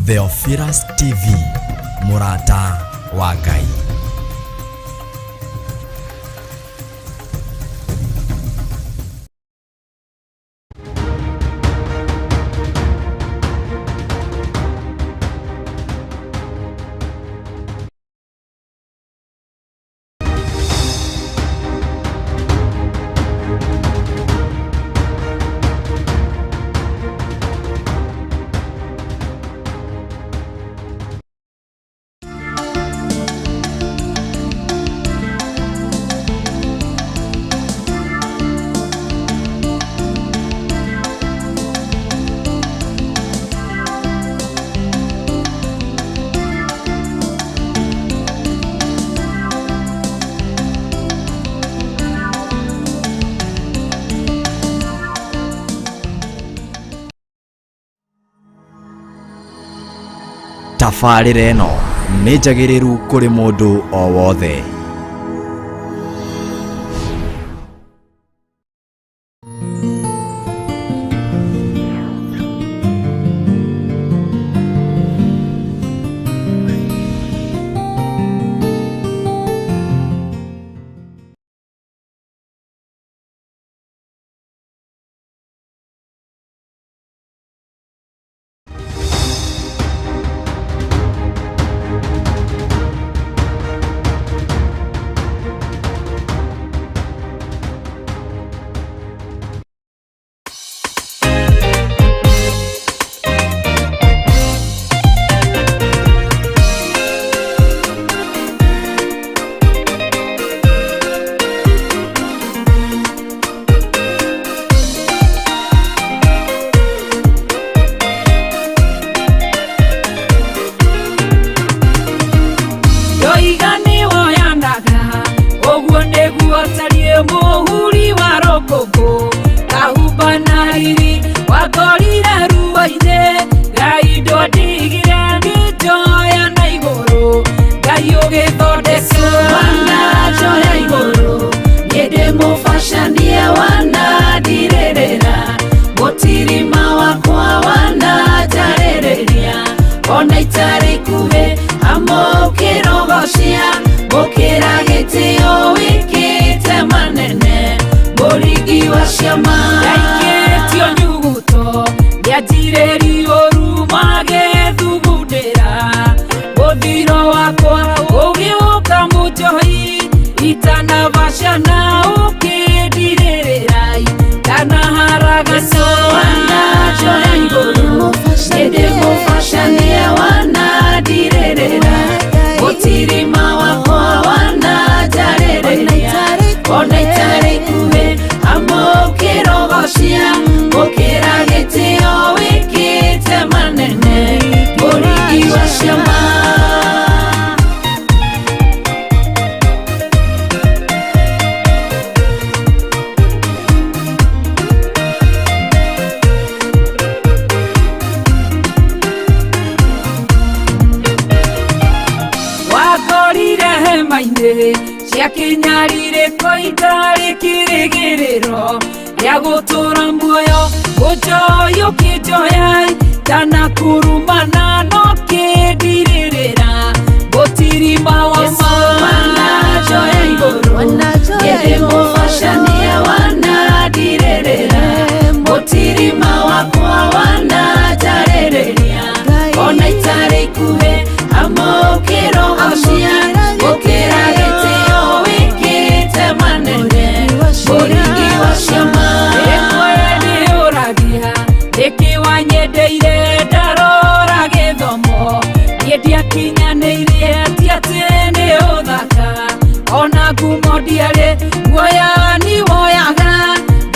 Theophilus TV, mũrata wa Ngai. Tabarĩra ĩno nĩ njagĩrĩru kũrĩ mũndũ o wothe. Ndoiga nĩwoyanaga ũguo nĩguo tariĩ mũhuri wa rũkũngũ kahumba na riri wakorire ruo-inĩ Ngai ndondigire ngĩnjoya na igũrũ Ngai ũgĩthondeka wananjoya igũrũ niĩ ndĩ mũbacanie wanandirĩrĩra mũtirima wakwa wananjarĩrĩria ona itarĩ ikuhĩ amũkĩrogocia gũkĩra gĩtĩo wĩkĩte manene mũringi wa ciama ndaikĩtio nyuguto nĩanjirĩrio ũru magĩthugundĩra mũthiro wakwa ũgĩũka mũnjohi itanabacana ũkĩndirĩrĩra ndanaharagana wananjoya igũrũ nĩndĩ mũbacanie wanandirĩrĩra mũtirima wakwa wananjarĩrĩria ona itarĩ ikuhĩ amũkĩrogocia gũkĩra gĩtĩo wĩkĩte manene mũringi wa ciama. Wakorire hema-inĩ cia kĩnyarirĩko itarĩ kĩrĩgĩrĩro gĩa gũtũra muoyo ũnjoya ũkĩnjoya ndanakurumana no kĩndirĩrĩra mũtirima wa ma wananjoya igũrũ nĩndĩ mũbacanie wanandirĩrĩra mũtirima wakwa wananjarĩrĩria ona itarĩ ikuhĩ amũkĩrogocia gũkĩra gĩtĩo wĩkĩte manene mũringi wa ciama ĩmwe nĩũragia nĩkĩ wanyendeire ndarora gĩthomo niĩ ndiakinyanĩirie ti atĩ nĩ ũthaka ona ngumo ndiarĩ guoya ni woyaga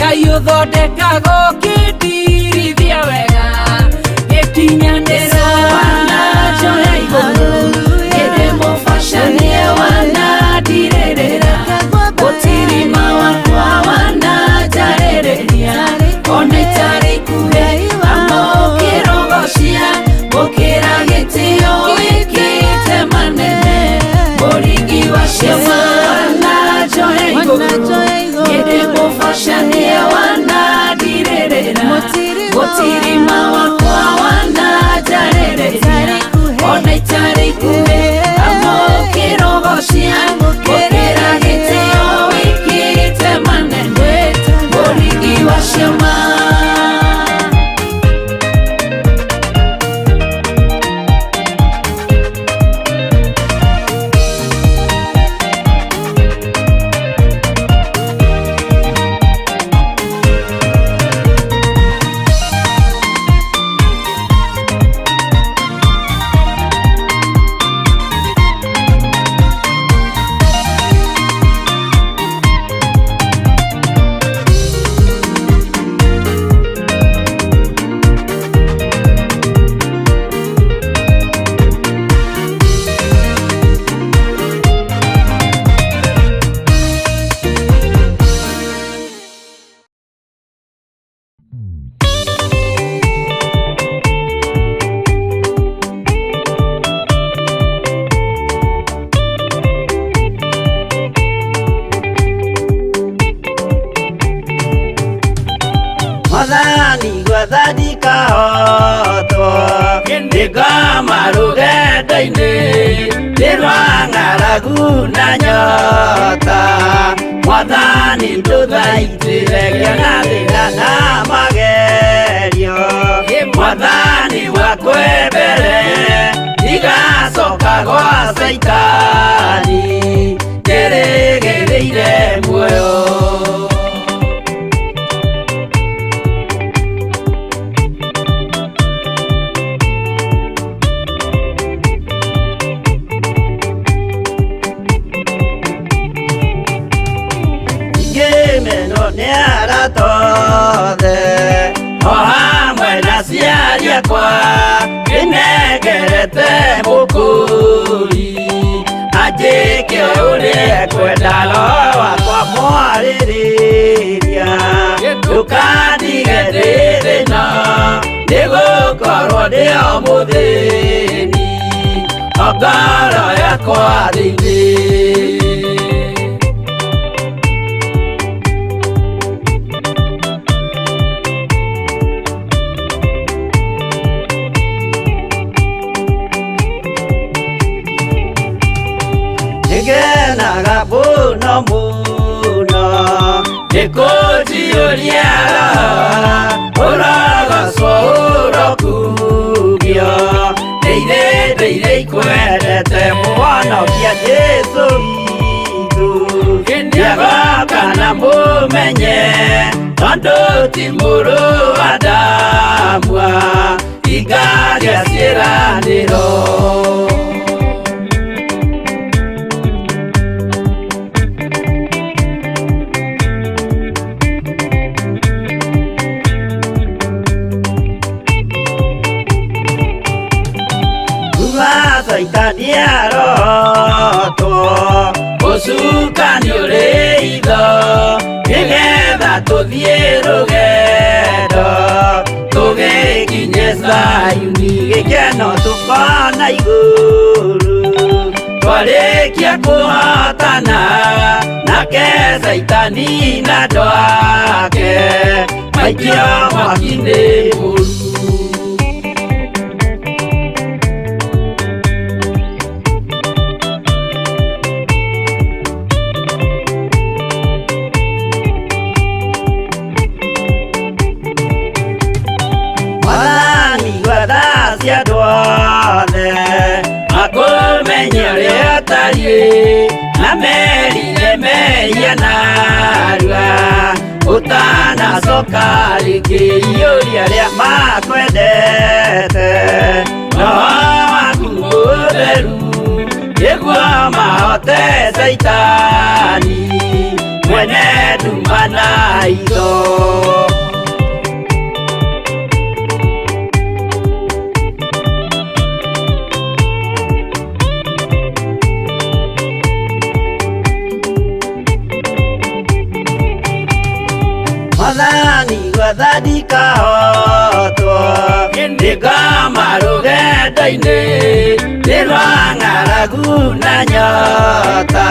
Ngai ũthondekaga ũkĩndirithia wega gĩkinyanĩra wananjoya igũrũ nĩndĩ mũbacanie wanandirĩrĩra mũtirima wakwa wananjarĩrĩria. itarĩ ikuhĩ amũkĩra ũgoci amũkĩra gĩtĩo wĩkĩte manene mũringi wa ciama. Mwathani gwathani kahotwo nĩngoma rũgendo-inĩ nĩ rwa ng'aragu na nyota. Mwathani ndũthaitĩre ngĩona thĩna na magerio. Mwathani wakwe mbere ndigacoka gwa Caitani ndĩrĩgĩrĩire muoyo. Ngĩmenwo nĩ arata othe o hamwe na aciari akwa ndĩnengerete mũkũri anjĩke ũrĩa ekwenda roho wakwa mwarĩrĩria ndũkandige ndĩ thĩna nĩgũkorwo ndĩ o mũthĩni o ngoro yakwa thĩinĩ. Nĩngenaga mũno mũno nĩkũnjiyũria roho ũrogocwo ũrokumio ndĩire ndĩire ikwendete mũhonokia Jesũ witũ nĩagoka na mũmenye tondũ ti mũrũ wa Adamu hingagia ciĩranĩro. Kuma Caitani arotwo ũcukani ũrĩ itho nĩgetha tũthiĩ rũgendo tũgĩkinye Zayuni gĩkeno tũkona igũrũ twarĩkia kũhotana nake Caitani na andũ ake maikio mwaki-inĩ mũru. Mwathani gwathacia andũ othe makũmenye ũrĩa ũtariĩ na merire mehia narua ũtanacoka rĩngĩ iyũria arĩa makwendete roho waku mũtheru nĩguo mahote Caitani mwene nduma na itho. Mwathani gwathani kahotwo nĩngoma rũgendo-inĩ nĩ rwa ng'aragu na nyota.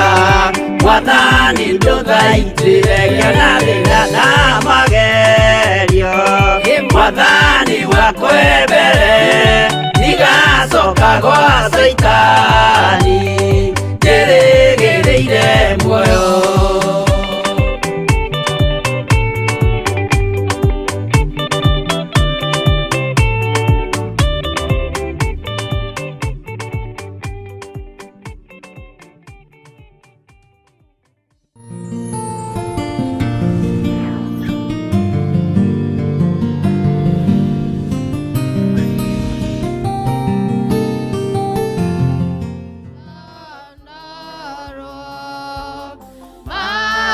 Mwathani ndũthaitĩre ngĩona thĩna na magerio. Mwathani wakwe mbere ndigacoka Gwa Caitani njĩrĩgĩrĩire muoyo.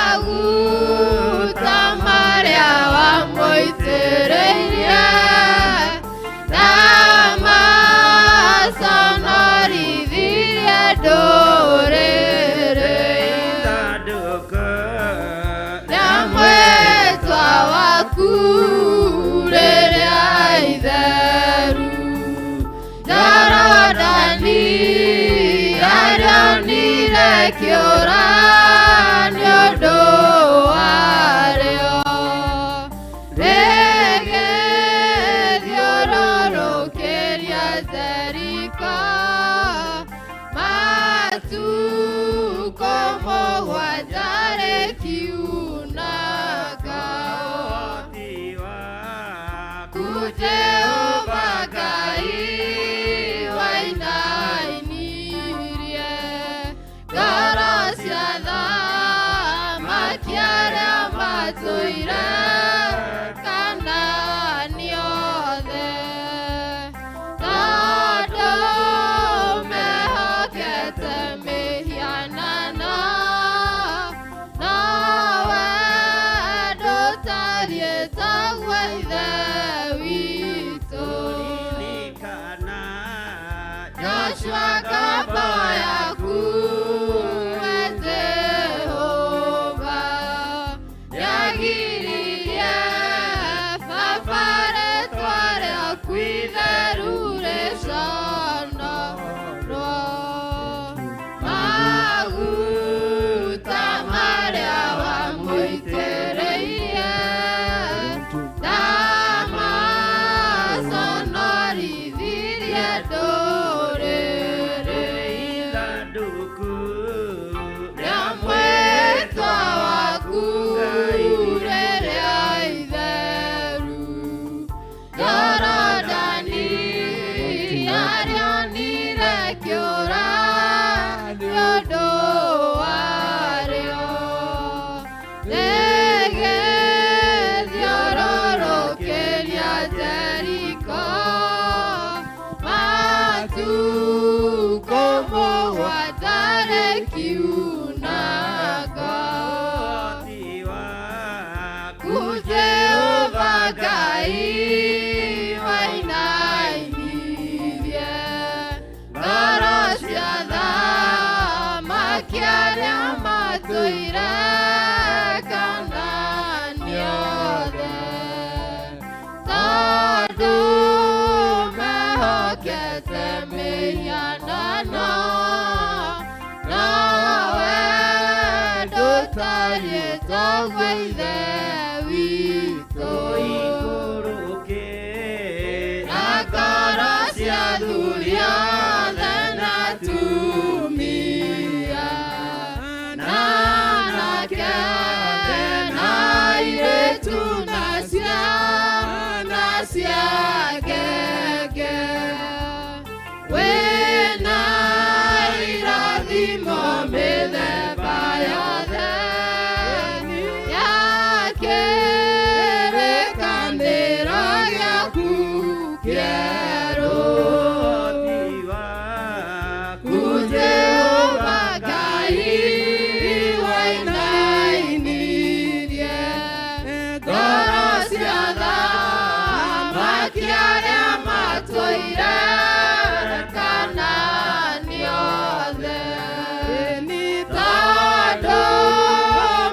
Maguta marĩa wamũitĩrĩirie ndamaconorithirie ndũrĩrĩ rĩa mwĩtwa waku rĩrĩa itheru Jorodani arĩonire kĩũra nĩ ũndũ warĩo rĩgĩthiũrũrũkĩria Jeriko matukũ mũgwanja rĩkiunanga. Ku Jehova Ngai wainainirie ngoro cia thamaki arĩa matũire Kanaani othe tondũ mehokete mĩhianano nowe ndũtariĩ taguo Ithe witũ. Joshua ngombo yaku we Jehova nĩagiririe baba rĩtwa rĩaku itheru rĩconorwo. Maguta marĩa wamũitĩrĩirie ndamaconorithirie ndũrĩrĩ rĩa mwĩtwa waku rĩrĩa itheru Jorodani arĩonire kĩũra nĩ ũndũ warĩo rĩgĩthiũrũrũkĩria Jeriko matukũ mũgwanja rĩkiunanga. Ku Jehova Ngai wainainirie ngoro cia thamaki arĩa matũire Kanaani othe tondũ mehokete mĩhianano nowe ndũtariĩ taguo Ithe witũ. Na ngoro cia athuri othe na atumia na anake na airĩtu na ciana cia ngenge wĩna irathimo mĩthemba yothe ya kĩrĩkanĩro gĩaku kĩerũ. Ku Jehova Ngai wainainirie ngoro cia thamaki arĩa matũire Kanaani othe tondũ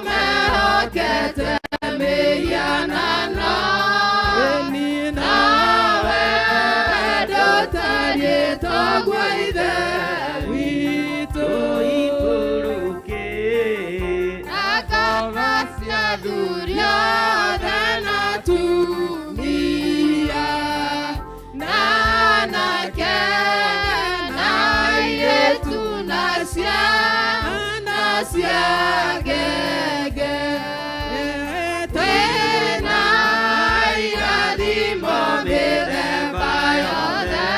mehokete mĩhianano nawe ndũtariĩ taguo Ithe witũ. Na ngoro cia athuri othe na atumia na anake ngenge. Twĩna irathimo mĩthemba yothe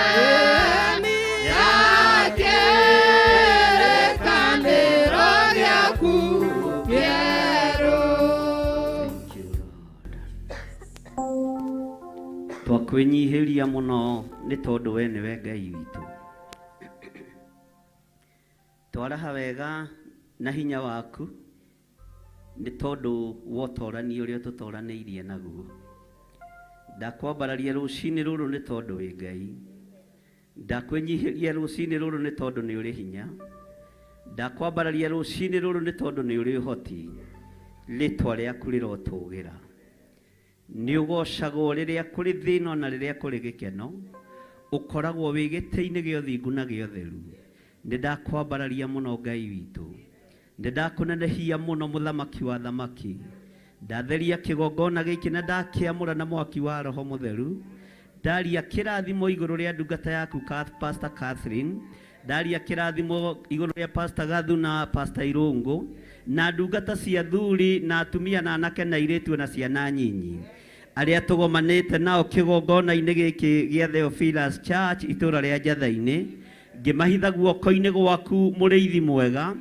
ya kĩrĩkanĩro gĩaku kĩerũ. Twakwĩnyihĩria mũno nĩ tondũ we nĩwe Ngai witũ. Twaraha wega na hinya waku nĩ tondũ wa ũtorani ũrĩa tũtoranĩirie naguo. Ndakwambararia rũcinĩ rũrũ nĩ tondũ wĩ Ngai. Ndakwĩnyihĩria rũcinĩ rũrũ nĩ tondũ nĩ ũrĩ hinya. Ndakwambararia rũcinĩ rũrũ nĩ tondũ nĩ ũrĩ ũhoti. Rĩtwa rĩaku rĩrotũgĩra. Nĩ ũgocagwo rĩrĩa kũrĩ thĩna na rĩrĩa kũrĩ gĩkeno. Ũkoragwo wĩ gĩtĩ-inĩ gĩa ũthingu na gĩa ũtheru. Nĩ ndakwambararia mũno Ngai witũ. Nĩ ndakũnenehia mũno mũthamaki wa thamaki. Ndatheria kĩgongona gĩkĩ na ndakĩamũra na mwaki wa Roho Mũtheru. Ndaria kĩrathimo igũrũ rĩa ndungata yaku Pastor Catherine. Ndaria kĩrathimo igũrũ rĩa Pastor Gathu na Pastor Irũngũ na ndungata cia thuri na atumia na anake na airĩtu na ciana nyinyi arĩa tũgomanĩte nao kĩgongona-inĩ gĩkĩ gĩa Theophilus Church itũũra rĩa Njatha-inĩ. Ngĩmahitha guoko-inĩ gwaku mũrĩithi mwega,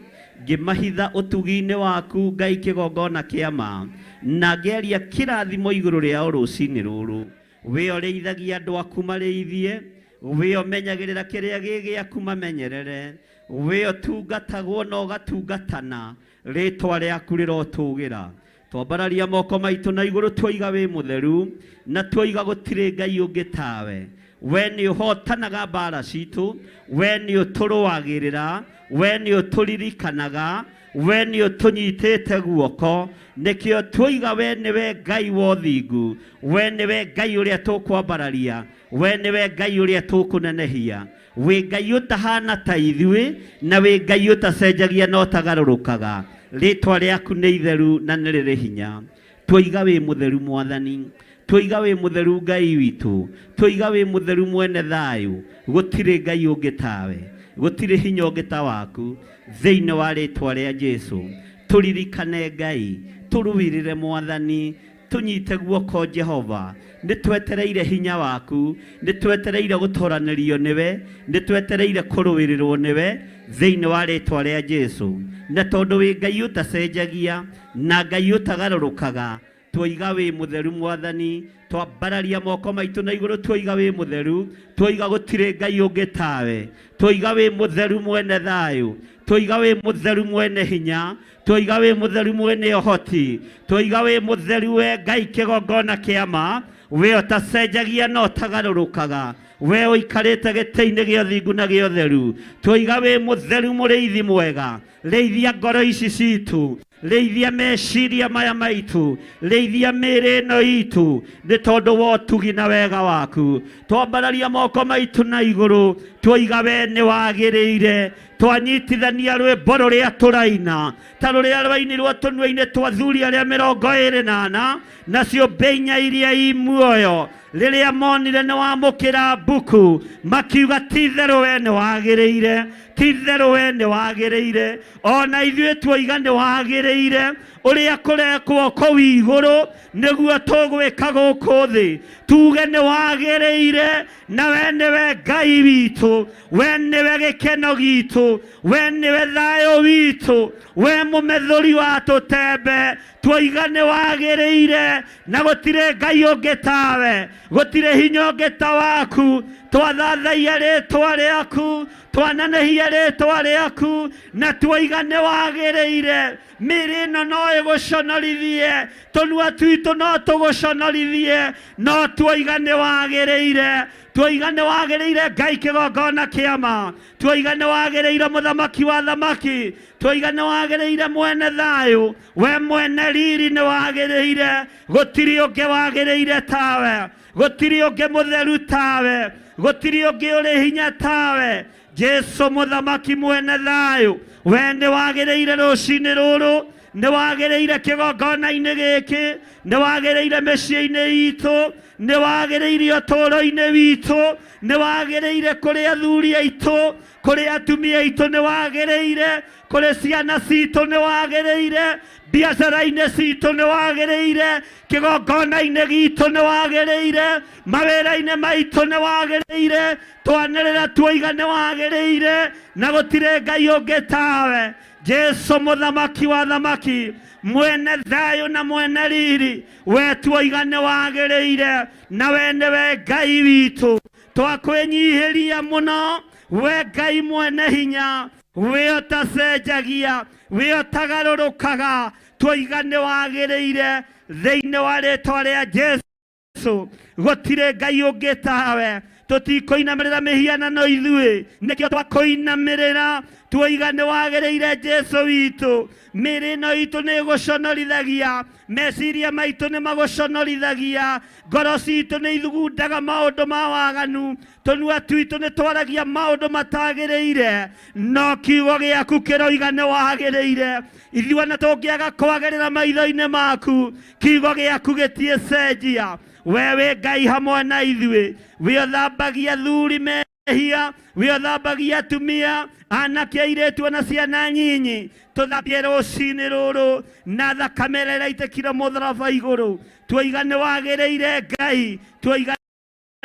ngĩmahitha ũtugi-inĩ waku Ngai kĩgongona kĩa ma, na ngĩaria kĩrathimo igũrũ rĩao rũcinĩ rũrũ. We ũrĩithagia andũ aku marĩithie, we ũmenyagĩrĩra kĩrĩa gĩ gĩaku mamenyerere, we ũtungatagwo na ũgatungatana, rĩtwa rĩaku rĩrotũgĩra. Twambararia moko maitũ na igũrũ twoiga wĩ mũtheru, na twoiga gũtirĩ Ngai ũngĩ tawe. We nĩ ũhotanaga mbara citũ, we nĩ ũtũrũagĩrĩra, we nĩ ũtũririkanaga, we nĩ ũtũnyitĩte guoko. Nĩkĩo twoiga we nĩwe Ngai wa ũthingu, we nĩwe Ngai ũrĩa tũkwambararia, we nĩwe Ngai ũrĩa tũkũnenehia. Wĩ Ngai ũtahana ta ithuĩ, na wĩ Ngai ũtacenjagia na ũtagarũrũkaga. Rĩtwa rĩaku nĩ itheru na nĩ rĩrĩ hinya. Twoiga wĩ mũtheru Mwathani, twoiga wĩ mũtheru Ngai witũ, twoiga wĩ mũtheru mwene thayũ. Gũtirĩ Ngai ũngĩ tawe, gũtirĩ hinya ũngĩ ta waku. Thĩinĩ wa rĩtwa rĩa Jesũ tũririkane Ngai, tũrũĩrĩre Mwathani, tũnyite guoko Jehova. Nĩ twetereire hinya waku, nĩ twetereire gũtoranĩrio nĩwe, nĩ twetereire kũrũĩrĩrwo nĩwe thĩinĩ wa rĩtwa rĩa Jesũ. Na tondũ wĩ Ngai ũtacenjagia na Ngai ũtagarũrũkaga, twoiga wĩ mũtheru Mwathani. Twambararia moko maitũ na igũrũ twoiga wĩ mũtheru, twoiga gũtirĩ Ngai ũngĩ tawe, twoiga wĩ mũtheru mwene thayũ, twoiga wĩ mũtheru mwene hinya, twoiga wĩ mũtheru mwene ũhoti, twoiga wĩ mũtheru we Ngai kĩgongona kĩa ma, we ũtacenjagia na ũtagarũrũkaga, we ũikarĩte gĩtĩ-inĩ gĩa ũthingu na gĩa ũtheru. Twoiga wĩ mũtheru mũrĩithi mwega, rĩithia ngoro ici citũ, rĩithia meciria maya maitũ, rĩithia mĩĩrĩ ĩno itũ, nĩ tondũ wa ũtugi na wega waku. Twambararia moko maitũ na igũrũ, twoiga we nĩ wagĩrĩire. Twanyitithania rwĩmbo rũrĩa tũraina ta rũrĩa rwainirwo tũnua-inĩ twa athuri arĩa 24 na ciũmbe inya iria i muoyo, rĩrĩa monire nĩ wamũkĩra mbuku, makiuga ti itherũ we nĩ wagĩrĩire, ti itherũ we nĩ wagĩrĩire. Ona ithuĩ tuoiga nĩ wagĩrĩire. Ũrĩa kũrekwo kũu igũrũ nĩguo tũgwĩka gũkũ thĩ, tuge nĩ wagĩrĩire, na we nĩwe Ngai witũ, we nĩwe gĩkeno gitũ, we nĩwe thayũ witũ, we mũmethũri wa tũtembe. Twoiga nĩ wagĩrĩire, na gũtirĩ Ngai ũngĩ tawe, gũtirĩ hinya ũngĩ ta waku. Twathathaia rĩtwa rĩaku, twanenehia rĩtwa rĩaku, na twoiga nĩ wagĩrĩire. Mĩĩrĩ ĩno no ĩgũconorithie, tũnua twitũ no tũgũconorithie, no twoiga nĩ wagĩrĩire. Twoiga nĩ wagĩrĩire Ngai kĩgongona kĩa ma, twoiga nĩ wagĩrĩire mũthamaki wa thamaki, twoiga nĩ wagĩrĩire mwene thayũ, we mwene riri nĩ wagĩrĩire. Gũtirĩ ũngĩ wagĩrĩire tawe, gũtirĩ ũngĩ mũtheru tawe, gũtirĩ ũngĩ ũrĩ hinya tawe. Jesũ mũthamaki mwene thayũ, we nĩ wagĩrĩire rũcinĩ rũrũ, nĩ wagĩrĩire kĩgongona-inĩ gĩkĩ, nĩ wagĩrĩire mĩciĩ-inĩ itũ, nĩ wagĩrĩire ũtũũro-inĩ witũ, nĩ wagĩrĩire kũrĩ athuri aitũ, kũrĩ atumia aitũ, nĩ wagĩrĩire Kũrĩ ciana citũ nĩ wagĩrĩire, biacara-inĩ citũ nĩ wagĩrĩire, kĩgongona-inĩ gitũ nĩ wagĩrĩire, mawĩra-inĩ maitũ nĩ wagĩrĩire, twanĩrĩra tuoiga nĩ wagĩrĩire, na gũtirĩ Ngai ũngĩ tawe. Jesu mũthamaki wa thamaki, mwene thayũ na mwene riri, we tuoiga nĩ wagĩrĩire, na we nĩwe Ngai witũ. Twakwĩnyihĩria mũno, we Ngai mwene hinya, we ũtacenjagia, we ũtagarũrũkaga, tuoiga nĩ wagĩrĩire thĩinĩ wa rĩtwa rĩa Jesu. Gũtirĩ Ngai ũngĩ tawe. Tũtikũinamĩrĩra mĩhianano ithuĩ, nĩkĩo twakũinamĩrĩra, tuoiga nĩ wagĩrĩire Jesu witũ. Mĩĩrĩ ĩno itũ nĩ ĩgũconorithagia, meciria maitũ nĩ magũconorithagia, ngoro citũ nĩ ithugundaga maũndũ ma waganu, tũnua twitũ nĩ twaragia maũndũ matagĩrĩire, no kiugo gĩaku kĩroiga nĩ wagĩrĩire. Ithuĩ ona tũngĩaga kwagĩrĩra maitho-inĩ maku, kiugo gĩaku gĩtiĩcenjia. We wĩ Ngai hamwe na ithuĩ, we ũthambagia thuri mehia, we ũthambagia atumia, anake, airĩtu ona ciana nyinyi. Tũthambie rũcinĩ rũrũ na thakame ĩrĩa ĩraitĩkire mũtharaba igũrũ. Tuoiga nĩ wagĩrĩire Ngai, tuoiga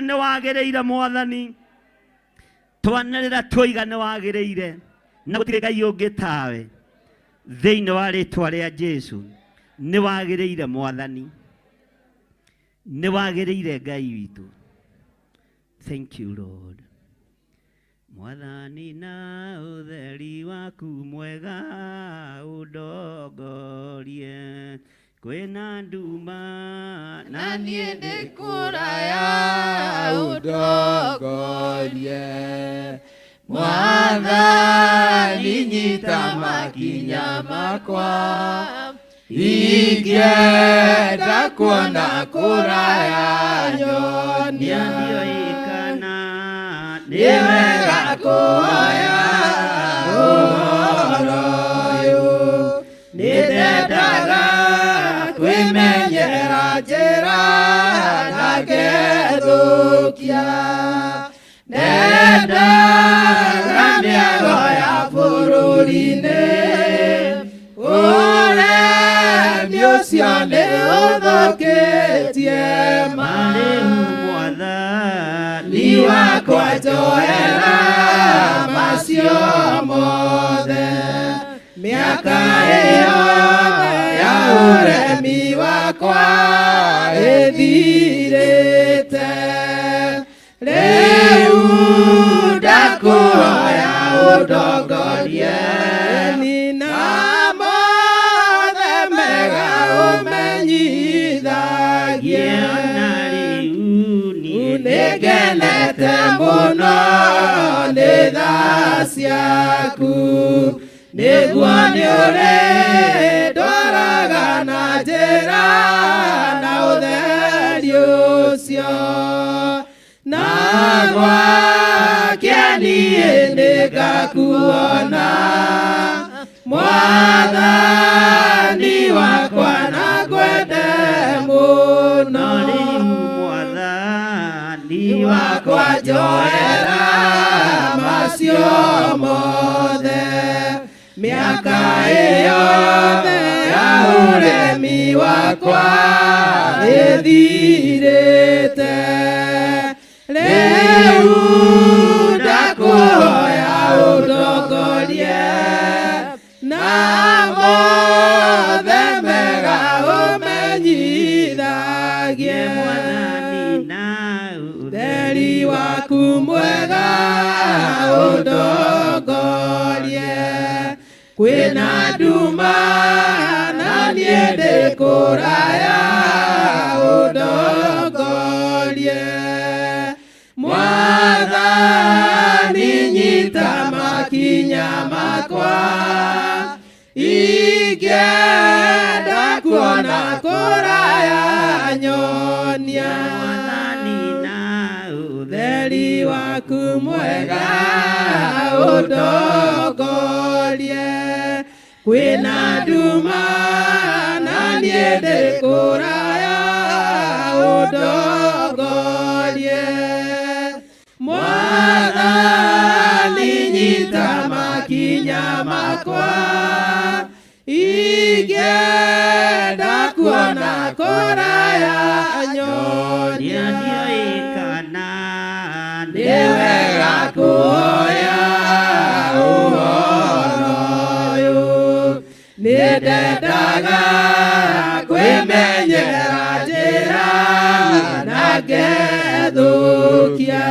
nĩ wagĩrĩire Mwathani, twanĩrĩra tuoiga nĩ wagĩrĩire, na gũtirĩ Ngai ũngĩ tawe. Thĩinĩ wa rĩtwa rĩa Jesu, nĩ wagĩrĩire Mwathani, nĩ wagĩrĩire Ngai witũ. Thank you Lord. Mwathani na ũtheri waku mwega ũndongorie, kwĩna nduma na niĩ ndĩ kũraya ũndongorie. Mwathani nyita makinya makwa, ingĩenda kuona kũraya nyonia. Nĩandioĩkana nĩ wega kuoya ũhoro ũyũ, nĩndendaga kwĩmenyera njĩra na ngethũkia. Nendaga mĩago ya bũrũri-inĩ, ũremi ũcio nĩ ũthũkĩtie ma. Rĩu Mwathani Ni wakwa njohera macio mothe, mĩaka ĩyo ya ũremi wakwa ĩthirĩte. Rĩu ndakũhoya ũndongorie, na mothe mega ũmenyithagie. Na rĩu niĩ Nĩngenete mũno nĩ tha ciaku, nĩguo nĩũrĩndwaraga na njĩra na ũtheri ũcio. Na gwake niĩ nĩngakuona, Mwathani wakwa na ngwende mũno. No rĩu Mwathani wakwa njohera macio mothe, mĩaka ĩyo ya ũremi wakwa ĩthirĩte. Rĩu ndakũhoya ũndongorie, na mothe mega ũmenyithagie. Mwathani na Ũtheri waku mwega ũndongorie, kwĩna nduma na niĩ ndĩ kũraya ũndongorie. Mwathani nyita makinya makwa, ingĩenda kuona kũraya nyonia. Mwathani na Ũtheri waku mwega ũndongorie, kwĩna nduma na niĩ ndĩ kũraya ũndongorie. Mwathani nyita makinya makwa, kũraya nyonia Ndiũĩ kana nĩ wega kuoya ũhoro ũyũ. Nĩ ndendaga kwĩmenyera njĩra na ngethũkia.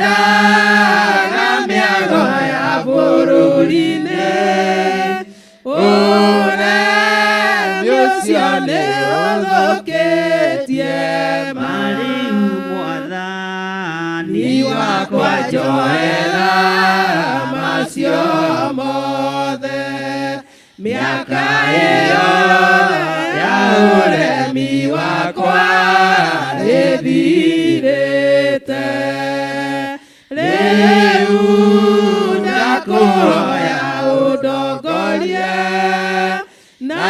Ndendaga mĩago ya bũrũri-inĩ, ũremi ũcio nĩ ũthũkĩtie Marĩu mwathani ni wakwa njoera macio mothe. Mĩaka ĩyo ya ũremi wakwa ĩthirĩte. Rĩu ndakũhoya ũndongorie na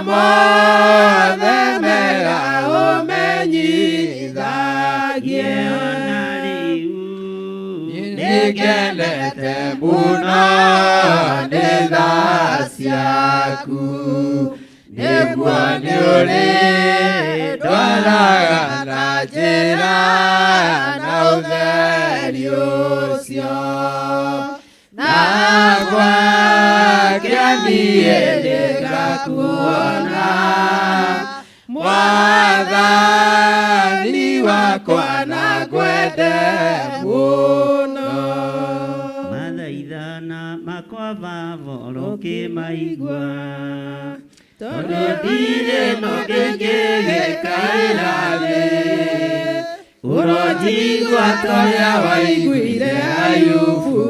mothe mega ũmenyithagie. Ona rĩu Nĩngenete mũno nĩ tha ciaku, nĩguo nĩũrĩndwaraga na njĩra na ũtheri ũcio. Na gwakĩa niĩ nĩngakuona, Mwathani wakwa na ngwende mũno. Mathaithana makwa baba ũrokĩmaigua Tondũ ndirĩ na ũngĩ ngĩgĩkaĩra thĩ, ũronjigua ta ũrĩa waiguire Ayubu,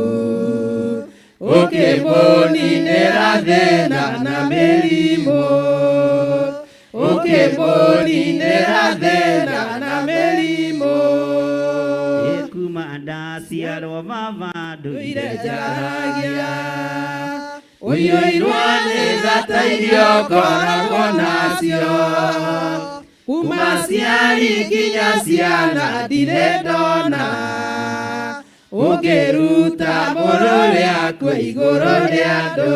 ũkĩmũninĩra thĩna na mĩrimũ, ũkĩmũninĩra thĩna na mĩrimũ. Kuma ndaciarwo baba Ndũire ndũire njaragia, ũiyũirwo nĩ tha ta iria ũkoragwo nacio, kuma aciari nginya ciana ndirĩ ndona ũngĩruta mũrũ rĩakwe igũrũ rĩa andũ,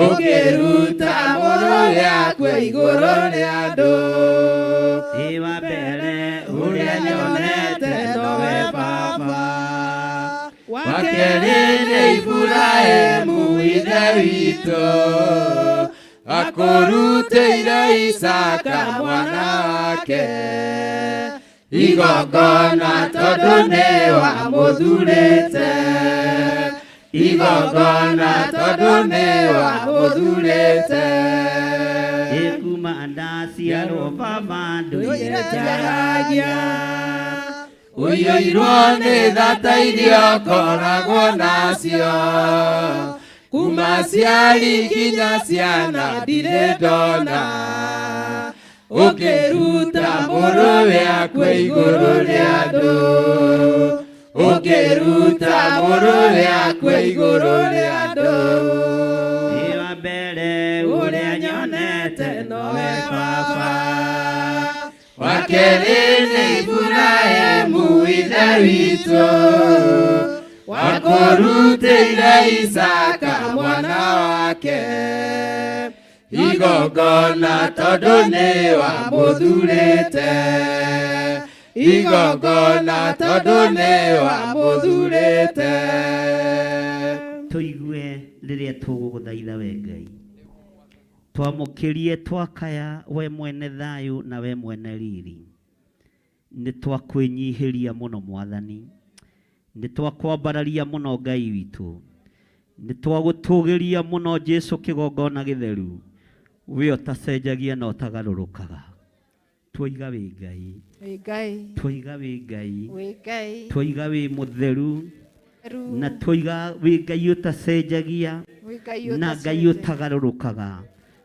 ũngĩruta mũrũ rĩakwe igũrũ rĩa andũ. Ĩ wa mbere Ũrĩa nyonete nowe baba, wa kerĩ nĩ Iburahĩmu ithe witũ, akũrutĩire Isaka mwana wake igongona tondũ nĩ wamũthurĩte, igongona tondũ nĩ wamũthurĩte. Ĩ kuma ndaciarwo baba Ndũire ndũire njaragia, ũiyũirwo nĩ tha ta iria ũkoragwo nacio, kuma aciari nginya ciana ndirĩ ndona ũngĩruta mũrũ rĩakwe igũrũ rĩa andũ, ũngĩruta mũrũ rĩakwe igũrũ rĩa andũ. Ĩ wa mbere Ũrĩa nyonete nowe baba, wa kerĩ nĩ Iburahĩmu ithe witũ, wakũrutĩire Isaka mwana wake igongona tondũ nĩ wamũthurĩte, igongona tondũ nĩ wamũthurĩte. Tũigue rĩrĩa tũgũgũthaitha we Ngai, twamũkĩrie twakaya we mwene thayũ na we mwene riri. Nĩ twakwĩnyihĩria mũno Mwathani, nĩ twakwambararia mũno Ngai witũ, nĩ twagũtũgĩria mũno Jesũ kĩgongona gĩtheru, we ũtacenjagia na ũtagarũrũkaga. Twoiga wĩ Ngai, Wĩ Ngai, twoiga wĩ Ngai, wĩ Ngai, twoiga wĩ mũtheru, Theru, na twoiga wĩ Ngai ũtacenjagia wĩ Ngai na Ngai ũtacenjagia. ũtagarũrũkaga.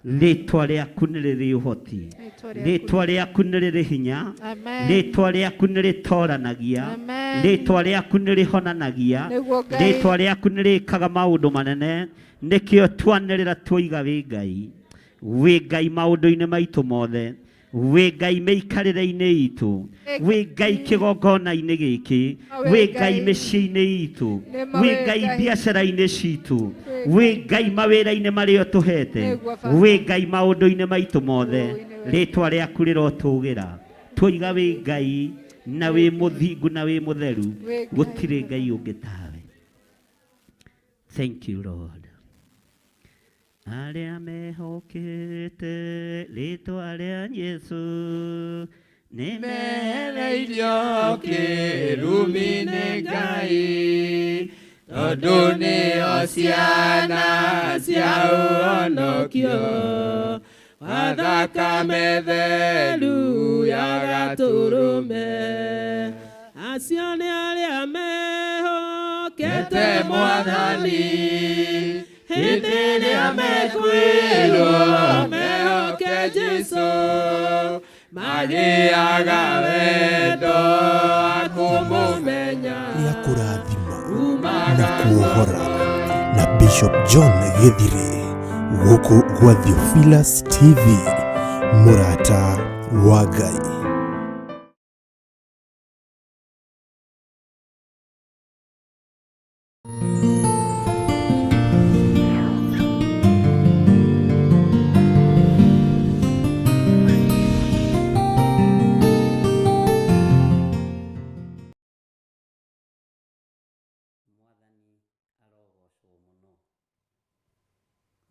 Rĩtwa rĩaku nĩ rĩrĩ ũhoti, Rĩtwa rĩaku rĩtwa rĩaku nĩ rĩrĩ hinya, Amen. rĩtwa rĩaku nĩ rĩtoranagia, Amen. rĩtwa rĩaku nĩ rĩhonanagia, Nĩguo Ngai. rĩtwa rĩaku nĩ rĩkaga maũndũ manene. Nĩkĩo twanĩrĩra twoiga wĩ Ngai, wĩ Ngai maũndũ-inĩ maitũ mothe. Wĩ Ngai mĩikarĩre-inĩ itũ, wĩ Ngai kĩgongona-inĩ gĩkĩ, wĩ Ngai mĩciĩ-inĩ itũ, wĩ Ngai biacara-inĩ citũ, wĩ Ngai mawĩra-inĩ marĩa ũtũhete, wĩ Ngai maũndũ-inĩ maitũ mothe. Rĩtwa rĩaku rĩrotũgĩra. Twoiga wĩ Ngai na wĩ mũthingu na wĩ mũtheru, gũtirĩ Ngai ũngĩ tawe. Thank you, Lord. Arĩa mehokete rĩtwa rĩa Jesũ nĩ mehereirio kĩrumi nĩ Ngai, tondũ nĩo ciana cia ũhonokio wa thakame theru ya Gatũrũme. Acio nĩ arĩa mehokete Mwathani, hĩndĩ ĩrĩa mekwĩrwo mehoke Jesũ, magĩaga wendo wa kũmũmenya. Rĩa kũrathima na kuohora na Bishop John Githire gũkũ gwa Theophilus TV, mũrata wa Ngai.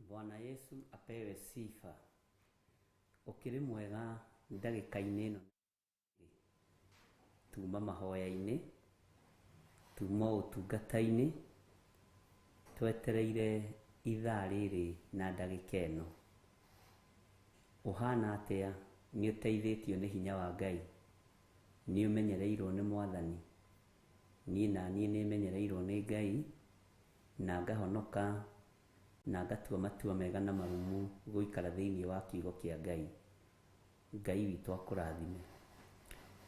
Bwana Yesu apewe sifa. Ũkĩrĩ mwega ndagĩka-inĩ ĩno, tuma mahoya-inĩ, tuma ũtungata-inĩ, twetereire ithaa rĩrĩ na ndagĩka ĩno. Ũhana atĩa? Nĩ ũteithĩtio nĩ hinya wa Ngai? Nĩ ũmenyereirwo nĩ Mwathani? Niĩ na niĩ nĩ menyereirwo nĩ Ngai na ngahonoka na ngatua matua mega na marumu gũikara thĩinĩ wa kiugo kĩa Ngai. Ngai witũ akũrathime.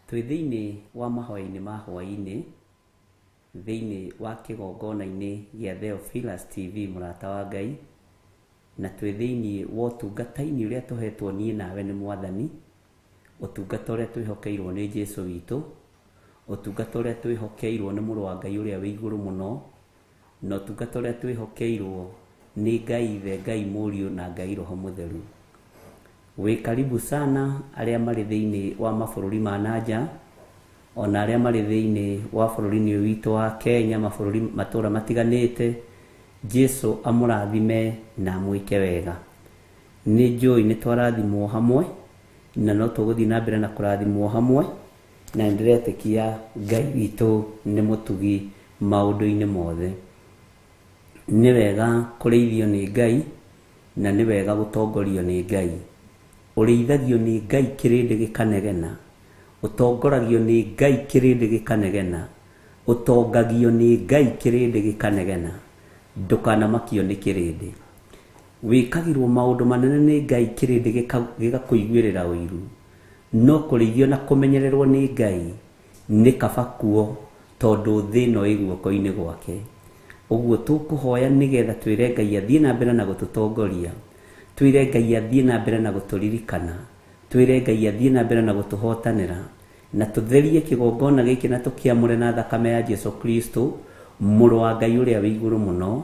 Twĩ thĩinĩ wa mahoya-inĩ ma hwaĩ-inĩ, thĩinĩ wa kĩgongona-inĩ gĩa Theophilus TV, mũrata wa Ngai, na twĩ thĩinĩ wa ũtungata-inĩ ũrĩa tũhetwo niĩ nawe nĩ Mwathani, ũtungata ũrĩa twĩhokeirwo nĩ Jesũ witũ, ũtungata ũrĩa twĩhokeirwo nĩ Mũrũ wa Ngai ũrĩa wĩ igũrũ mũno, na ũtungata ũrĩa twĩhokeirwo nĩ Ngai Ithe, Ngai Mũriũ na Ngai Roho Mũtheru. Wĩ karibu sana arĩa marĩ thĩinĩ wa mabũrũri ma nanja, ona arĩa marĩ thĩinĩ wa bũrũri-inĩ ũyũ witũ wa Kenya, mabũrũri matũra matiganĩte. Jesũ amũrathime na amwĩke wega. Nĩ njũĩ nĩ twarathimwo hamwe, na no tũgũthiĩ na mbere na kũrathimwo hamwe, na nĩndĩretĩkia Ngai witũ nĩ mũtugi maũndũ-inĩ mothe. Nĩ wega kũrĩithio nĩ Ngai, na nĩ wega gũtongorio nĩ Ngai. Ũrĩithagio nĩ Ngai kĩrĩndĩ gĩkanegena, ũtongoragio nĩ Ngai kĩrĩndĩ gĩkanegena, ũtongagio nĩ Ngai kĩrĩndĩ gĩkanegena. Ndũkanamakio nĩ kĩrĩndĩ. Wĩkagĩrwo maũndũ manene nĩ Ngai kĩrĩndĩ gĩgakũiguĩrĩra ũiru. No kũrĩithio na kũmenyererwo nĩ Ngai nĩ kaba kuo, tondũ thĩ ĩno ĩ guoko-inĩ gwake. Ũguo tũkũhoya nĩgetha twĩre Ngai athiĩ na mbere na gũtũtongoria, twĩre Ngai athiĩ na mbere na gũtũririkana, twĩre Ngai athiĩ na mbere na gũtũhotanĩra, na tũtherie kĩgongona gĩkĩ na tũkĩamũre na thakame ya Jesũ Kristo, Mũrũ wa Ngai ũrĩa wĩ igũrũ mũno,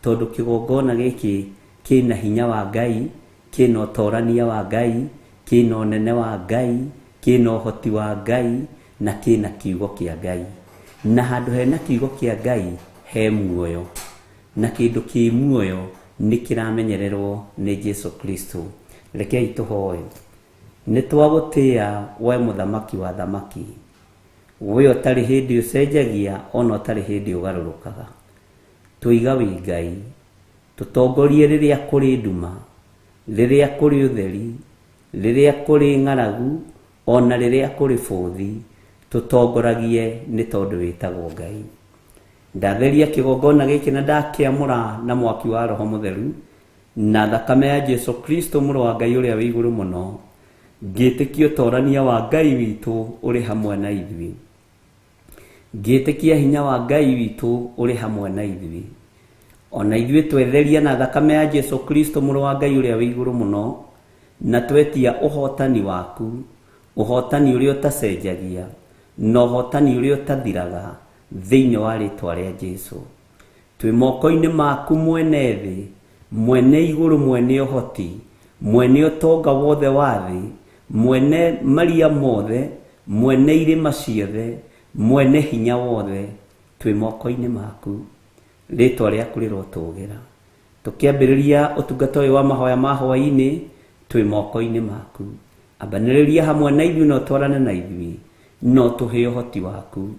tondũ kĩgongona gĩkĩ kĩna hinya wa Ngai, kĩna ũtorania wa Ngai, kĩna ũnene wa Ngai, kĩna ũhoti wa Ngai, na kĩna kiugo kĩa Ngai. Na handũ hena kiugo kĩa Ngai he muoyo, na kĩndũ kĩ muoyo nĩ kĩramenyererwo nĩ Jesũ Kristo. Rekei tũhoe. Nĩ twagũtĩĩa we mũthamaki wa thamaki, we ũtarĩ hĩndĩ ũcenjagia ona ũtarĩ hĩndĩ ũgarũrũkaga. Tũiga wĩ Ngai, tũtongorie rĩrĩa kũrĩ nduma, rĩrĩa kũrĩ ũtheri, rĩrĩa kũrĩ ng'aragu, ona rĩrĩa kũrĩ bũthi, tũtongoragie nĩ tondũ wĩtagwo Ngai. Ndatheria kĩgongona gĩkĩ na ndakĩamũra na mwaki wa Roho Mũtheru na thakame ya Jesũ Kristo Mũrũ wa Ngai ũrĩa wĩ igũrũ mũno, ngĩtĩkia ũtorania wa Ngai witũ ũrĩ hamwe na ithuĩ, ngĩtĩkia hinya wa Ngai witũ ũrĩ hamwe na ithuĩ. Ona ithuĩ twetheria na thakame ya Jesũ Kristo Mũrũ wa Ngai ũrĩa wĩ igũrũ mũno, Na twetia ũhotani waku, ũhotani ũrĩa ũtacenjagia na ũhotani ũrĩa ũtathiraga thĩinĩ wa rĩtwa rĩa Jesu. Twĩ moko-inĩ maku mwene thĩ, mwene igũrũ, mwene ũhoti, mwene ũtonga wothe wa thĩ, mwene maria mothe, mwene irĩma ciothe, mwene hinya wothe, twĩ moko-inĩ maku. Rĩtwa rĩaku rĩrotũgĩra. Tũkĩambĩrĩria ũtungata ũyũ wa mahoya ma hwaĩ-inĩ, twĩ moko-inĩ maku. Ambanĩrĩria hamwe na ithuĩ na ũtwarane na ithuĩ, no tũhe ũhoti waku.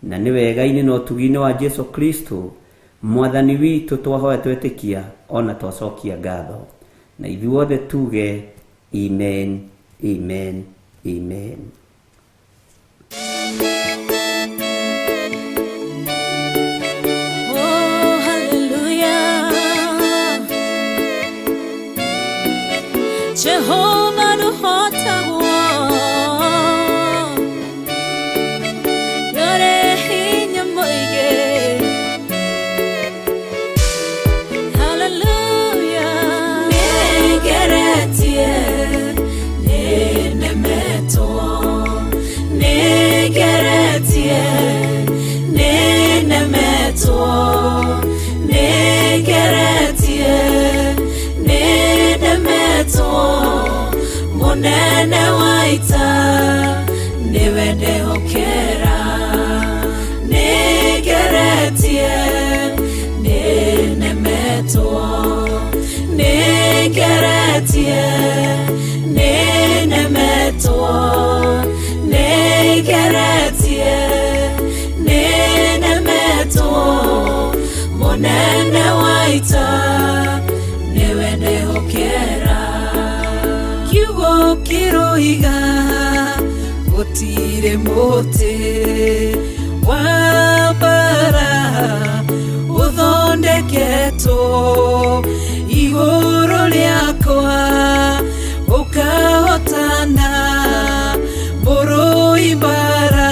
Na nĩ wega-inĩ na ũtugi-inĩ wa Jesu Kristo mwathani witũ twahoya twetĩkia ona twacokia ngatho. Na ithuothe tuge amen, amen, amen. Oh, hallelujah. Jehovah nũhotagwo, nĩũrĩ hinya mũingĩ. Hallelujah. Nĩngeretie, nĩnemetwo, nĩngeretie, nĩnemetwo, nĩngeretie, nĩnemetwo. Mũnene wa ita nĩwe ndehokera. Nĩngeretie, nĩnemetwo, nĩngeretie, nĩnemetwo, nĩngeretie, nĩnemetwo. Mũnene wa ita nĩwe ndehokera. Kiugo kĩroiga gũtirĩ mũtĩ wa mbara ũthondeketwo igũrũ rĩakwa ũkahotana. Mũrũi mbara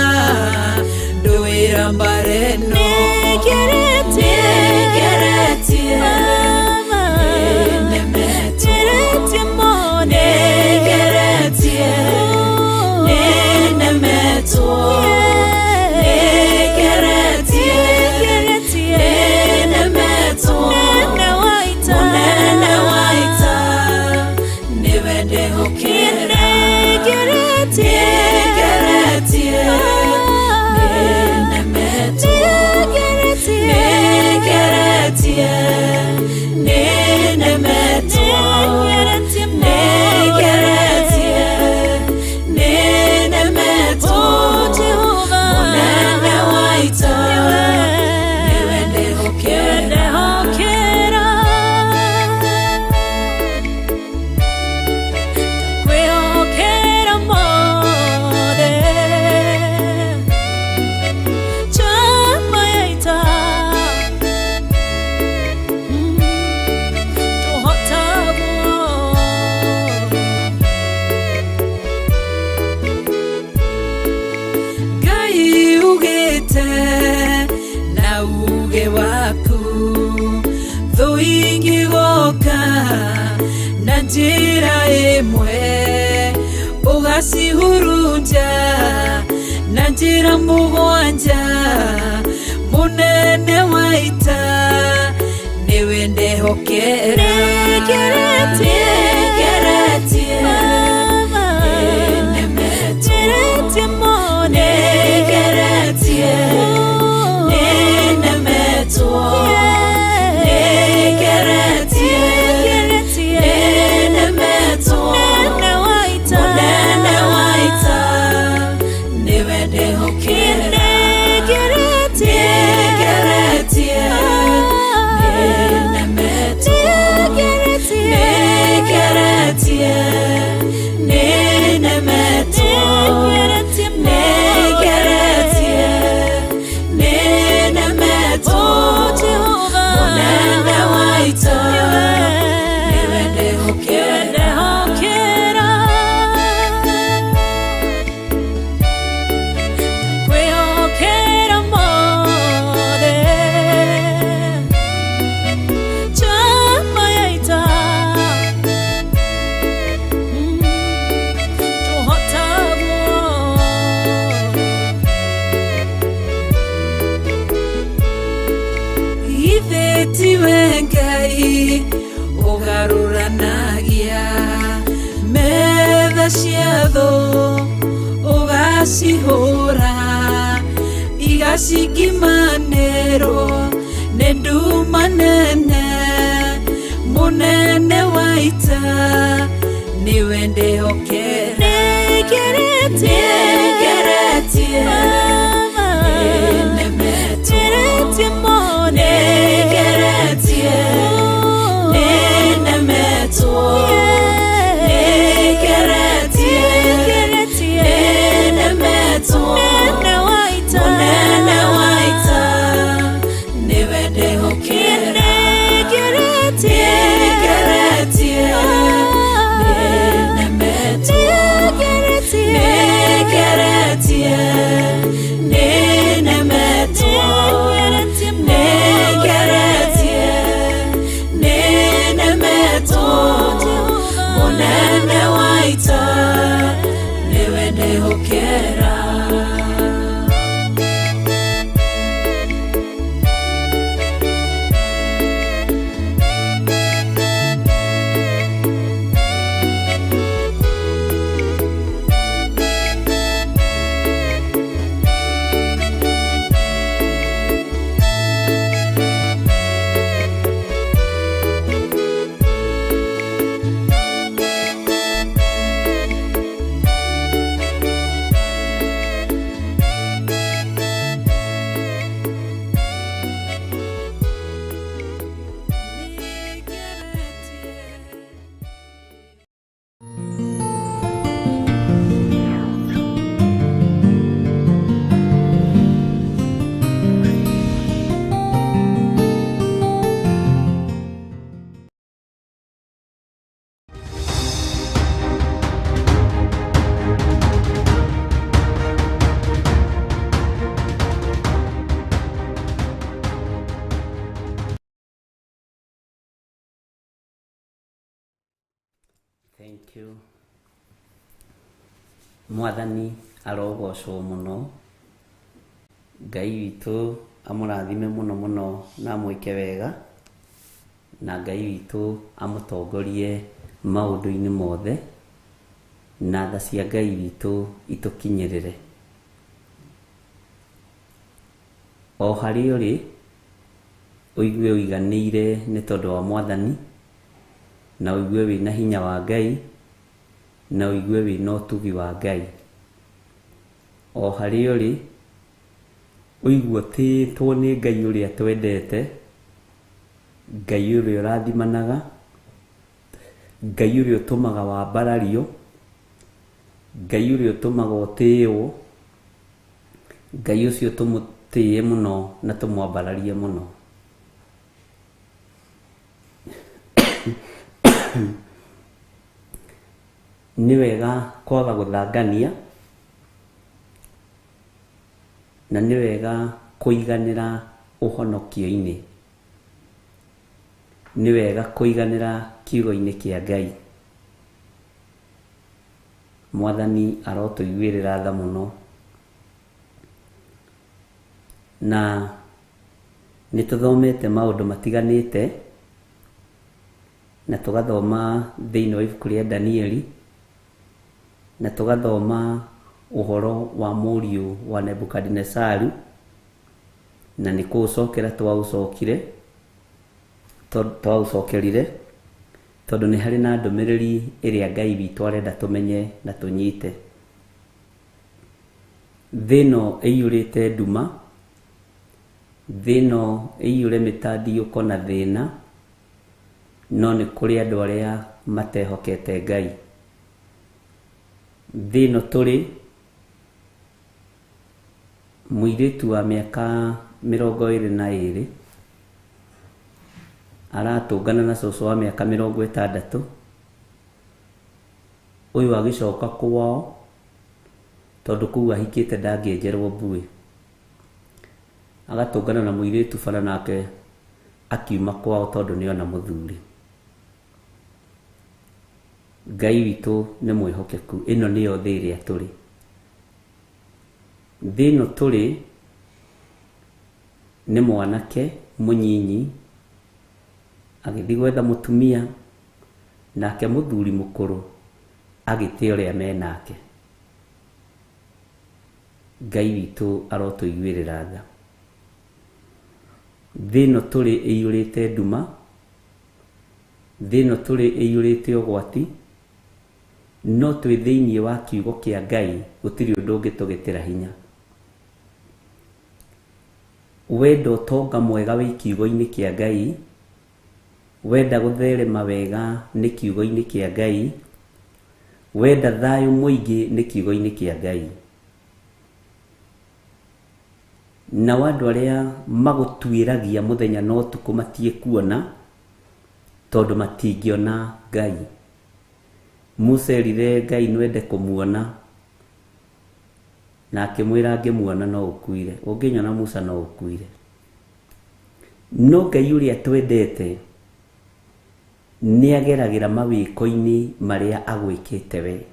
ndũĩra mbara ĩno. Nĩngeretie, nĩnemetwo, nĩngeretie, nĩnemetwo, nĩngeretie, nĩnemetwo. Mũnene wa ita nĩwe ndehokera. Nĩngeretie, nĩnemetwo, nĩngeretie, nĩnemetwo, nĩngeretie, nĩnemetwo. Mũnene wa ita nĩwe ndehokera. Kwĩhokera mothe chama ya ita tũhotagwo. Ngai ugĩte na uge waku thũ ingĩgoka na njĩra ĩmwe ũgacihurunja na njĩra mũgwanja. Mũnene wa ita nĩwe ndehokera. Nĩngeretie, nĩnemetwo, nĩngeretie, nĩnemetwo, nĩngeretie, nĩnemetwo. Mũnene wa ita nĩwe ndehokera. Nĩngeretie, nĩnemetwo, nĩngeretie, Igacihũra igacingimanĩrwo nĩ nduma nene mũnene wa ita nĩwe ndĩhokera nĩngeretie nĩnemetwo nĩngeretie nĩnemetwo nĩngeretie nĩnemetwo mũnene wa ita nĩwe ndĩhokera nĩngeretie nĩnemetwo nĩngeretie nĩnemetwo nĩngeretie nĩnemetwo mũnene wa ita nĩwe ndĩhokera. Thank you. Mwathani arogocwo mũno, Ngai witũ amũrathime mũno mũno na amwĩke wega, na Ngai witũ amũtongorie maũndũ-inĩ mothe, na tha cia Ngai witũ itũkinyĩrĩre. O harĩa ũrĩ, ũigue ũiganĩire nĩ tondũ wa Mwathani, na ũigue wĩna hinya wa Ngai, na ũigue wĩna ũtugi wa Ngai. O harĩa ũrĩ, ũigue ũtĩĩtwo nĩ Ngai ũrĩa twendete, Ngai ũrĩa ũrathimanaga, Ngai ũrĩa ũtũmaga wambarario, Ngai ũrĩa ũtũmaga ũtĩĩo, Ngai ũcio tũmũtĩĩe mũno na tũmwambararie mũno. Nĩ wega kwaga gũthangania, na nĩ wega kũiganĩra ũhonokio-inĩ, nĩ wega kũiganĩra kiugo-inĩ kĩa Ngai. Mwathani arotũiguĩrĩra tha mũno, na nĩ tũthomete maũndũ matiganĩte, na tũgathoma thĩinĩ wa ibuku rĩa Danieli, na tũgathoma ũhoro wa mũriũ wa Nebukadinesaru, na nĩ kũũcokera twaũcokire, twaũcokerire, tondũ nĩ harĩ na ndũmĩrĩri ĩrĩa Ngai witũ arenda tũmenye na tũnyite. Thĩ ĩno ĩiyũrĩte nduma, thĩ ĩno ĩiyũre mĩtandiũko na thĩna, no nĩ kũrĩ andũ arĩa matehokete Ngai. Thĩ ĩno tũrĩ, mũirĩtu wa mĩaka 22 aratũngana na cũcũ wa mĩaka 60, ũyũ agĩcoka kwao tondũ kũu ahikĩte ndangĩenjerwo mbuĩ. Agatũngana na mũirĩtu bara nake akiuma kwao tondũ nĩona mũthuri. Ngai witũ nĩ mwĩhokeku. Ĩno nĩyo thĩ ĩrĩa tũrĩ. Thĩ ĩno tũrĩ nĩ mwanake mũnyinyi agĩthiĩ gwetha mũtumia, nake mũthuri mũkũrũ agĩte ũrĩa menake. Ngai witũ arotũiguĩrĩra tha. Thĩ ĩno tũrĩ ĩiyũrĩte nduma, thĩ ĩno tũrĩ ĩiyũrĩte ũgwati, no twĩ thĩinĩ wa kiugo kĩa Ngai gũtirĩ ũndũ ũngĩtũgĩtĩra hinya. Wenda ũtonga mwega wĩ kiugo-inĩ kĩa Ngai, wenda gũtherema wega nĩ kiugo-inĩ kĩa Ngai, wenda thayũ mũingĩ nĩ kiugo-inĩ kĩa Ngai. Nao andũ arĩa magũtuĩragia mũthenya na ũtukũ matiĩkuona, tondũ matingĩona Ngai. Musa erire Ngai nwende kũmuona, na akĩmwĩra angĩmuona no ũkuire, ũngĩnyona Musa no ũkuire. No Ngai ũrĩa twendete nĩ ageragĩra mawĩko-inĩ marĩa agwĩkĩte we,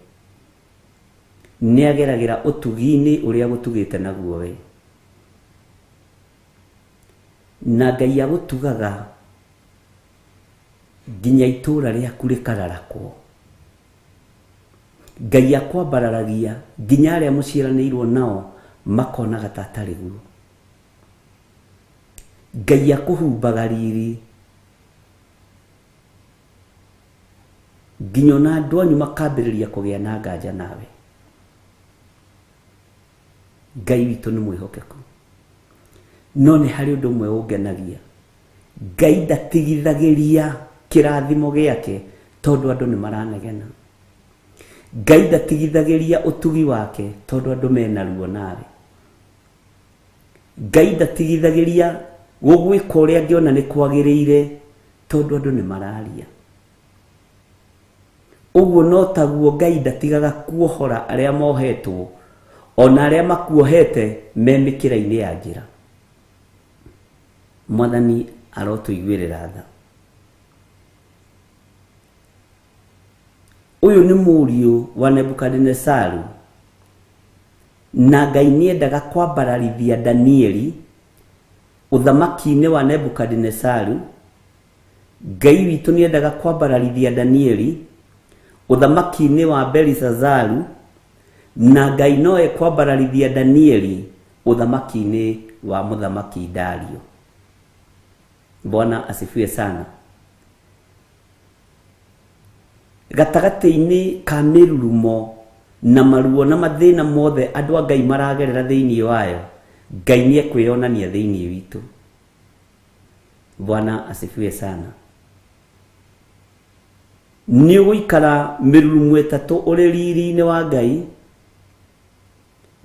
nĩ ageragĩra ũtugi-inĩ ũrĩa agũtugĩte naguo we. Na Ngai agũtugaga nginya itũra rĩaku rĩkararakwo. Ngai akwambararagia nginya arĩa mũciaranĩirwo nao makonaga ta atarĩ guo. Ngai akũhumbaga riri nginya ona andũ anyu makambĩrĩria kũgĩa na nganja nawe. Ngai witũ nĩ mwĩhokeku. No nĩ harĩ ũndũ ũmwe ũngenagia, Ngai ndatigithagĩria kĩrathimo gĩake tondũ andũ nĩ maranegena. Ngai ndatigithagĩria ũtugi wake tondũ andũ mena ruo nawe. Ngai ndatigithagĩria gũgwĩka ũrĩa angĩona nĩ kwagĩrĩire tondũ andũ nĩ mararia. Ũguo no taguo Ngai ndatigaga kuohora arĩa mohetwo ona arĩa makuohete me mĩkĩra-inĩ ya njĩra. Mwathani arotũiguĩrĩra tha. Ũyũ nĩ mũriũ wa Nebukadinesaru, na Ngai nĩendaga kwambararithia Danieli ũthamaki-inĩ wa Nebukadinesaru. Ngai witũ nĩendaga kwambararithia Danieli ũthamaki-inĩ wa Belisazaru, na Ngai no ekwambararithia Danieli ũthamaki-inĩ wa mũthamaki Dario. Bwana asifiwe sana. Gatagatĩ-inĩ ka mĩrurumo na maruo na mathĩna mothe andũ a Ngai maragerera thĩinĩ wayo, Ngai nĩ ekwĩyonania thĩinĩ witũ. Bwana asifiwe sana. Nĩ ũgũikara mĩrurumo ĩtatũ ũrĩ riri-inĩ wa Ngai,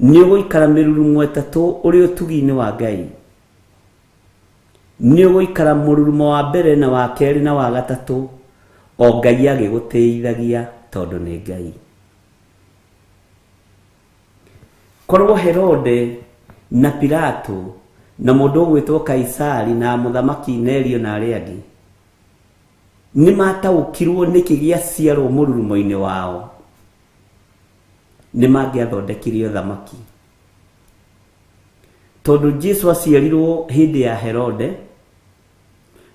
nĩ ũgũikara mĩrurumo ĩtatũ ũrĩ ũtugi-inĩ wa Ngai, nĩ ũgũikara mũrurumo wa mbere na wa kerĩ na wa gatatũ, o Ngai agĩgũtĩithagia tondũ nĩ Ngai. Korwo Herode na Pilato na mũndũ ũgwĩtwo Kaisari na mũthamaki Nerio na arĩa angĩ nĩ mataũkirwo nĩkĩ gĩaciarwo mũrurumo-inĩ wao, nĩ mangĩathondekire ũthamaki. Tondũ Jesu aciarirwo hĩndĩ ya Herode,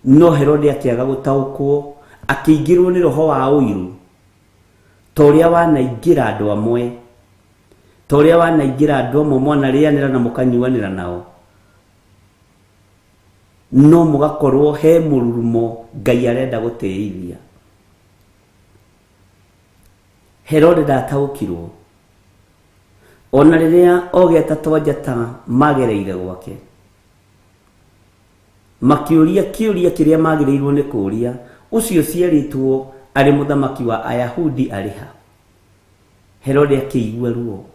no Herode akĩaga gũtaũkwo, akĩingĩrwo nĩ roho wa ũiru ta ũrĩa wanaingĩra andũ amwe, ta ũrĩa wanaingĩra andũ amwe mwanarĩanĩra na mũkanyuanĩra nao, no mũgakorwo he mũrurumo Ngai arenda gũtĩithia. Herode ndataũkirwo ona rĩrĩa ogĩ atatũ a njata magereire gwake, makĩũria kĩũria kĩrĩa magĩrĩirwo nĩ kũũria, ũcio ũciarĩtwo arĩ mũthamaki wa Ayahudi arĩ ha? Herode akĩigua ruo,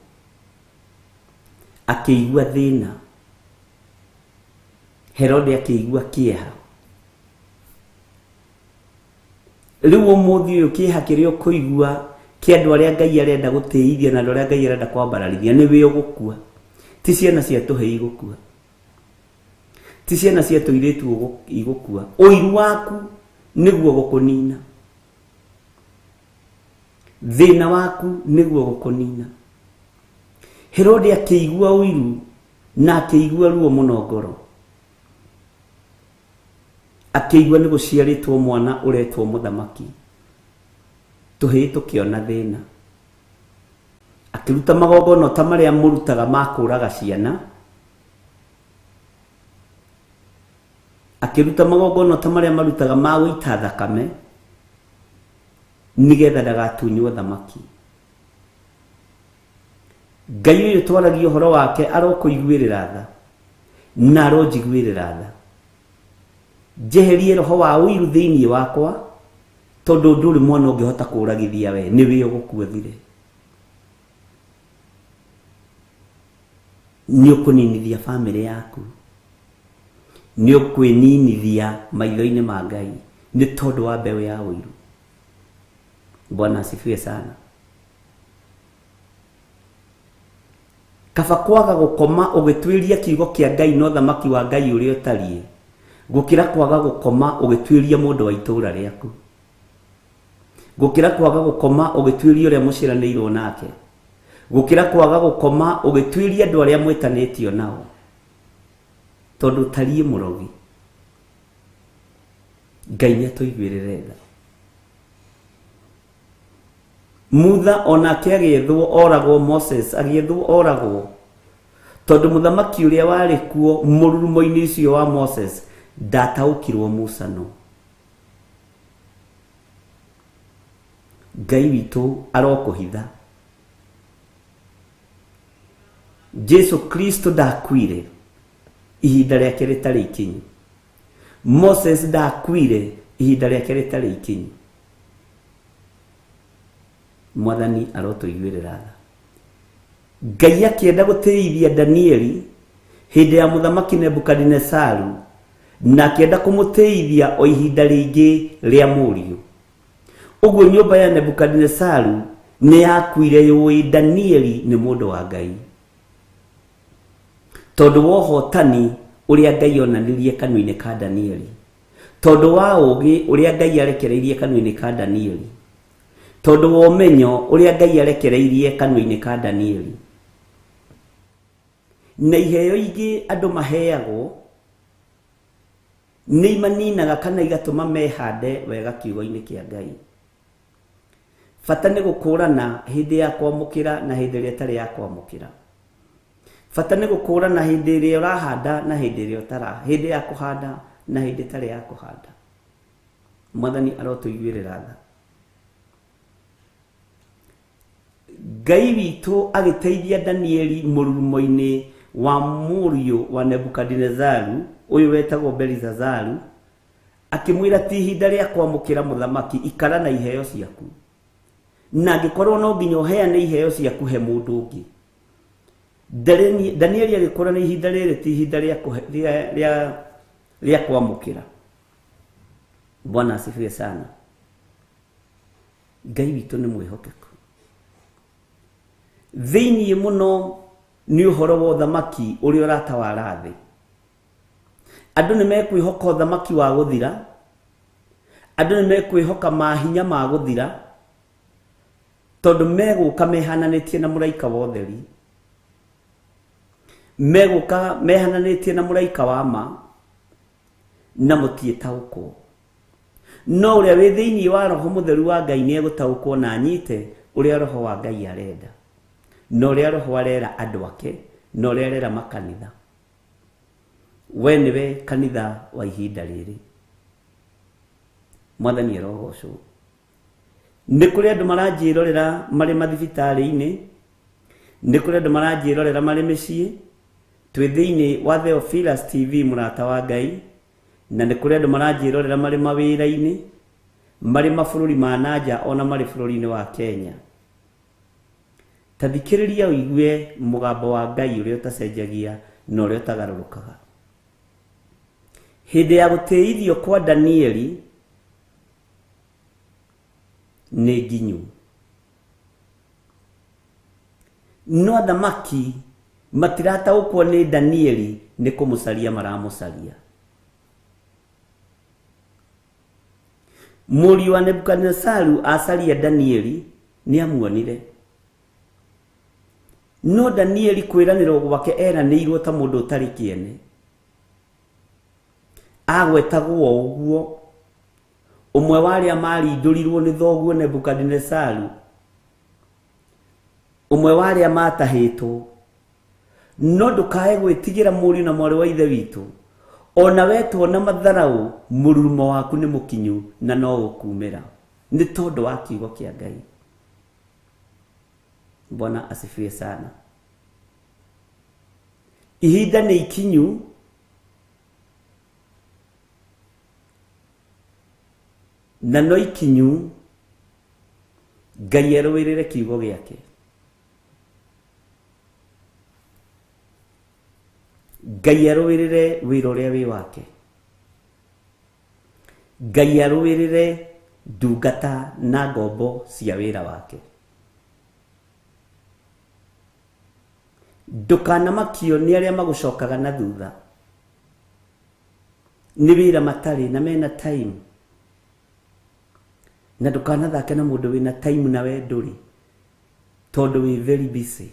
akĩigua thĩna, Herode akĩigua kĩeha. Rĩu ũmũthĩ ũyũ kĩeha kĩrĩa ũkũigua kĩa andũ arĩa Ngai arenda gũtĩithia na andũ arĩa Ngai arenda kwambararithia nĩ wĩ ũgũkua. Ti ciana cia tũhĩĩ igũkua, ti ciana cia tũirĩtu igũkua. Ũiru waku nĩguo gũkũnina, thĩna waku nĩguo gũkũnina. Herode akĩigua ũiru na akĩigua ruo mũno ngoro, akĩigua nĩ gũciarĩtwo mwana ũretwo mũthamaki, tũhĩĩ tũkĩona thĩna. Akĩruta magongona ta marĩa mũrutaga ma kũũraga ciana. Akĩruta magongona ta marĩa marutaga ma gũita thakame nĩgetha ndagatunywo thamaki. Ngai ũyũ twaragia ũhoro wake arokũiguĩrĩra tha na aronjiguĩrĩra tha. Njeherie roho wa ũiru thĩinĩ wakwa tondũ ndũrĩ mwana ũngĩhota kũũragithia we nĩwe ũgũkua thire. Nĩ ũkũninithia bamĩrĩ yaku, nĩ ũkwĩninithia maitho-inĩ ma Ngai nĩ tondũ wa mbeũ ya ũiru. Bwana asifiwe sana. Kaba kwaga gũkoma ũgĩtuĩria kiugo kĩa Ngai no thamaki wa Ngai ũrĩa ũtariĩ gũkĩra kwaga gũkoma ũgĩtuĩria mũndũ wa itũũra rĩaku, gũkĩra kwaga gũkoma ũgĩtuĩria ũrĩa mũciaranĩirwo nake, gũkĩra kwaga gũkoma ũgĩtuĩria andũ arĩa mwĩtanĩtio nao tondũ ũtariĩ mũrogi. Ngai nĩ atũiguĩrĩre tha. Mutha onake agĩethwo oragwo, Moses agĩethwo oragwo tondũ mũthamaki ũrĩa warĩ kuo mũrurumo-inĩ ũcio wa Moses ndataũkirwo Musa no. Ngai witũ arokũhitha. Jesu Kristo ndakuire ihinda rĩake rĩtarĩ ikinyu. Moses ndakuire ihinda rĩake rĩtarĩ ikinyu. Mwathani arotũiguĩrĩra tha. Ngai akĩenda gũtĩithia Danieli hĩndĩ ya mũthamaki Nebukadinesaru na akĩenda kũmũtĩithia o ihinda rĩngĩ rĩa mũriũ. Ũguo nyũmba ya Nebukadinesaru nĩ yakuire yũĩ Danieli nĩ mũndũ wa Ngai tondũ wa ũhotani ũrĩa Ngai onanirie kanua-inĩ ka Danieli, tondũ wa ũũgĩ ũrĩa Ngai arekereirie kanua-inĩ ka Danieli, tondũ wa ũmenyo ũrĩa Ngai arekereirie kanua-inĩ ka Danieli. Na iheo ingĩ andũ maheagwo nĩ imaninaga kana igatũma mehande wega kiugo-inĩ kĩa Ngai. Bata nĩ gũkũrana hĩndĩ ya kwamũkĩra na hĩndĩ ĩrĩa ĩtarĩ ya kwamũkĩra. Bata nĩ gũkũrana hĩndĩ ĩrĩa ũrahanda na hĩndĩ ĩrĩa ũtara, hĩndĩ ya kũhanda na hĩndĩ ĩtarĩ ya kũhanda. Mwathani arotũiguĩrĩra tha. Ngai witũ agĩteithia Danieli mũrurumo-inĩ wa mũriũ wa Nebukadinezaru ũyũ wetagwo Belizazaru, akĩmwĩra ti ihinda rĩa kwamũkĩra mũthamaki, ikara na iheo ciaku, na angĩkorwo no nginya ũheane iheo ciaku he mũndũ ũngĩ. Danieli agĩkũra na ihinda rĩrĩ ti ihinda rĩa kwamũkĩra. Bwana asifiwe sana. Ngai witũ nĩ mwĩhokeku. Thĩinĩ mũno nĩ ũhoro wa ũthamaki ũrĩa ũratawara thĩ. Andũ nĩ mekwĩhoka ũthamaki wa gũthira, andũ nĩ mekwĩhoka mahinya ma gũthira, tondũ megũka mehananĩtie na mũraika wa ũtheri, megũka mehananĩtie na mũraika wa ma, na mũtiĩtaũkwo. No ũrĩa wĩ thĩinĩ wa roho mũtheru wa Ngai nĩ egũtaũkwo na anyite ũrĩa roho wa Ngai arenda, na ũrĩa roho arera andũ ake, na ũrĩa arera makanitha. We nĩwe kanitha wa ihinda rĩrĩ. Mwathani arogocwo. Nĩ kũrĩ andũ maranjĩrorera marĩ mathibitarĩ-inĩ, nĩ kũrĩ andũ maranjĩrorera marĩ mĩciĩ. Twĩ thĩinĩ wa Theophilus TV mũrata wa Ngai, na nĩ kũrĩ andũ maranjĩrorera marĩ mawĩra-inĩ, marĩ mabũrũri ma nanja ona marĩ bũrũri-inĩ wa Kenya. Ta thikĩrĩria ũigue mũgambo wa Ngai ũrĩa ũtacenjagia na ũrĩa ũtagarũrũkaga. Hĩndĩ ya gũtĩithio kwa Danieli nĩ nginyu, no athamaki matirataũkwo nĩ Danieli nĩ kũmũcaria maramũcaria. Mũriũ wa Nebukadinesaru acaria Danieli nĩ amuonire, no Danieli kwĩranĩrwo gwake eranĩirwo ta mũndũ ũtarĩ kĩene. Agwetagwo ũguo ũmwe wa arĩa marindũrirwo nĩ thoguo Nebukadinesaru Ũmwe wa arĩa matahĩtwo. No ndũkae gwĩtigĩra mũriũ na mwarĩ wa ithe witũ. Ona wetwo na matharaũ, mũrurumo waku nĩ mũkinyu na no ũkumĩra. Nĩ tondũ wa kiugo kĩa Ngai. Bwana asifiwe sana. Ihinda nĩ ikinyu na no ikinyu Ngai erũĩrĩre kiugo gĩake. Ngai arũĩrĩre wĩra ũrĩa wĩ wake. Ngai arũĩrĩre ndungata na ngombo cia wĩra wake. Ndũkanamakio nĩ arĩa magũcokaga na thutha. Nĩ wĩra matarĩ na mena time. Na ndũkanathake na mũndũ wĩna time na we ndũrĩ, tondũ wĩ very busy.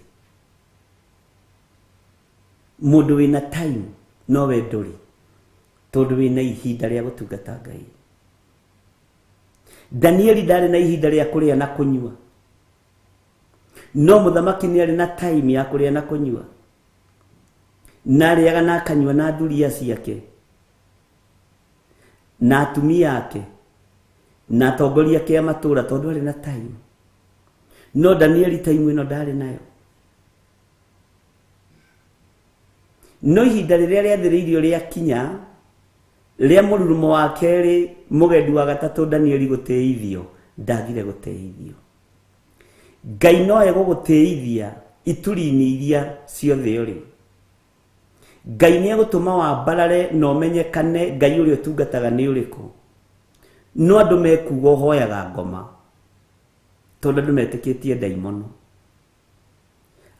Mũndũ wĩna time no we ndũrĩ, tondũ wĩna ihinda rĩa gũtungata Ngai. Danieli ndarĩ na ihinda rĩa kũrĩa na kũnyua, no mũthamaki nĩ arĩ na time ya kũrĩa na kũnyua. Na arĩaga na akanyua na thuriya ciake na atumia ake na atongoria ake a matũũra, tondũ arĩ na time. No Danieli time ĩno ndarĩ nayo. No ihinda rĩrĩa rĩathĩrĩirio rĩakinya rĩa mũrurumo wa kerĩ mũgendi wa gatatũ Danieli gũtĩithio, ndagire gũtĩithio. Ngai no egũgũtĩithia ituri-inĩ iria ciothe ũrĩ. Ngai nĩ egũtũma wambarare na ũmenyekane Ngai ũrĩa ũtungataga nĩ ũrĩkũ. No andũ mekuga ũhoyaga ngoma, tondũ andũ metĩkĩtie ndaimono.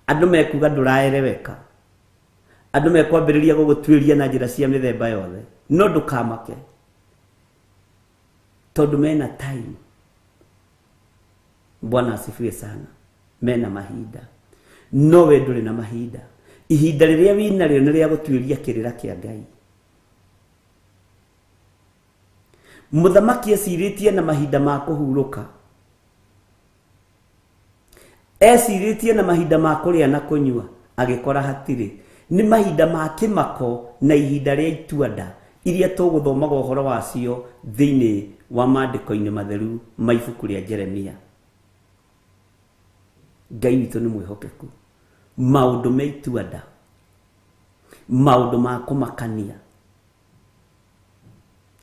Andũ mekuga ndũraereweka. Andũ mekwambĩrĩria gũgũtuĩria na njĩra cia mĩthemba yothe. No ndũkamake, tondũ mena time. Bwana asifiwe sana. Mena mahinda. No we ndũrĩ na mahinda. Ihinda rĩrĩa wĩnarĩo nĩ rĩa gũtuĩria kĩrĩra kĩa Ngai. Mũthamaki ecirĩtie na mahinda ma kũhurũka. Ecirĩtie na mahinda ma kũrĩa na kũnyua, agĩkora hatirĩ. Nĩ mahinda ma kĩmako na ihinda rĩa itua-nda iria tũgũthomaga ũhoro wacio thĩinĩ wa maandĩko-inĩ matheru ma ibuku rĩa Jeremia. Ngai witũ nĩ mwĩhokeku. Maũndũ me itua-nda, maũndũ ma kũmakania,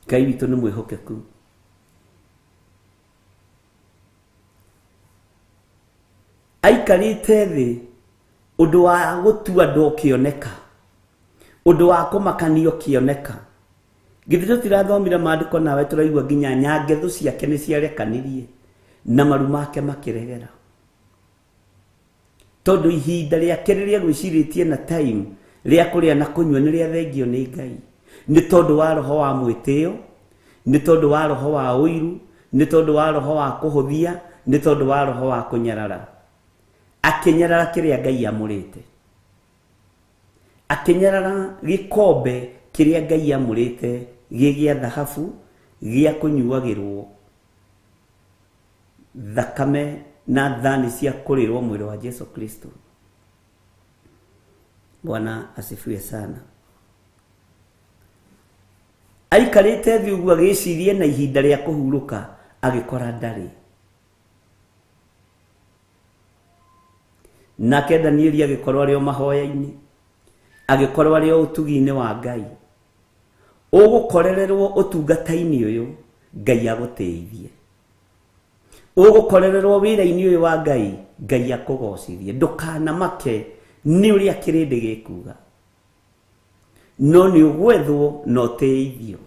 Ngai witũ nĩ mwĩhokeku. Aikarĩte thĩ ũndũ wa gũtua nda ũkĩoneka, ũndũ wa kũmakania ũkĩoneka. Githĩ tũtirathomire maandĩko nawe tũraigua nginya nyangethu ciake nĩ ciarekanirie na maru make makĩregera. Tondũ ihinda rĩake rĩrĩa gwĩcirĩtie na time rĩa kũrĩa na kũnyua nĩ rĩathengio nĩ Ngai. Nĩ tondũ wa roho wa mwĩtĩo, nĩ tondũ wa roho wa ũiru, nĩ tondũ wa roho wa kũhũthia, nĩ tondũ wa roho wa kũnyarara. Akĩnyarara kĩrĩa Ngai amũrĩte. Akĩnyarara gĩkombe kĩrĩa Ngai amũrĩte gĩ gĩa thahabu gĩa kũnyuagĩrwo thakame na thani cia kũrĩrwo mwĩrĩ wa Jesu Kristo. Bwana asifiwe sana. Aikarĩte thĩ ũguo agĩcirie na ihinda rĩa kũhurũka, agĩkora ndarĩ. Nake Danieli agĩkorwo arĩ o mahoya-inĩ, agĩkorwo arĩ o ũtugi-inĩ wa Ngai. Ũgũkorererwo ũtungata-inĩ ũyũ, Ngai agũteithie. Ũgũkorererwo wĩra-inĩ ũyũ wa Ngai, Ngai akũgocithie. Ndũkanamake nĩ ũrĩa kĩrĩndĩ gĩkuga, no nĩ ũgwethwo na ũteithio.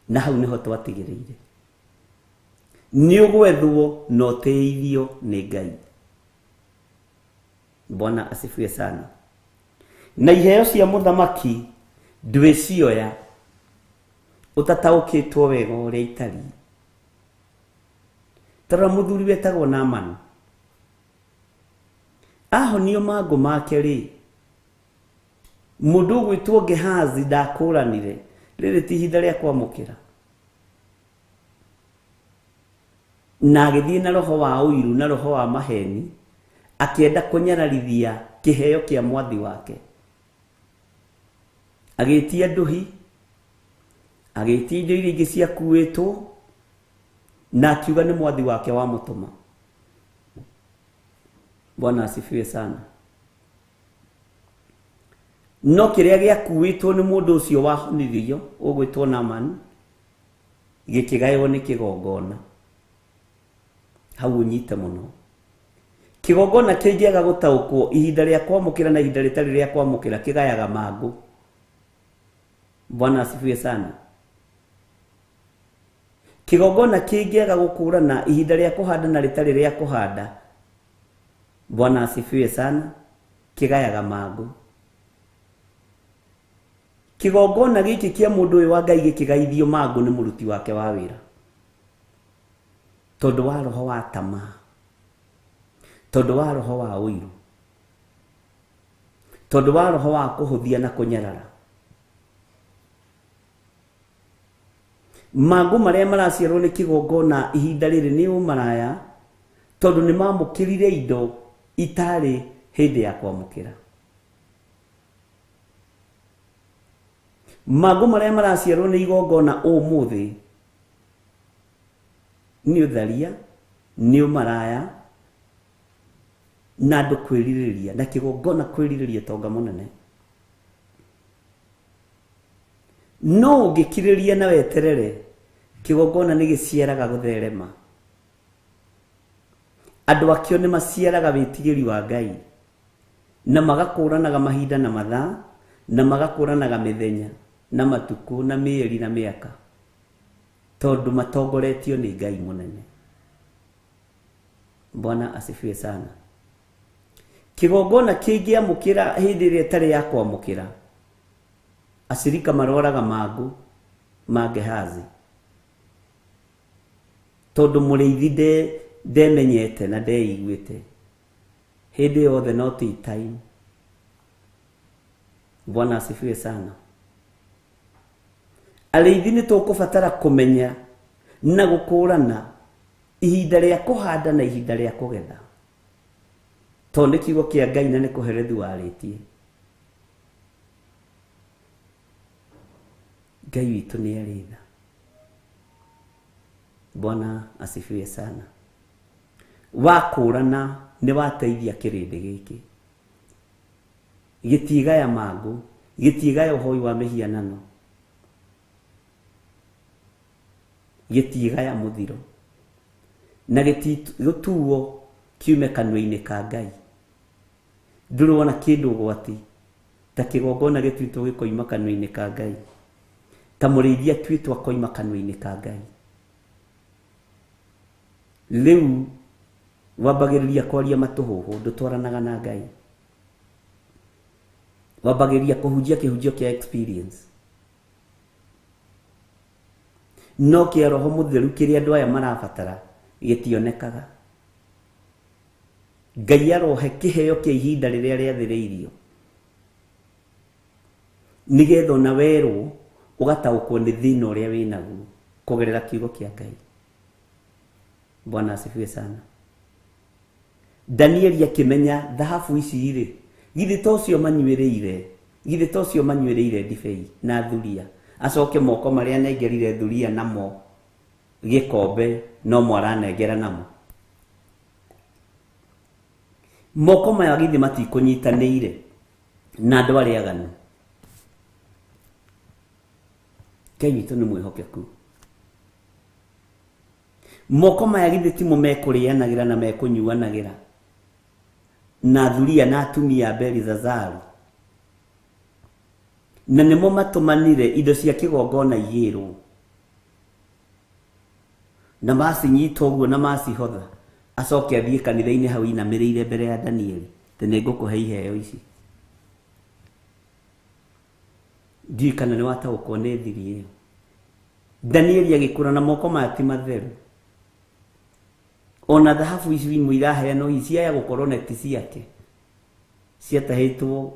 Na hau nĩho twatigĩrĩire. Nĩ ũgwethwo na ũteithio nĩ Ngai. Bwana asifiwe sana. Na iheo cia mũthamaki ndwĩcioya ũtataũkĩtwo wega ũrĩa itariĩ. Tarora mũthuri wetagwo Naamani. Ahonio mangũ make rĩ, mũndũ ũgwĩtwo Gehazi ndakũranire. Rĩrĩ ti ihinda rĩa kwamũkĩra. Na agĩthiĩ na roho wa ũiru na roho wa maheni, Akĩenda kũnyararithia kĩheo kĩa mwathi wake. Agĩtia nduhi, agĩtia indo iria ingĩ ciakuĩtwo, na akiuga nĩ mwathi wake wamũtũma. Bwana asifiwe sana. No kĩrĩa gĩakuĩtwo nĩ mũndũ ũcio wahonirio ũgwĩtwo Naamani gĩkĩgaywo nĩ kĩgongona. Hau ũnyite mũno. Kĩgongona kĩngĩaga gũtaũkwo ihinda rĩa kwamũkĩra na ihinda rĩtarĩ rĩa kwamũkĩra kĩgayaga mangũ. Bwana asifiwe sana. Kĩgongona kĩngĩaga gũkũrana ihinda rĩa kũhanda na rĩtarĩ rĩa kũhanda, Bwana asifiwe sana, kĩgayaga mangũ. Kĩgongona gĩkĩ kĩa mũndũ ũyũ wa Ngai gĩkĩgaithio mangũ nĩ mũruti wake wa wĩra, tondũ wa roho wa tamaa, tondũ wa roho wa ũiru, tondũ wa roho wa kũhũthia na kũnyarara. Mangũ marĩa maraciarwo nĩ kĩgongona ihinda rĩrĩ nĩ ũmaraya, tondũ nĩ mamũkĩrire indo itarĩ hĩndĩ ya kwamũkĩra. Mangũ marĩa maraciarwo nĩ igongona ũmũthĩ nĩ ũtharia, nĩ ũmaraya, na andũ kwĩrirĩria, na kĩgongona kwĩrirĩria tonga mũnene. No ũngĩkirĩria na weterere, kĩgongona nĩ gĩciaraga gũtherema. Andũ akĩo nĩ maciaraga wĩtigĩri wa Ngai, na magakũranaga mahinda na mathaa, na magakũranaga mĩthenya na matukũ na mĩeri na mĩaka, tondũ matongoretio nĩ Ngai mũnene. Bwana asifiwe sana. Kĩgongona kĩngĩamũkĩra hĩndĩ ĩrĩa ĩtarĩ ya kwamũkĩra, acirika marwaraga mangũ ma Gehazi, tondũ mũrĩithi ndemenyete na ndeiguĩte hĩndĩ yothe, no ti time. Bwana asifiwe sana. Arĩithi nĩ tũkũbatara kũmenya na gũkũrana ihinda rĩa kũhanda na ihinda rĩa kũgetha, tondũ nĩ kiugo kĩa Ngai na nĩ kũherethu warĩtie. Ngai witũ nĩ arĩ tha. Bwana asifiwe sana. Wakũrana nĩ wateithia kĩrĩndĩ gĩkĩ, gĩtigaya mangũ, gĩtigaya ũhoi wa mĩhianano, gĩtigaya mũthiro, na gĩtigũtuo kiume kanua-inĩ ka Ngai. Ndũrona kĩndũ ũgwati ta kĩgongona gĩtuĩtwo gĩkoima kanua-inĩ ka Ngai, ta mũrĩithi atuĩtwo akoima kanua-inĩ ka Ngai. Rĩu wambagĩrĩria kwaria matũhũhũ, ndũtwaranaga na Ngai. Wambagĩrĩria kũhunjia kĩhunjio kĩa experience, no kĩa roho mũtheru kĩrĩa andũ aya marabatara gĩtionekaga. Ngai arohe kĩheo kĩa ihinda rĩrĩa rĩathĩrĩirio, nĩgetha ona werwo ũgataũkwo nĩ thĩna ũrĩa wĩnaguo kũgerera kiugo kĩa Ngai. Bwana asifiwe sana. Danieli akĩmenya thahabu ici rĩ, githĩ to ũcio manyuĩrĩire, githĩ to ũcio manyuĩrĩire ndibei na thuria, acoke moko marĩa anengerire thuria namo gĩkombe no mo aranengera namo. Moko maya githĩ matikũnyitanĩire na andũ arĩa aganu. Ngai witũ nĩ mwĩhokeku. Moko maya githĩ timo mekũrĩanagĩra na mekũnyuanagĩra na thuria na atumia a Belizazaru, na nĩmo matũmanire indo cia kĩgongona igĩrwo, na macinyita ũguo na macihotha, acoke athiĩ kanitha-inĩ hau inamĩrĩire mbere ya Danieli, atĩ nĩngũkũhe iheo ici. Ndiũĩ kana nĩ wataũkwo nĩ thiri ĩyo. Danieli agĩkũra na moko maya ti matheru, ona thahabu ici imwe iraheanwo hihi ciaya gũkorwo na ti ciake, ciatahĩtwo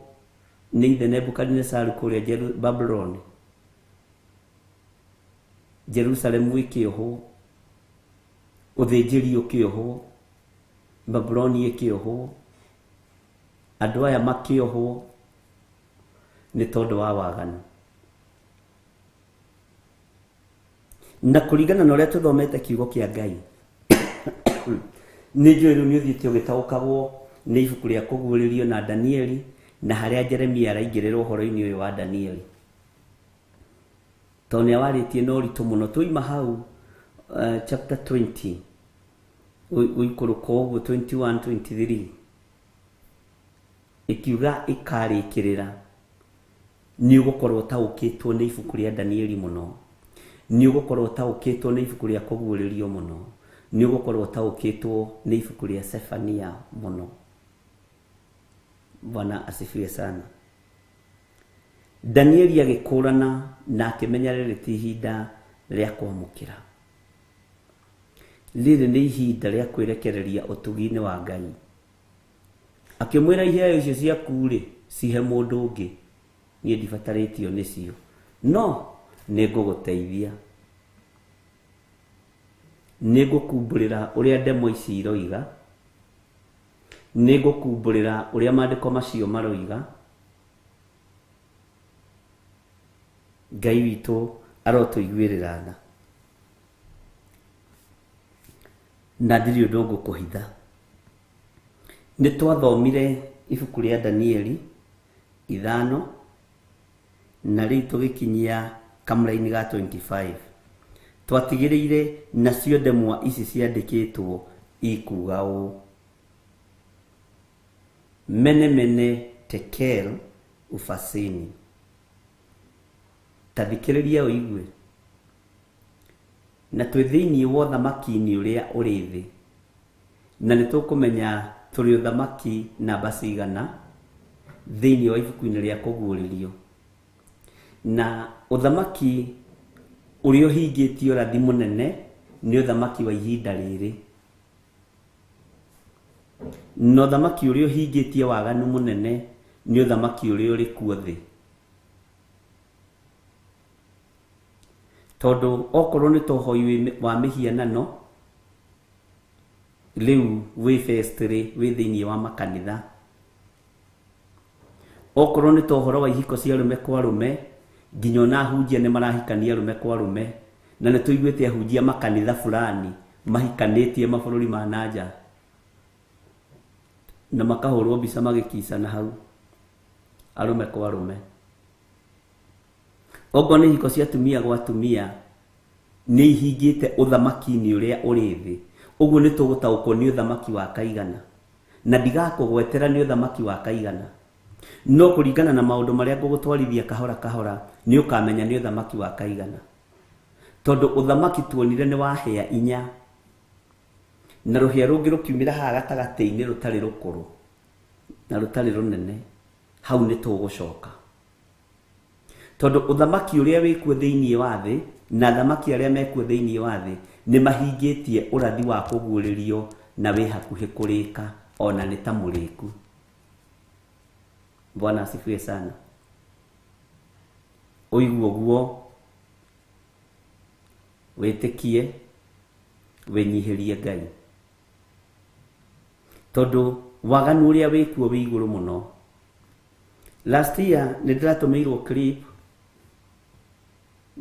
nĩ ithe Nebukadinesaru kũrĩa Babuloni, Jerusalemu ĩkĩohwo, ũthĩnjĩri ũkĩohwo, Babuloni ĩkĩohwo, Andũ aya makĩohwo nĩ tondũ wa waganu. Na kũringana na ũrĩa tũthomete kiugo kĩa Ngai, nĩ njũĩ rĩu nĩ ũthiĩte ũgĩtaũkagwo nĩ ibuku rĩa kũguũrĩrio na Danieli, na harĩa Jeremia araingĩrĩra ũhoro-inĩ ũyũ wa Danieli. Tondũ nĩ awarĩtie na ũritũ mũno. Twaima hau chapter 20 ũikũrũka ũguo 21 23 ikiuga ikarĩkĩrĩra nĩ ũgũkorwo ũtaũkĩtwo nĩ ibuku rĩa Danieli mũno, nĩ ũgũkorwo ũtaũkĩtwo nĩ ibuku rĩa kũguũrĩrio mũno, nĩ ũgũkorwo ũtaũkĩtwo nĩ ibuku rĩa Sefania mũno. Bwana asifiwe sana. Danieli agĩkũrana na akĩmenya rĩrĩ ti ihinda rĩa kwamũkĩra, rĩrĩ nĩ ihinda rĩa kwĩrekereria ũtugi-inĩ wa Ngai. Akĩmwĩra iheo icio ciaku rĩ cihe mũndũ ũngĩ, niĩ ndibatarĩtio nĩcio, no nĩngũgũteithia, nĩngũkumbũrĩra ũrĩa ndemwa ici iroiga, nĩngũkumbũrĩra ũrĩa maandĩko macio maroiga. Ngai witũ arotũiguĩrĩra tha, na ndirĩ ũndũ ngũkũhitha. Nĩ twathomire ibuku rĩa Danieli 5 na rĩu tũgĩkinyia kamũraini ga 25. Twatigĩrĩire nacio ndemwa ici ciandĩkĩtwo ikuga ũũ: mene mene tekel ufasini. Ta thikĩrĩria ũigue. Na twĩ thĩinĩ wa ũthamaki-inĩ ũrĩa ũrĩ thĩ, na nĩ tũkũmenya tũrĩ ũthamaki namba cigana thĩinĩ wa ibuku-inĩ rĩa kũguũrĩrio. Na ũthamaki ũrĩa ũhingĩtie ũrathi mũnene nĩ ũthamaki wa ihinda rĩrĩ, na ũthamaki ũrĩa ũhingĩtie waganu mũnene nĩ ũthamaki ũrĩa ũrĩ kuo thĩ. Tondũ okorwo nĩ ta ũhoi wa mĩhianano, rĩu wĩ festry wĩ thĩinĩ wa makanitha. Okorwo nĩ ta ũhoro wa ihiko cia arũme kwa arũme, nginya ona ahunjia nĩ marahikania arũme kwa arũme, na nĩ tũiguĩte ahunjia makanitha fulani mahikanĩtie mabũrũri ma nanja na makahũrwo mbica magĩkicana hau arũme kwa arũme. Okorwo nĩ ihiko cia atumia gwa atumia, nĩ ihingĩte ũthamaki-inĩ ũrĩa ũrĩ thĩ. Ũguo nĩ tũgũtaũkwo nĩ ũthamaki wa kaigana, na ndigakũgwetera nĩ ũthamaki wa kaigana, no kũringana na maũndũ marĩa ngũgũtwarithia kahora kahora nĩ ũkamenya nĩ ũthamaki wa kaigana. Tondũ ũthamaki tuonire nĩ wa hĩa inya, na rũhĩa rũngĩ rũkiumĩra haha gatagatĩ-inĩ rũtarĩ rũkũrũ na rũtarĩ rũnene, hau nĩ tũgũcoka. Tondũ ũthamaki ũrĩa wĩkuo thĩinĩ wa thĩ na athamaki arĩa mekuo thĩinĩ wa thĩ nĩ mahingĩtie ũrathi wa kũguũrĩrio na wĩ hakuhĩ kũrĩka, ona nĩ ta mũrĩku. Bwana asifiwe sana. Ũigue ũguo, wĩtĩkie, wĩnyihĩrie Ngai, tondũ waganu ũrĩa wĩkuo wĩ igũrũ mũno. Last year nĩ ndĩratũmĩirwo clip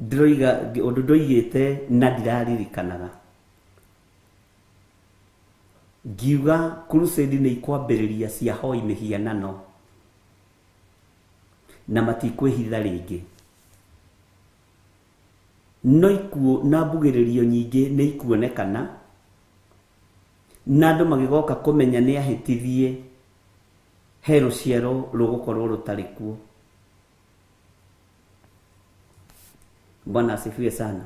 ndĩroiga ũndũ ndoigĩte na ndiraririkanaga, ngiuga crusade nĩ ikwambĩrĩria cia hoi mĩhianano na matikwĩhitha rĩngĩ, no ikuũ na mbugĩrĩrio nyingĩ nĩ ikuonekana, na andũ magĩgoka kũmenya nĩ ahĩtithie, he rũciaro rũgũkorwo rũtarĩ kuo. Bwana asifiwe sana.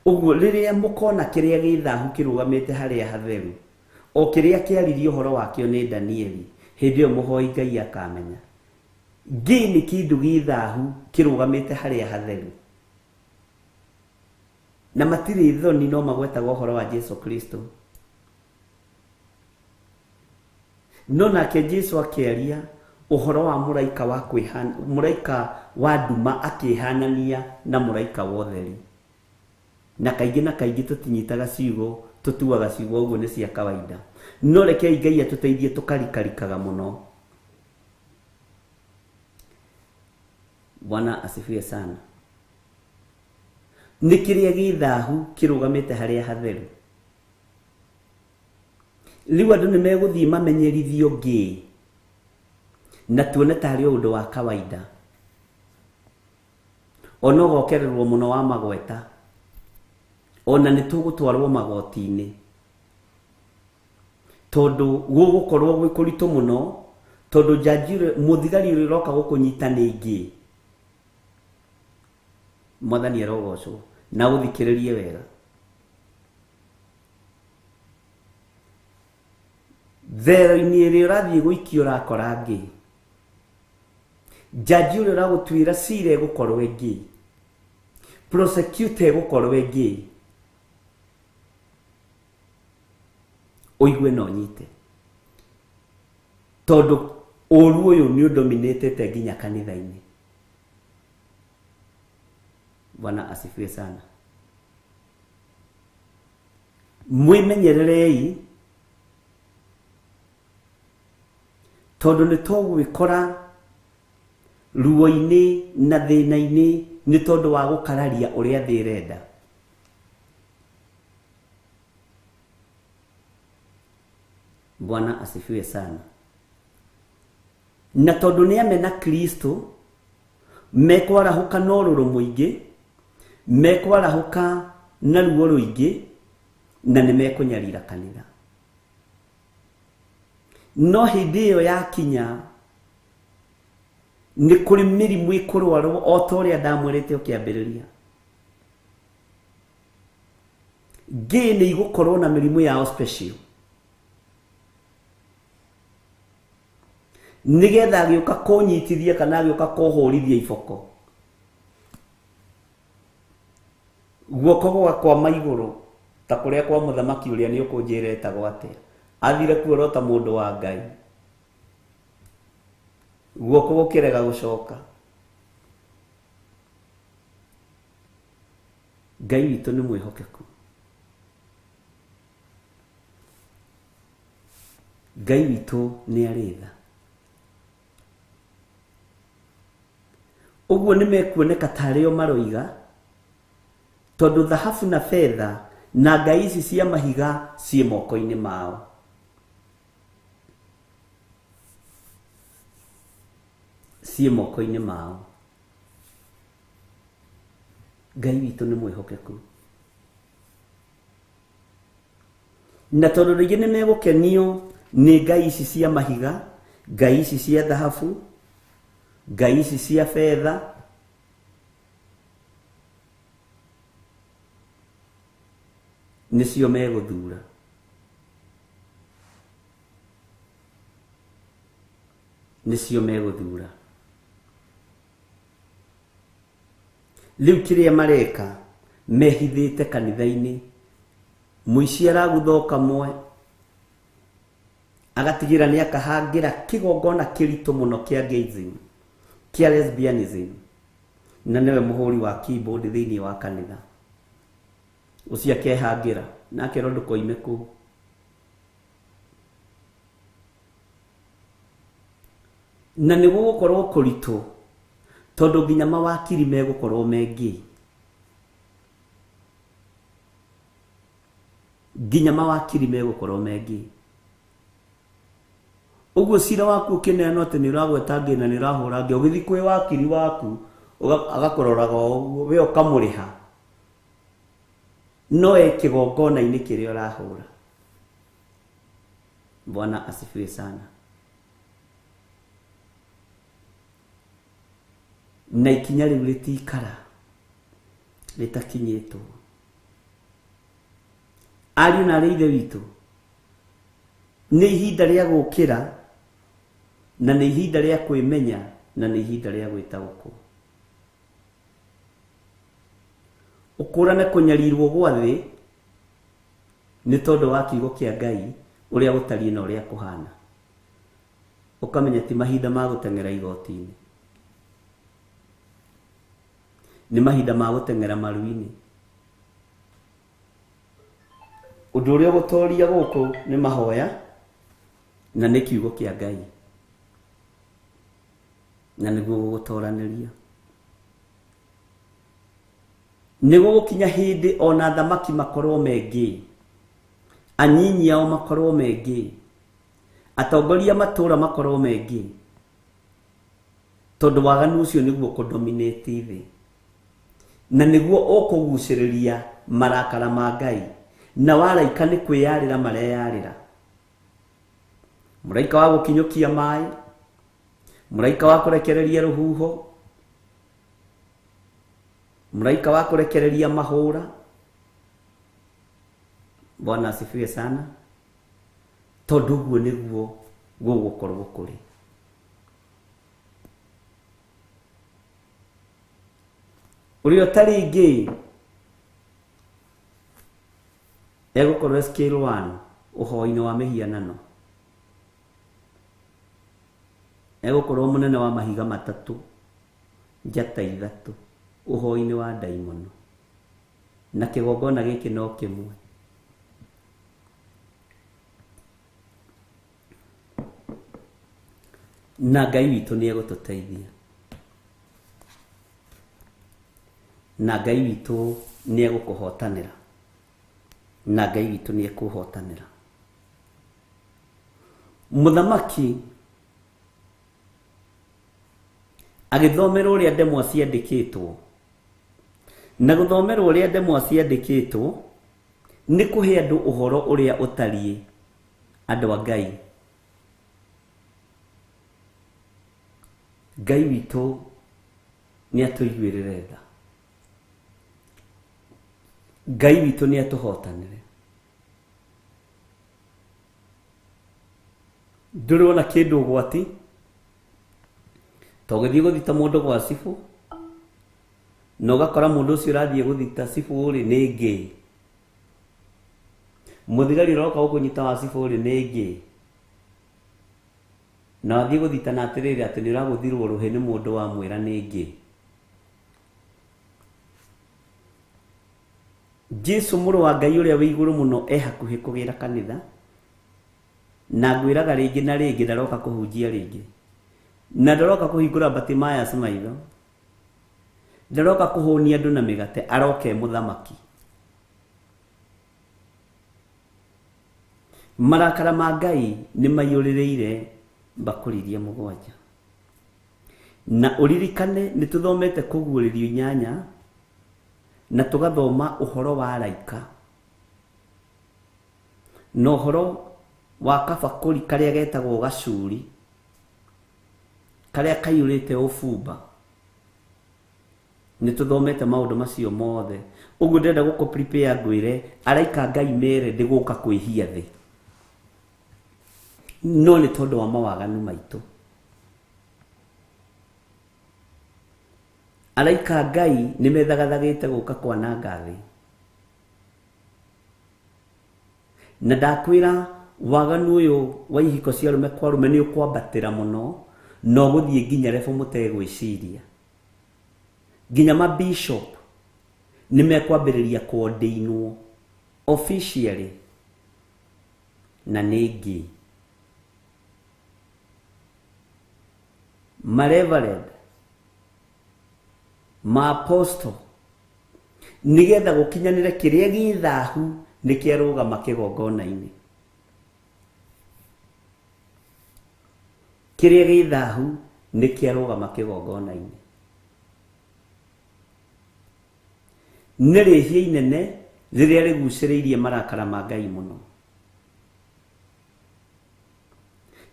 Ũguo rĩrĩa mũkona kĩrĩa gĩ thahu kĩrũgamĩte harĩa hatheru, o kĩrĩa kĩaririe ũhoro wakĩo nĩ Danieli, hĩndĩ ĩyo mũhoi Ngai akamenya ngĩ nĩ kĩndũ gĩ thahu kĩrũgamĩte harĩa hatheru, na matirĩ thoni no magwetaga ũhoro wa Jesu Kristo. No nake Jesu akĩaria ũhoro wa mũraika wa kwĩhana, mũraika wa nduma akĩhanania na mũraika wa ũtheri. Na kaingĩ tũtinyitaga ciugo, tũtuaga ciugo ũguo nĩ cia kawaida, no rekei Ngai atũteithie tũkarikarikaga mũno. Bwana asifiwe sana. Nĩ kĩrĩa gĩ thahu kĩrũgamĩte harĩa hatheru. Rĩu andũ nĩ megũthiĩ mamenyerithio ngĩ na tuone tarĩ o ũndũ wa kawaida. Ona ũgokererwo mũno wa magweta, ona nĩ tũgũtwarwo magoti-inĩ, tondũ gũgũkorwo gwĩ kũritũ mũno, tondũ njanji mũthigari ũrĩa ũroka gũkũnyita nĩ ngĩ. Mwathani arogocwo. Na ũthikĩrĩrie wega. Thero-inĩ ĩrĩa ũrathiĩ gũikio ũrakora ngĩ. Njanji ũrĩa ũragũtuĩra cira ĩgũkorwo ĩngĩ, prosecutor ĩgũkorwo ĩngĩ. Ũigue na ũnyite, tondũ ũru ũyũ nĩ ũndominĩtĩte nginya kanitha-inĩ. Bwana asifiwe sana. Mwĩmenyererei, tondũ nĩ tũgwĩkora ruo-inĩ na thĩna-inĩ nĩ tondũ wa gũkararia ũrĩa thĩ ĩrenda. Bwana asifiwe sana. Na tondũ nĩ amena Kristo, mekwarahũka na ũrũrũ mũingĩ, mekwarahũka na ruo rũingĩ, na nĩ mekũnyarira kanitha. No hĩndĩ ĩyo yakinya nĩ kũrĩ mĩrimũ ĩkũrwarwo o ta ũrĩa ndamwĩrĩte ũkĩambĩrĩria. Ngĩ nĩ igũkorwo na mĩrimũ yao special, nĩgetha agĩũka kũnyitithia kana agĩũka kũhũrithia iboko, guoko gwakwama igũrũ ta kũrĩa kwa mũthamaki ũrĩa nĩ ũkũnjĩra etagwo atĩa, athire kuorota mũndũ wa Ngai, guoko gũkĩrega gũcoka. Ngai witũ nĩ mwĩhokeku. Ngai witũ nĩ arĩ tha. Ũguo nĩ mekuoneka tarĩ o maroiga, tondũ thahabu na betha na ngai ici cia mahiga ciĩ moko-inĩ mao. Ciĩ moko-inĩ mao. Ngai witũ nĩ mwĩhokeku. Na tondũ rĩngĩ nĩ megũkenio nĩ ngai ici cia mahiga, ngai ici cia thahabu, ngai ici cia betha, nĩcio megũthura. Nĩcio megũthura. Rĩu kĩrĩa mareka mehithĩte kanitha-inĩ, mũici aragutha kamwe agatigĩra nĩ akahangĩra kĩgongona kĩritũ mũno kĩa gayism, kĩa lesbianism, na nĩwe mũhũri wa keyboard thĩinĩ wa kanitha. Ũcio akehangĩra na akerwo ndũkoime kũu. Na nĩ gũgũkorwo kũritũ, tondũ nginya mawakiri megũkorwo mengĩ. Nginya mawakiri megũkorwo mengĩ. Ũguo cira waku ũkĩneanwo atĩ nĩ ũragweta ngĩ na nĩ ũrahũra ngĩ, ũgĩthiĩ kwĩ wakiri waku agakũroraga o ũguo, we ũkamũrĩha, no e kĩgongona-inĩ kĩrĩa ũrahũra. Bwana asifiwe sana. Na ikinya rĩu rĩtikara rĩtakinyĩtwo. Ariũ na arĩ ithe witũ, nĩ ihinda rĩa gũkĩra, na nĩ ihinda rĩa kwĩmenya, na nĩ ihinda rĩa gwĩtaũkwo. Ũkũrane kũnyarirwo gwa thĩ nĩ tondũ wa kiugo kĩa Ngai ũrĩa gũtariĩ na ũrĩa kũhana. Ũkamenya ti mahinda ma gũteng'era igoti-inĩ, nĩ mahinda ma gũteng'era maru-inĩ. Ũndũ ũrĩa ũgũtoria gũkũ nĩ mahoya na nĩ kiugo kĩa Ngai, na nĩguo gũgũtoranĩria. Nĩ gũgũkinya hĩndĩ ona thamaki makorwo mengĩ, anyinyi ao makorwo mengĩ, atongoria matũra makorwo mengĩ, tondũ waganu ũcio nĩguo kũdominate thĩ na nĩguo ũkũgucĩrĩria marakara ma Ngai, na waraika nĩ kwĩyarĩra mareyarĩra. Mũraika wa gũkinyũkia maĩ, mũraika wa kũrekereria rũhuho, mũraika wa kũrekereria mahũra. Bwana asifiwe sana. Tondũ ũguo nĩguo gũgũkorwo kũrĩ. Ũrĩa ũtarĩ ngĩ egũkorwo scale 1 ũhoi-inĩ wa mĩhianano, egũkorwo mũnene wa mahiga matatũ, njata ithatũ, ũhoi-inĩ wa ndaimono, na kĩgongona gĩkĩ no kĩmwe. Na Ngai witũ nĩ egũtũteithia, na Ngai witũ nĩ egũkũhotanĩra, na Ngai witũ nĩ ekũhotanĩra. Mũthamaki agĩthomerwo ũrĩa ndemwa ciandĩkĩtwo, na gũthomerwo ũrĩa ndemwa ciandĩkĩtwo nĩ kũhe andũ ũhoro ũrĩa ũtariĩ andũ a Ngai. Ngai witũ nĩ atũiguĩrĩre tha, Ngai witũ nĩ atũhotanĩre. Ndũrĩ wona kĩndũ ũgwati to ũgĩthiĩ gũthita mũndũ gwa cibũ na ũgakora mũndũ ũcio ũrathiĩ gũthita cibũ rĩ nĩ ngĩ, mũthigari ũroka gũkũnyita wa cibũ rĩ nĩ ngĩ, na wathiĩ gũthita na atĩrĩrĩ atĩ nĩ ũragũthirwo rũhĩ nĩ mũndũ wamwĩra nĩ ngĩ. Jesu mũrũ wa Ngai ũrĩa wĩ igũrũ mũno e hakuhĩ kũgĩra kanitha, na ngwĩraga rĩngĩ na rĩngĩ ndaroka kũhunjia rĩngĩ, na ndaroka kũhingũra Bartimaeus maitho, ndaroka kũhũnia andũ na mĩgate, aroka e mũthamaki. Marakara ma Ngai nĩ maiyũrĩrĩire mbakũri iria mũgwanja. Na ũririkane nĩ tũthomete kũguũrĩrio 8 na tũgathoma ũhoro wa araika na ũhoro wa kabakũri karĩa getagwo gacuri, karĩa kaiyũrĩte ũbumba. Nĩ tũthomete maũndũ macio mothe. Ũguo ndĩrenda gũkũ prepare ngwĩre araika Ngai mere ndĩgũka kwĩhia thĩ, no nĩ tondũ wa mawaganu maitũ. Araika Ngai nĩ methagathagĩte gũka kwananga thĩ, na ndakwĩra waganu ũyũ wa ihiko cia arũme kwa arũme nĩ ũkwambatĩra mũno, na ũgũthiĩ nginya level mũtegwĩciria. Nginya mabishop nĩ mekwambĩrĩria kũordĩinwo officially, na nĩ ngĩ. Mareverend, maapostle, nĩgetha gũkinyanĩre kĩrĩa gĩ thahu nĩ kĩarũgama kĩgongona-inĩ. Kĩrĩa gĩ thahu nĩ kĩarũgama kĩgongona-inĩ. Nĩ rĩhia inene rĩrĩa rĩgucĩrĩirie marakara ma Ngai mũno,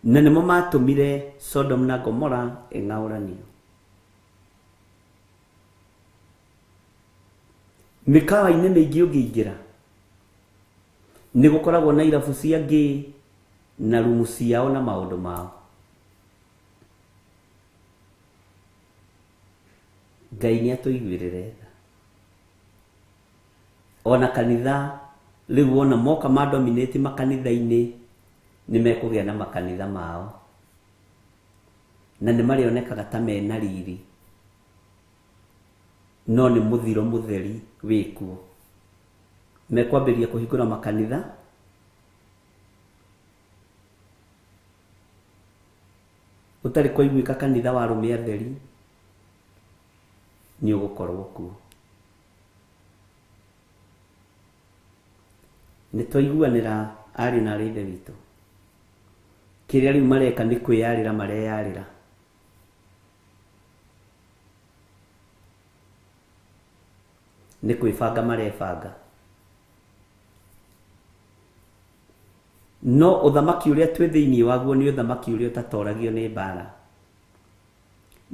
na nĩmo matũmire Sodom na Gomora ĩng'aũranio. Mĩkawa-inĩ mĩingĩ ũngĩingĩra nĩ gũkoragwo na irabu cia ngĩ na rumu ciao na maũndũ mao. Ngai nĩ atũiguĩrĩre tha. Ona kanitha rĩu wona moka madominate makanitha-inĩ nĩ mekũgĩa na makanitha mao, na nĩ marĩonekaga ta mena riri, no nĩ mũthiro mũtheri wĩkuo. Mekwambĩrĩria kũhingũra makanitha ũtarĩ kwaiguĩka kanitha wa arũme atheri nĩ ũgũkorwo kuo. Nĩ twaiguanĩra arĩ na arĩ ithe witũ. Kĩrĩa rĩu mareka nĩ kwĩyarĩra mareyarĩra. Nĩ kwĩbanga marebanga. No ũthamaki ũrĩa twĩ thĩinĩ waguo nĩ ũthamaki ũrĩa ũtatoragio nĩ mbara.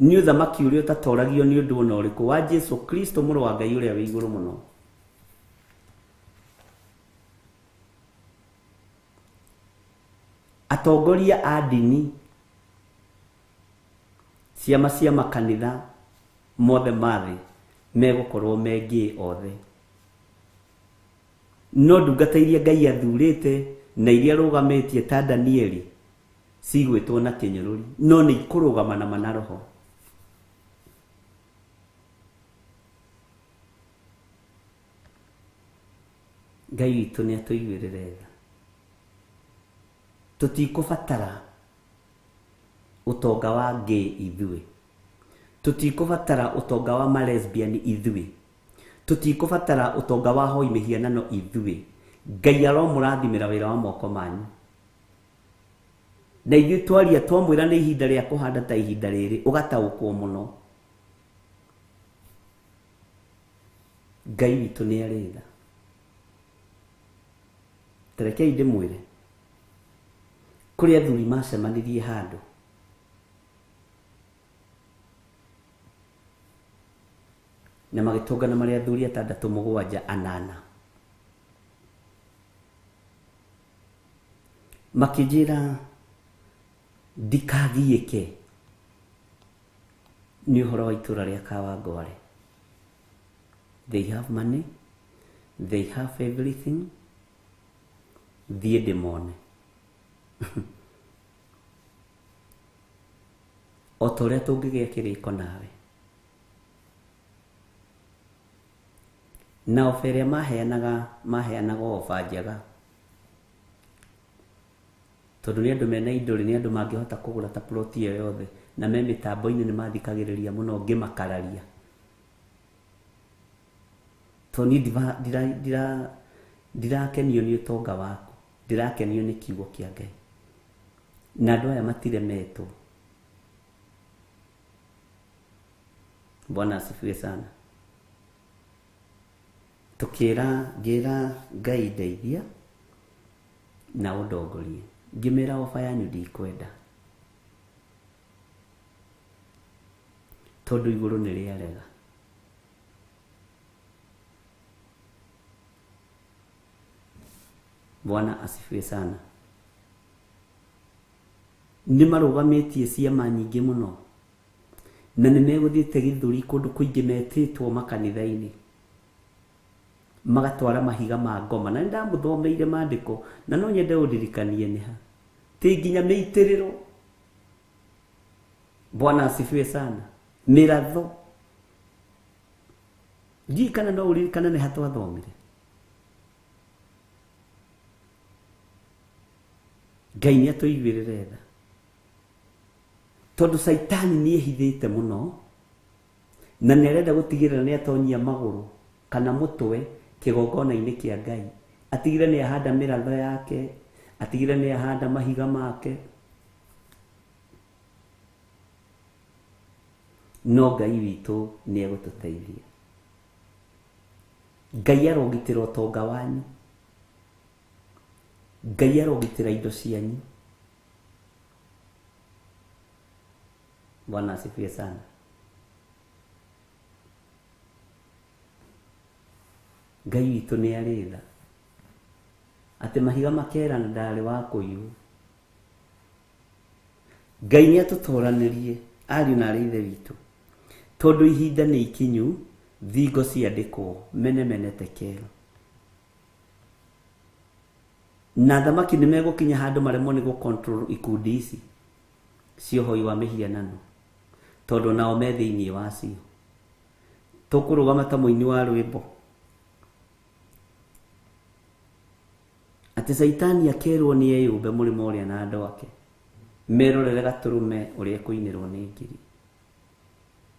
Nĩ ũthamaki ũrĩa ũtatoragio nĩ ũndũ ona ũrĩkũ wa Jesu Kristo mũrũ wa Ngai ũrĩa wĩ igũrũ mũno. Atongoria a ndini, ciama cia makanitha mothe ma thĩ megũkorwo me ngĩ othe. No ndungata iria Ngai athurĩte na iria arũgamĩtie ta Danieli cigwĩtwo na kĩnyũrũri, no nĩ ikũrũgama na mana roho. Ngai witũ nĩ atũiguĩrĩre tha. Tũtikũbatara ũtonga wa gay ithuĩ. Tũtikũbatara ũtonga wa malesbian ithuĩ. Tũtikũbatara ũtonga wa hoi mĩhianano ithuĩ. Ngai aromũrathimĩra wĩra wa moko manyu. Na ithuĩ twaria twamwĩra nĩ ihinda rĩa kũhanda ta ihinda rĩrĩ, ũgataũkwo mũno. Ngai witũ nĩ arĩ tha. Ta rekei ndĩmwĩre, kũrĩ athuri macemanirie handũ na magĩtũngana marĩ athuri atandatũ mũgwanja anana. Makĩnjĩra ndikagiĩke nĩ ũhoro wa itũra rĩa Kawangware. They have money, they have everything, thiĩ ndĩmone. O ta ũrĩa tũngĩgĩa kĩrĩko nawe. Na oba ĩrĩa maheanaga oba njega. Tondũ nĩ andũ mena indo rĩ, nĩ andũ mangĩhota kũgũra ta ploti ĩyo yothe, na me mĩtambo-inĩ nĩ mathikagĩrĩria mũno ngĩmakararia. Tondũ niĩ ndirakenio nĩ ũtonga waku, ndirakenio nĩ kiugo kĩa Ngai. Na andũ aya matiremetwo. Bwana asifiwe sana. Tukĩra ngĩra Ngai ndeithia na ũndongorie. Ngĩmera oba yanyu ndikwenda. Tondũ igũrũ nĩ rĩarega. Bwana asifiwe sana. Nĩ marũgamĩtie ciama nyingĩ mũno. Na nĩ megũthiĩte gĩthũri kũndũ kũingĩ metĩtwo makanitha-inĩ. Magatwara mahiga ma ngoma. Na nĩ ndamũthomeire maandĩko na no nyende ũndirikanie nĩ ha. Ti nginya mĩitĩrĩro. Bwana asifiwe sana. Mĩratho. Ndiũĩ kana no ũririkane nĩ ha twathomire. Ngai nĩ atũiguĩrĩre tha. Tondũ Caitani nĩ ehithĩte mũno na nĩ arenda gũtigĩrĩra nĩ atonyia magũrũ kana mũtwe kĩgongona-inĩ kĩa Ngai. Atigĩrĩre nĩ ahanda mĩratho yake, atigĩrĩre nĩ ahanda mahiga make. No Ngai witũ nĩ egũtũteithia. Ngai arogitĩra ũtonga wanyu. Ngai arogitĩra indo cianyu. Bwana asifiwe sana. Ngai witũ nĩ arĩ tha. Atĩ mahiga makerana ndarĩ wa kũiywo. Ngai nĩ atũtoranĩrie ariũ na arĩ ithe witũ. Tondũ ihinda nĩ ikinyu, thingo ciandĩkwo mene mene tekero. Na athamaki nĩ megũkinya handũ maremwo nĩ gũ-control ikundi ici cia ũhoi wa mĩhianano, tondũ nao me thĩinĩ wacio. Tũkũrũgama ta mũini wa rwĩmbo atĩ Caitani akerwo nĩ eyũmbe mũrĩmo ũrĩa na andũ ake merorere gatũrũme ũrĩa kũinĩrwo nĩ ngiri.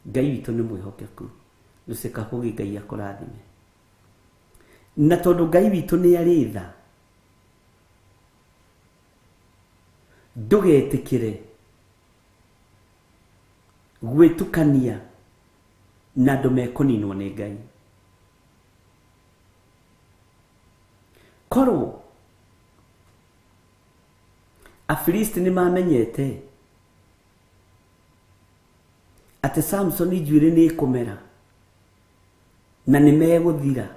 Ngai witũ nĩ mwĩhokeku. Lucy Kabugi Ngai akũrathime. Na tondũ Ngai witũ nĩ arĩ tha, Ndũgetĩkĩre gwĩtukania na andũ mekũninwo nĩ Ngai. Korwo Afilisti nĩ mamenyete atĩ Samson njuĩrĩ nĩ ĩkũmera na nĩ megũthira,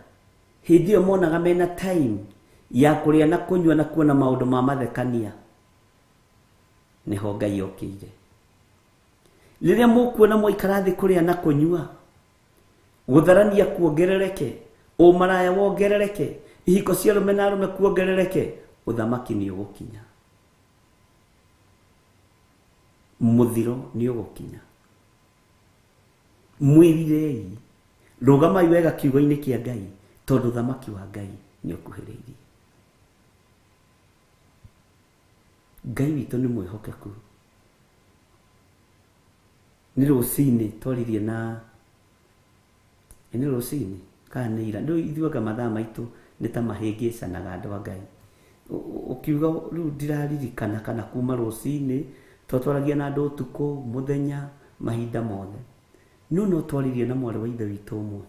hĩndĩ ĩyo monaga mena time ya kũrĩa na kũnyua na kuona maũndũ ma mathekania, nĩho Ngai okĩire. Rĩrĩa mũkuona mwaikara thĩ kũrĩa na kũnyua, gũtharania kuongerereke, ũmaraya wongerereke, ihiko cia arũme na arũme kuongerereke, ũthamaki nĩ ũgũkinya, mũthiro nĩ ũgũkinya. Mwĩrirei, rũgamai wega kiugo-inĩ kĩa Ngai, tondũ ũthamaki wa Ngai nĩ ũkuhĩrĩirie. Ngai witũ nĩ mwĩhokeku. Nĩ rũcinĩ twaririe na nĩ rũcinĩ kana nĩ ira, rĩu ithuĩ mathaa maitũ nĩ ta mahĩngĩcanaga andũ a Ngai. Ũkiuga rĩu ndiraririkana kana kuma rũcinĩ, twatwaragia na andũ ũtukũ, mũthenya, mahinda mothe. No no twaririe na mwarĩ wa ithe witũ ũmwe,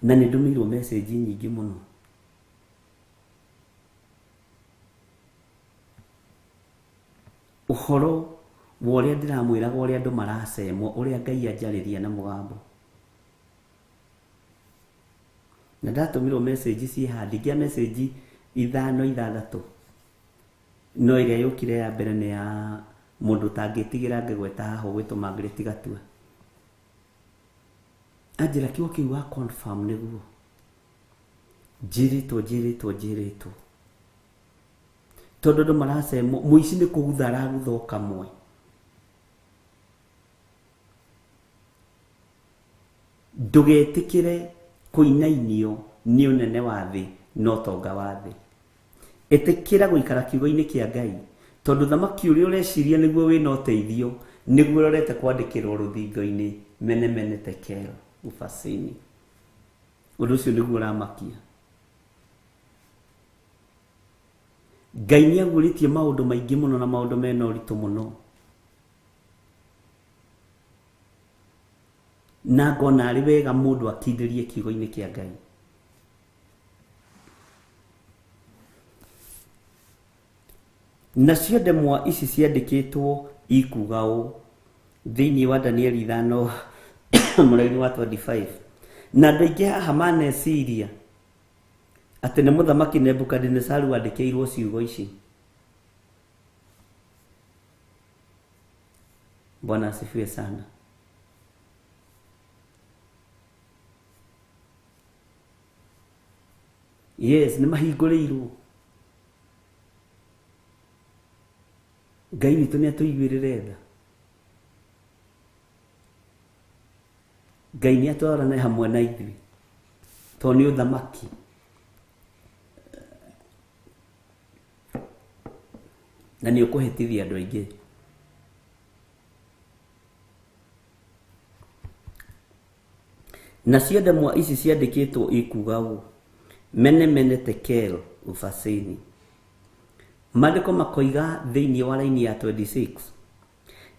na nĩ ndũmĩirwo message nyingĩ mũno. Ũhoro wa ũrĩa ndĩramwĩraga ũrĩa andũ maracemwo, ũrĩa Ngai anjarĩria na mũgambo. Na ndatũmĩrwo message ciĩ haha, ndingĩa message 5 6, no ĩrĩa yũkire ya mbere nĩ ya mũndũ ũtangĩtigĩra ngĩgweta haha ũgwĩtwo Margaret Gatua. Anjĩra kiugo kĩu wa confirm nĩguo njĩrĩtwo njĩrĩtwo njĩrĩtwo, tondũ andũ maracemwo, mũici nĩ kũgutha aragutha o kamwe. Ndũgetĩkĩre kũinainio nĩ ũnene wa thĩ na ũtonga wa thĩ. Ĩtĩkĩra gũikara kiugo-inĩ kĩa Ngai, tondũ thamaki ũrĩa ũreciria nĩguo wĩna ũteithio, nĩguo ũrorete kwandĩkĩrwo rũthingo-inĩ mene mene tekel ufasini. Ũndũ ũcio nĩguo ũramakia. Ngai nĩ aguũrĩtie maũndũ maingĩ mũno na maũndũ mena ũritũ mũno, na ngona arĩ wega mũndũ akindĩrie kiugo-inĩ kĩa Ngai. Nacio ndemwa ici ciandĩkĩtwo ikuga ũũ thĩinĩ wa Danieli 5 mũraini wa 25. Na andũ aingĩ haha maneciria atĩ nĩ mũthamaki Nebukadinezaru wandĩkĩirwo ciugo ici. Bwana asifiwe sana. Yes, nĩ mahingũrĩirwo. Ngai witũ nĩ atũiguĩrĩre tha. Ngai nĩ atwarane hamwe na ithuĩ, tondũ nĩ ũthamaki. Na nĩ ũkũhĩtithia andũ aingĩ. Nacio ndemwa ici ciandĩkĩtwo ikuga ũũ: mene mene tekel ufasini. Maandĩko makoiga thĩinĩ wa raini ya 26,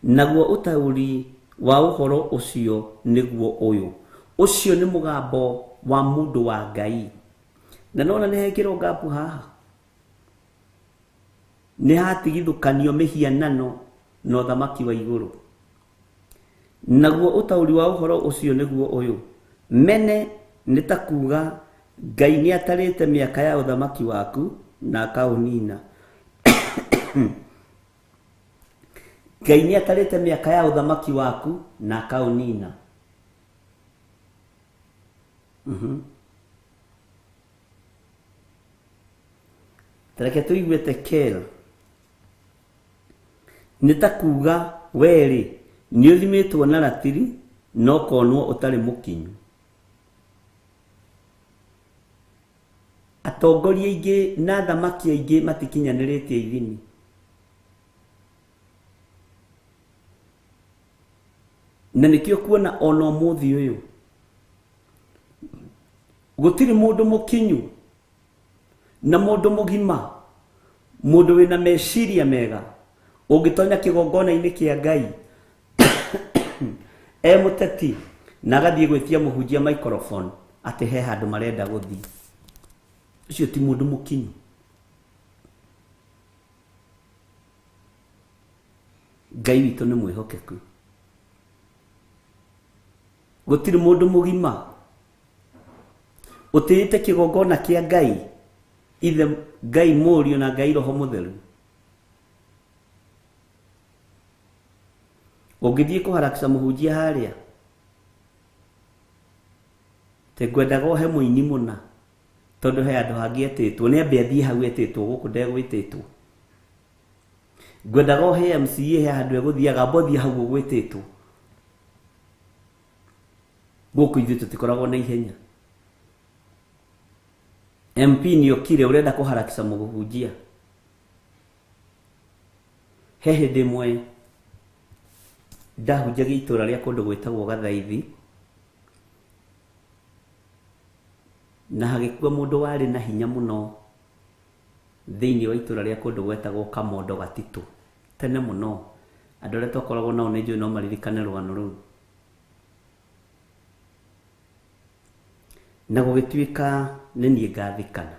naguo ũtaũri wa ũhoro ũcio nĩguo ũyũ. Ũcio nĩ mũgambo wa mũndũ wa Ngai. Na nona nĩ hekĩrwo ngapu haha, nĩ hatigithũkanio mĩhianano na ũthamaki wa igũrũ. Naguo ũtaũri wa ũhoro ũcio nĩguo ũyũ: mene nĩ ta kuga Ngai nĩ atarĩte mĩaka ya ũthamaki waku na akaũnina. Ngai nĩ atarĩte mĩaka ya ũthamaki waku na akaũnina. Tareke tũigue tekel nĩ ta kuga werĩ nĩ ũthimĩtwo na ratiri no ũkonwo ũtarĩ mũkinyu. Atongoria aingĩ na athamaki aingĩ matikinyanĩrĩtie ithimi. Na nĩkĩo kuona ona ũmũthĩ ũyũ gũtirĩ mũndũ mũkinyu na mũndũ mũgima, Mũndũ wĩna meciria mega ũngĩtonya kĩgongona-inĩ kĩa Ngai e mũteti na agathiĩ gwĩtia mũhunjia microphone atĩ he handũ marenda gũthiĩ, ũcio ti mũndũ mũkinyu. Ngai witũ nĩ mwĩhokeku. Gũtirĩ mũndũ mũgima ũtĩĩte kĩgongona kĩa Ngai, ithe Ngai Mũriũ na Ngai Roho Mũtheru, ũngĩthiĩ kũharakisha mũhunjia harĩa te ngwendaga ũhe mũini mũna tondũ he handũ hangĩ etĩtwo, nĩ ambe athiĩ hau etĩtwo, gũkũ ndegwĩtĩtwo. Ngwendaga ũhe MCA he handũ egũthiaga, amba ũthiĩ hau ũgwĩtĩtwo. Gũkũ ithuĩ tũtikoragwo na ihenya. MP nĩ okire ũrenda kũharakisha mũhunjia. He hĩndĩ ĩmwe ndahunjagia itũra rĩa kũndũ gwĩtagwo Gathaithi, na hagĩkua mũndũ warĩ na hinya mũno thĩinĩ wa itũra rĩa kũndũ gwetagwo Kamondo Gatitũ. Tene mũno andũ arĩa twakoragwo nao nĩ njũĩ no maririkane rũgano rũu. Na gũgĩtuĩka nĩ niĩ ngathikana.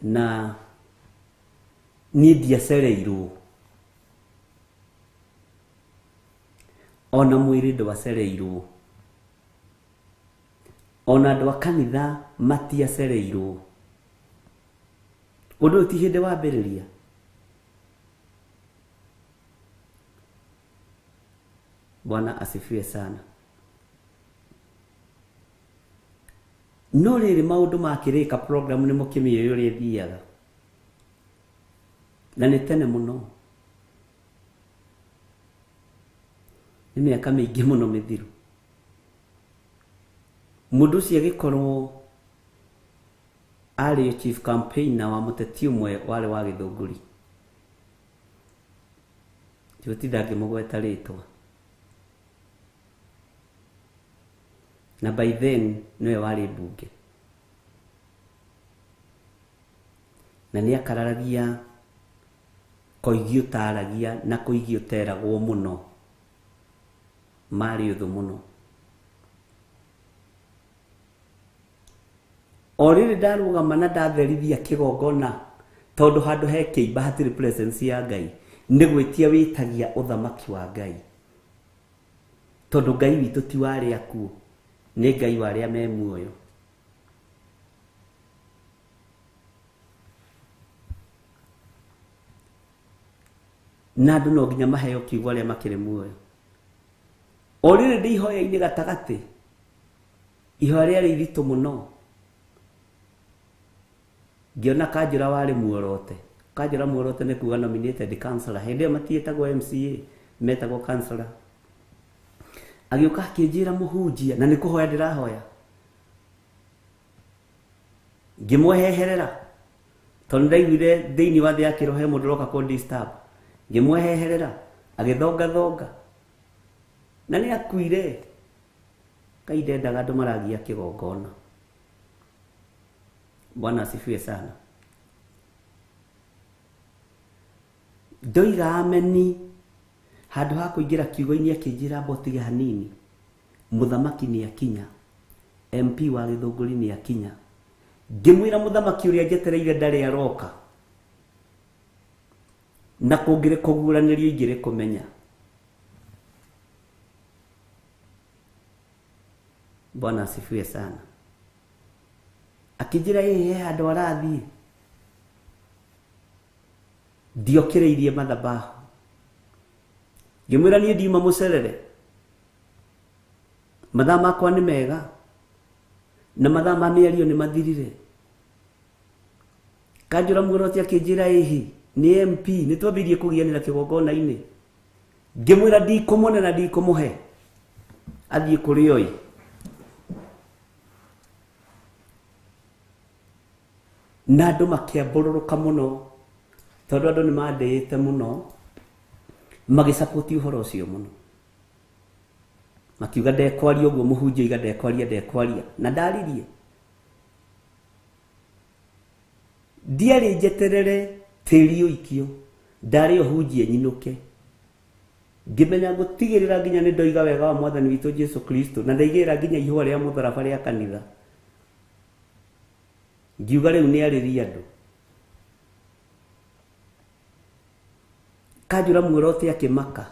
Na niĩ ndiacereirwo, ona mwĩrĩ ndwacereirwo, ona andũ a kanitha matiacereirwo. Ũndũ ũyũ ti hĩndĩ wambĩrĩria. Bwana asifiwe sana. No rĩrĩ maũndũ makĩrĩka program nĩ mũkĩmĩũĩ ũrĩa ĩthiaga, na nĩ tene mũno, nĩ mĩaka mĩingĩ mũno mĩthiru. Mũndũ ũcio agĩkorwo arĩ chief campaigner wa mũteti ũmwe warĩ wa Gĩthũngũri, ndigũtinda ngĩmũgweta rĩtwa, na by then nĩwe warĩ mbunge, na nĩ akararagia koigi ũtaragia na koigi ũteragwo mũno, marĩ ũthũ mũno. O rĩrĩ ndarũgama na ndatherithia kĩgongona, tondũ handũ he kĩimba hatirĩ presence ya Ngai, nĩ gwĩtia wĩtagia ũthamaki wa Ngai, tondũ Ngai witũ ti wa arĩa akuũ, nĩ Ngai wa arĩa me muoyo. Na andũ no nginya maheo kiugo arĩa makĩrĩ muoyo. O rĩrĩ ndĩ ihoya-inĩ gatagatĩ, ihoya rĩarĩ iritũ mũno, ngĩona kanjũra warĩ muorote. Kanjũra muorote nĩ kuga nominated councillor. Hĩndĩ ĩyo matiĩtagwo MCA, metagwo councillor. Agĩũka akĩnjĩra mũhunjia, na nĩ kũhoya ndĩrahoya. Ngĩmweheherera tondũ ndaiguire thĩinĩ wa thĩ ya kĩroho he mũndũ ũroka kũ disturb. Ngĩmweheherera agĩthongathonga, na nĩ akuire. Ngai ndendaga andũ maragia kĩgongona. Bwana asifiwe sana. Ndoiga ameni handũ ha kũingĩra kiugo-inĩ akĩnjĩra mbotige hanini, mũthamaki nĩ akinya, MP wa Gĩthũngũri nĩ akinya. Ngĩmwĩra mũthamaki ũrĩa njetereire ndarĩ aroka, na kũngĩrĩ kũguũranĩrio ingĩrĩ kũmenya. Bwana asifiwe sana. Akĩnjĩra ĩ he handũ arathiĩ. Ndiokĩrĩirie mathabahu. Ngĩmwĩra niĩ ndiuma mũcerere, mathaa makwa nĩ mega na mathaa ma mĩario nĩ mathirire. Kanjũra muorote akĩnjĩra ĩhĩ nĩ MP, nĩ twambĩrĩirie kũgianĩra kĩgongona-inĩ. Ngĩmwĩra ndikũmũne na ndikũmũhe, athiĩ kũrĩ oi. Na andũ makĩambũrũrũka mũno, tondũ andũ nĩ mandĩĩte mũno, magĩcapoti ũhoro ũcio mũno. Makiuga ndekwaria ũguo mũhunjia oiga ndekwaria ndekwaria na ndaririe. Ndiarĩ njeterere tĩri ũikio, ndarĩ ũhunjie nyinũke. Ngĩmenya gũtigĩrĩra nginya nĩ ndoiga wega wa mwathani witũ Jesu Kristo na ndaigĩrĩra nginya ihũa rĩa mũtharaba rĩa kanitha. Ngiuga rĩu nĩ arĩrie andũ. Kanjũra Muorote akĩmaka,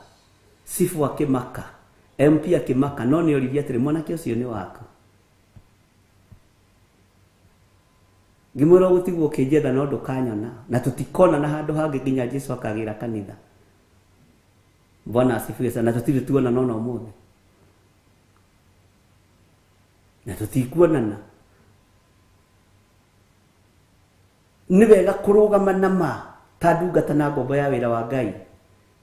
Sifu akĩmaka, MP akĩmaka, no nĩ oririe atĩrĩ, mwanake ũcio nĩ waku. Ngĩmwĩra ũgũtigwo ũkĩnjetha no ndũkanyona na tũtikonana handũ hangĩ nginya Jesu akagĩra kanitha. Bwana asifiwe sana. Na tũtirĩ tuonana ona ũmũthĩ. Na tũtikuonana. Nĩ wega kũrũgama na ma ta ndungata na ngombo ya wĩra wa Ngai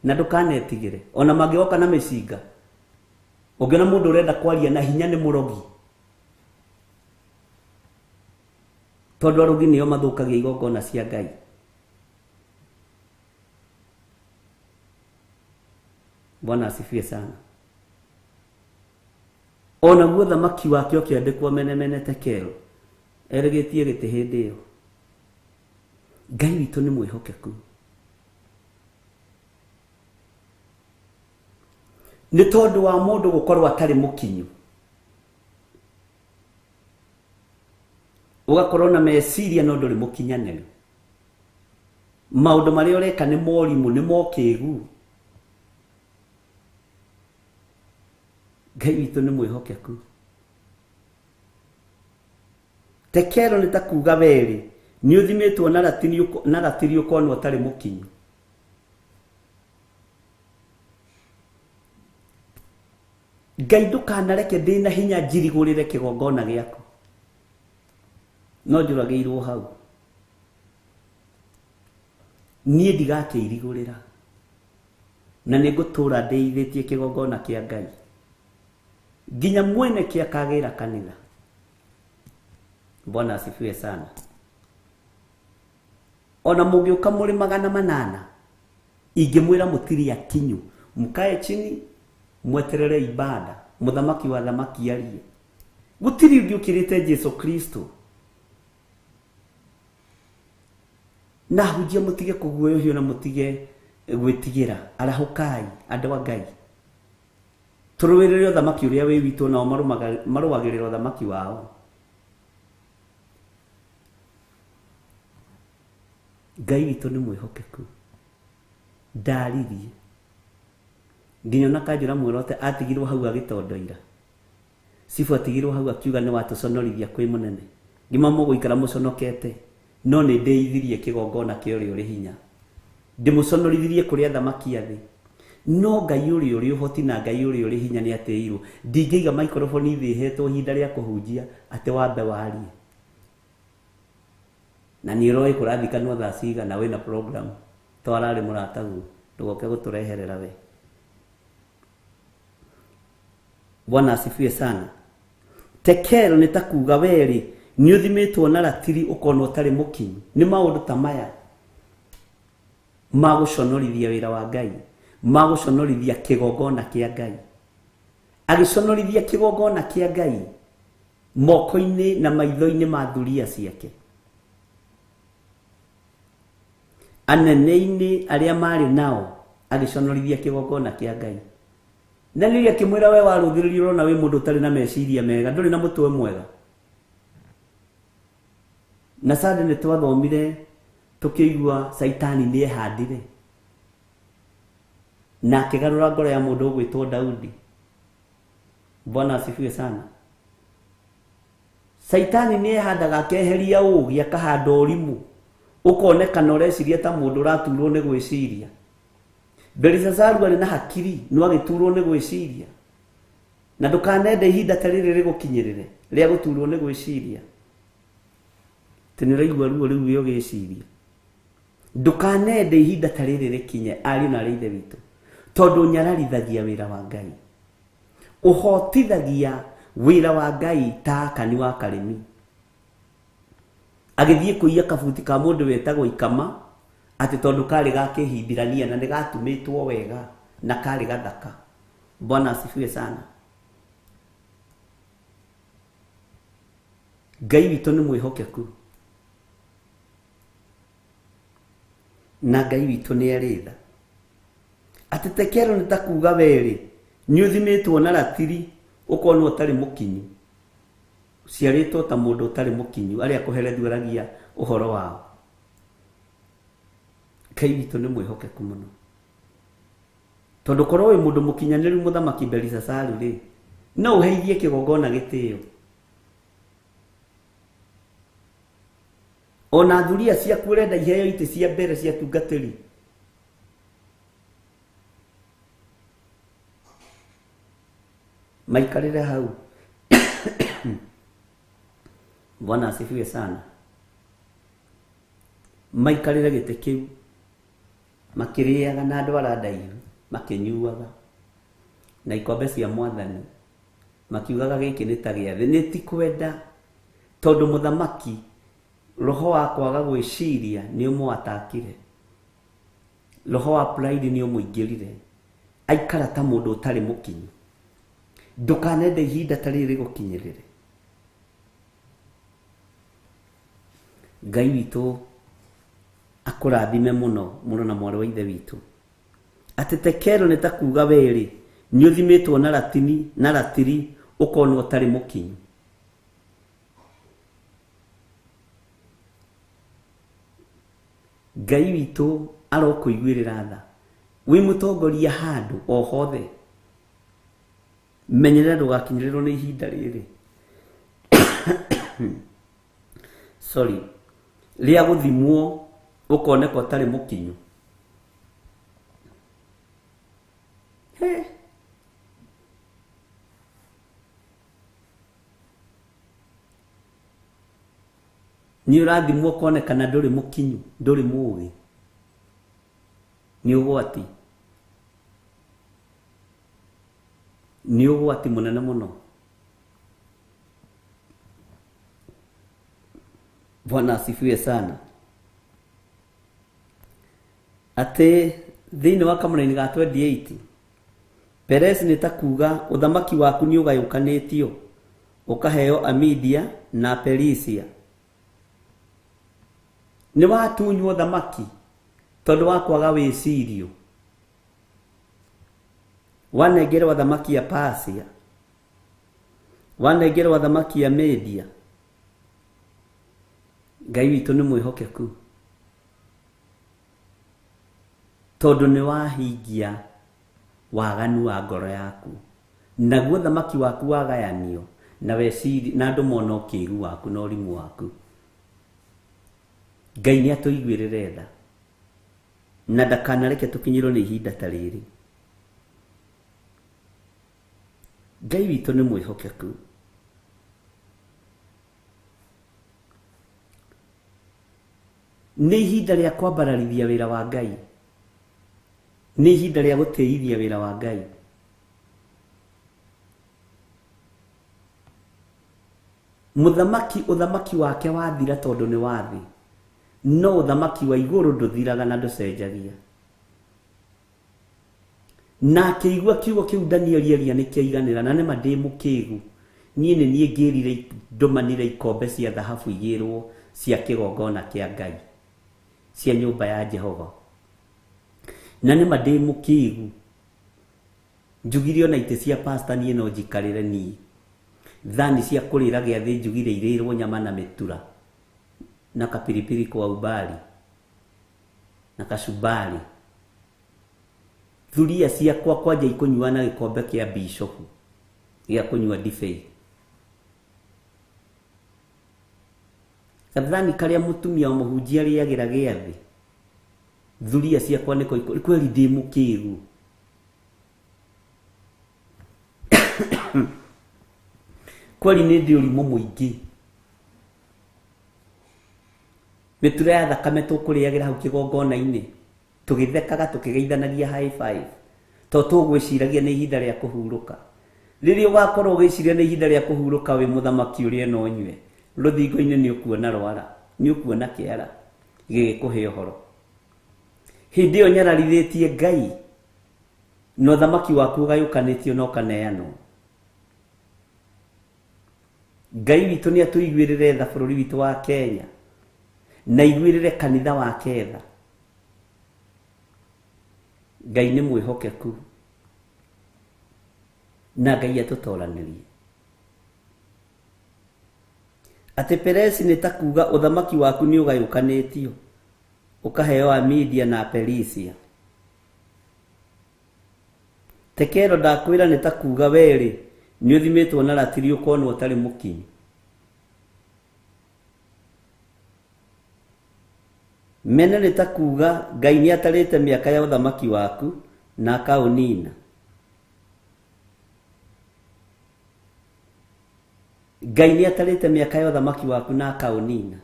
na ndũkanetigĩre ona mangĩgoka na mĩcinga. Ũngĩona mũndũ ũrenda kwaria na hinya nĩ mũrogi, tondũ arogi nĩo mathũkagia igongona cia Ngai. Bwana asifiwe sana. Ona guo thamaki wake ũkĩandĩkwo menemene tekero erĩgĩtie gĩtĩ hĩndĩ ĩyo. Ngai witũ nĩ mwĩhokeku. Nĩ tondũ wa mũndũ gũkorwo atarĩ mũkinyu, ũgakorwo na meciria no ndũrĩ mũkinyanĩru. Maũndũ marĩa ũreka nĩ morimũ, nĩ mokĩgu. Ngai witũ nĩ mwĩhokeku. Tekero nĩ ta kuga werĩ nĩ ũthimĩtwo na ratiri ũkonwo ũtarĩ mũkinyu. Ngai ndũkanareke ndĩna hinya njirigũrĩre kĩgongona gĩaku, no njũragĩirwo hau. Niĩ ndigakĩirigũrĩra na nĩngũtũra ndĩithĩtie kĩgongona kĩa Ngai nginya mwene kĩakagĩra kanitha. Bwana asifiwe sana. Ona mũngĩũka mũrĩ 800 ingĩmwĩra mũtirĩ akinyu, mũkae chini mweterere ibada, mũthamaki wa thamaki arie. Gũtirĩ ũngĩ ũkĩrĩte Jesu Kristo. Na hunjia mũtige kũguoyohio na mũtige gwĩtigĩra. Arahũkai andũ a Ngai, tũrũĩrĩre ũthamaki ũrĩa wĩ witũ, nao marũagĩrĩra ũthamaki wao. Ngai witũ nĩ mwĩhokeku. Ndaririe nginya ona Kanjũra Muorote atigirwo hau agĩtondoira. Sifu atigirwo hau akiuga nĩ watũconorithia kwĩ mũnene. Ngima mũgũikara mũconokete, no nĩ ndĩithirie kĩgongona kĩa ũrĩa ũrĩ hinya, ndĩmũconorithirie kũrĩ athamaki a thĩ. No Ngai ũrĩa ũrĩ ũhoti na Ngai ũrĩa ũrĩ hinya nĩ atĩirwo. Ndingĩiga maikroboni thĩ hetwo ihinda rĩa kũhunjia atĩ wambe warie. Na nĩ ũroĩ kũrathikanwo thaa cigana wĩna program to ararĩ mũrataguo, ndũgoke gũtũreherera we. Bwana asifiwe sana. Tekero nĩ ta kuga werĩ nĩ ũthimĩtwo na ratiri ũkonwo ũtarĩ mũkinyu. Nĩ maũndũ ta maya ma gũconorithia wĩra wa Ngai, ma gũconorithia kĩgongona kĩa Ngai. Agĩconorithia kĩgongona kĩa Ngai moko-inĩ na maitho-inĩ ma thuria ciake, anene-inĩ arĩa marĩ nao, agĩconorithia kĩgongona kĩa Ngai. Na rĩrĩa akĩmwĩra we warũthĩrĩrio ũrona wĩ mũndũ ũtarĩ na meciria mega, ndũrĩ na mũtwe mwega. Na Sunday nĩ twathomire tũkĩigua Saitani nĩ ehandire na akĩgarũra ngoro ya mũndũ ũgwĩtwo Daudi. Bwana asifiwe sana. Saitani nĩ ehandaga akeheria ũũgĩ, akahanda ũrimũ, ũkonekana ũreciria ta mũndũ ũraturwo nĩ gwĩciria. Belshazaru arĩ na hakiri no agĩturwo nĩ gwĩciria. Na ndũkanende ihinda ta rĩrĩ rĩgũkinyĩrĩre rĩa gũturwo nĩ gwĩciria. Atĩ nĩ ũraigua ruo rĩu wĩ ũgĩciria. Ndũkanende ihinda ta rĩrĩ rĩkinye, ariũ na aarĩ a Ithe witũ, tondũ nyararithagia wĩra wa Ngai, ũhotithagia wĩra wa Ngai ta Akani wa Karĩmi. Agĩthiĩ kũiya kabuti ka mũndũ wetagwo Ikama, atĩ tondũ karĩ ga Kĩhibirania na nĩ gatumĩtwo wega na karĩ gathaka. Bwana asifiwe sana. Ngai witũ nĩ mwĩhokeku na Ngai witũ nĩ arĩ tha. Atĩ tekero nĩ ta kuga werĩ nĩ ũthimĩtwo na ratiri ũkonwo ũtarĩ mũkinyu, ũciarĩtwo ta mũndũ ũtarĩ mũkinyu, arĩa kũherethuragia ũhoro wao. Ngai witũ nĩ mwĩhokeku mũno, tondũ korwo wĩ mũndũ mũkinyanĩru mũthamaki Belisasaru rĩ, no ũheithie kĩgongona gĩtĩo. Ona thuria ciaku ũrenda iheo itĩ cia mbere cia tungatĩri. Maikarĩre hau. Bwana asifiwe sana. Maikarĩre gĩtĩ kĩu, makĩrĩaga na andũ arĩa ndaihu, makĩnyuaga na ikombe cia mwathani, makiugaga gĩkĩ nĩ ta gĩathĩ. Nĩ ti kwenda, tondũ mũthamaki roho wa kwaga gwĩciria nĩ ũmũatakire, roho wa pride nĩ ũmũingĩrire, aikara ta mũndũ ũtarĩ mũkinyu. Ndũkanende ihinda ta rĩrĩ rĩgũkinyĩrĩre. Ngai witũ akũrathime mũno mũno na mwarĩ wa ithe witũ. Atĩ tekero nĩ ta kuga werĩ nĩ ũthimĩtwo na ratini na ratiri ũkonwo ũtarĩ mũkinyu. Ngai witũ arokũiguĩrĩra tha. Wĩ mũtongoria handũ o hothe, menyerera ndũgakinyĩrĩrwo nĩ ihinda rĩrĩ sorry, rĩa gũthimwo ũkoneka ũtarĩ mũkinyu. Nĩ ũrathimwo ũkonekana ndũrĩ mũkinyu, ndũrĩ mũũgĩ. Nĩ ũgwati, nĩ ũgwati mũnene mũno. Bwana asifiwe sana. Atĩ thĩinĩ wa kamũraini ga 28, Perez nĩ ta kuga ũthamaki waku nĩ ũgayũkanĩtio ũkaheo Amidia na Perisia. Nĩ watunywo ũthamaki tondũ wa kwaga wĩcirio. Wanengerwo athamaki a Persia, wanengerwo athamaki a Media. Ngai witũ nĩ mwĩhokeku, tondũ nĩ wahingia waganu wa ngoro yaku, naguo thamaki waku wagayanio na weciri na andũ mona ũkĩgu waku na ũrimũ waku. Ngai nĩ atũiguĩrĩre tha na ndakanareke tũkinyĩrwo nĩ ihinda ta rĩrĩ. Ngai witũ nĩ mwĩhokeku. Nĩ ihinda rĩa kwambararithia wĩra wa Ngai, nĩ ihinda rĩa gũtĩithia wĩra wa Ngai. Mũthamaki ũthamaki wake wathira tondũ nĩ wa thĩ, no ũthamaki wa igũrũ ndũthiraga na ndũcenjagia. Na akĩigua kiugo kĩu Danieli aria nĩ kĩaiganĩra, na nĩma ndĩ mũkĩgu. Niĩ nĩ niĩ ngĩrire ndũmanire ikombe cia thahabu igĩrwo cia kĩgongona kĩa Ngai, cia nyũmba ya Jehova. Na nĩma ndĩ mũkĩgu, njugire ona itĩ cia pastor niĩ no njikarĩre niĩ. Thani cia kũrĩra gĩathĩ njugire irĩrwo nyama na mĩtura na kapiripiri kwa umbali na kacumbari. Thuria ciakwa kwanja ikũnyua na gĩkombe kĩa bishopu gĩa kũnyua ndibei. Gathani karĩa mũtumia wa mũhunjia arĩagĩra gĩathĩ, thuria ciakwa nĩko kweli ndĩ mũkĩgu. Kweli nĩ ndĩ ũrimũ mũingĩ. Mĩtura ya thakame tũkũrĩagĩra hau kĩgongona-inĩ, tũgĩthekaga tũkĩgeithanagia high five, to tũgwĩciragia nĩ ihinda rĩa kũhurũka. Rĩrĩa ũgakorwo ũgĩciria nĩ ihinda rĩa kũhurũka wĩ mũthamaki ũrĩe na ũnyue, rũthingo-inĩ nĩ ũkuona rwara, nĩ ũkuona kĩara gĩgĩkũhe ũhoro. Hĩndĩ ĩyo nyararithĩtie Ngai na ũthamaki waku ũgayũkanĩtio na ũkaneanwo. Ngai witũ nĩ atũiguĩrĩre tha bũrũri witũ wa Kenya na iguĩrĩre kanitha wake tha. Ngai nĩ mwĩhokeku na Ngai atũtoranĩrie. Atĩ Peresi nĩ ta kuga ũthamaki waku nĩ ũgayũkanĩtio ũkaheo Amidia na Perisia. Tekero ndakwĩra nĩ ta kuga werĩ nĩ ũthimĩtwo na ratiri ũkonwo ũtarĩ mũkinyu. Mene nĩ ta kuga Ngai nĩ atarĩte mĩaka ya ũthamaki waku na akaũnina. Ngai nĩ atarĩte mĩaka ya ũthamaki waku na akaũnina.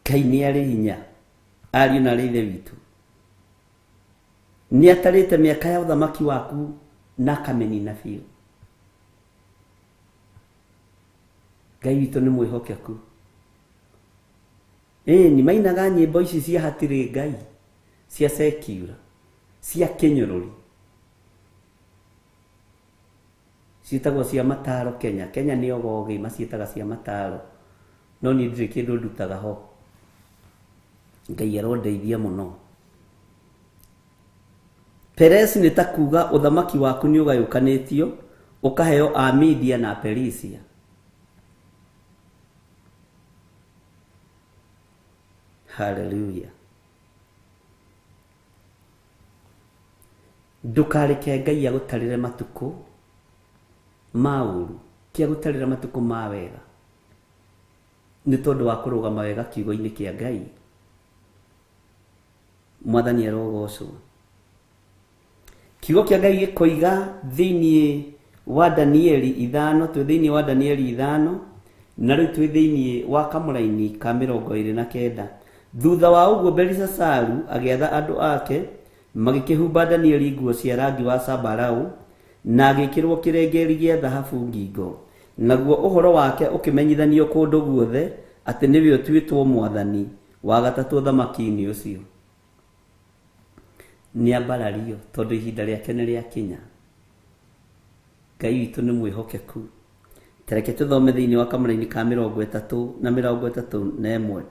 Ngai nĩ arĩ hinya, ariũ na arĩ ithe witũ. Nĩ atarĩte mĩaka ya ũthamaki waku na akamĩnina biũ. Ngai witũ nĩ mwĩhokeku. Ĩni mainaga nyĩmbo ici cia hatirĩ Ngai, cia secular, cia kĩnyũrũri, ciĩtagwo cia mataro Kenya. Kenya nĩ ogogĩ maciĩtaga cia mataro, no niĩ ndirĩ kĩndũ ndutaga ho. Ngai arondeithia mũno. Peresi nĩ ta kuga ũthamaki waku nĩ ũgayũkanĩtio ũkaheo Amidia na Perisia. Hallelujah. Ndũkareke Ngai agũtarĩre matukũ ma ũru, ti agũtarĩre matukũ ma wega, nĩ tondũ wa kũrũgama wega kiugo-inĩ kĩa Ngai. Mwathani arogocwo. Kiugo kĩa Ngai gĩkoiga thĩinĩ wa Danieli 5, twĩ thĩinĩ wa Danieli 5 na rĩu twĩ thĩinĩ wa kamũraini ka 29. Thutha wa ũguo Belisasaru agĩatha andũ ake magĩkĩhumba Danieli nguo cia rangi wa zambarau na agĩkĩrwo kĩrengeri gĩa thahabu ngingo. Naguo ũhoro wake ũkĩmenyithanio kũndũ guothe atĩ nĩwe ũtuĩtwo mwathani wa gatatũ ũthamaki-inĩ ũcio. Nĩ ambarario tondũ ihinda rĩake nĩ rĩakinya. Ngai witũ nĩ mwĩhokeku. Tareke tũthome thĩinĩ wa kamũraini ka 30 na 31.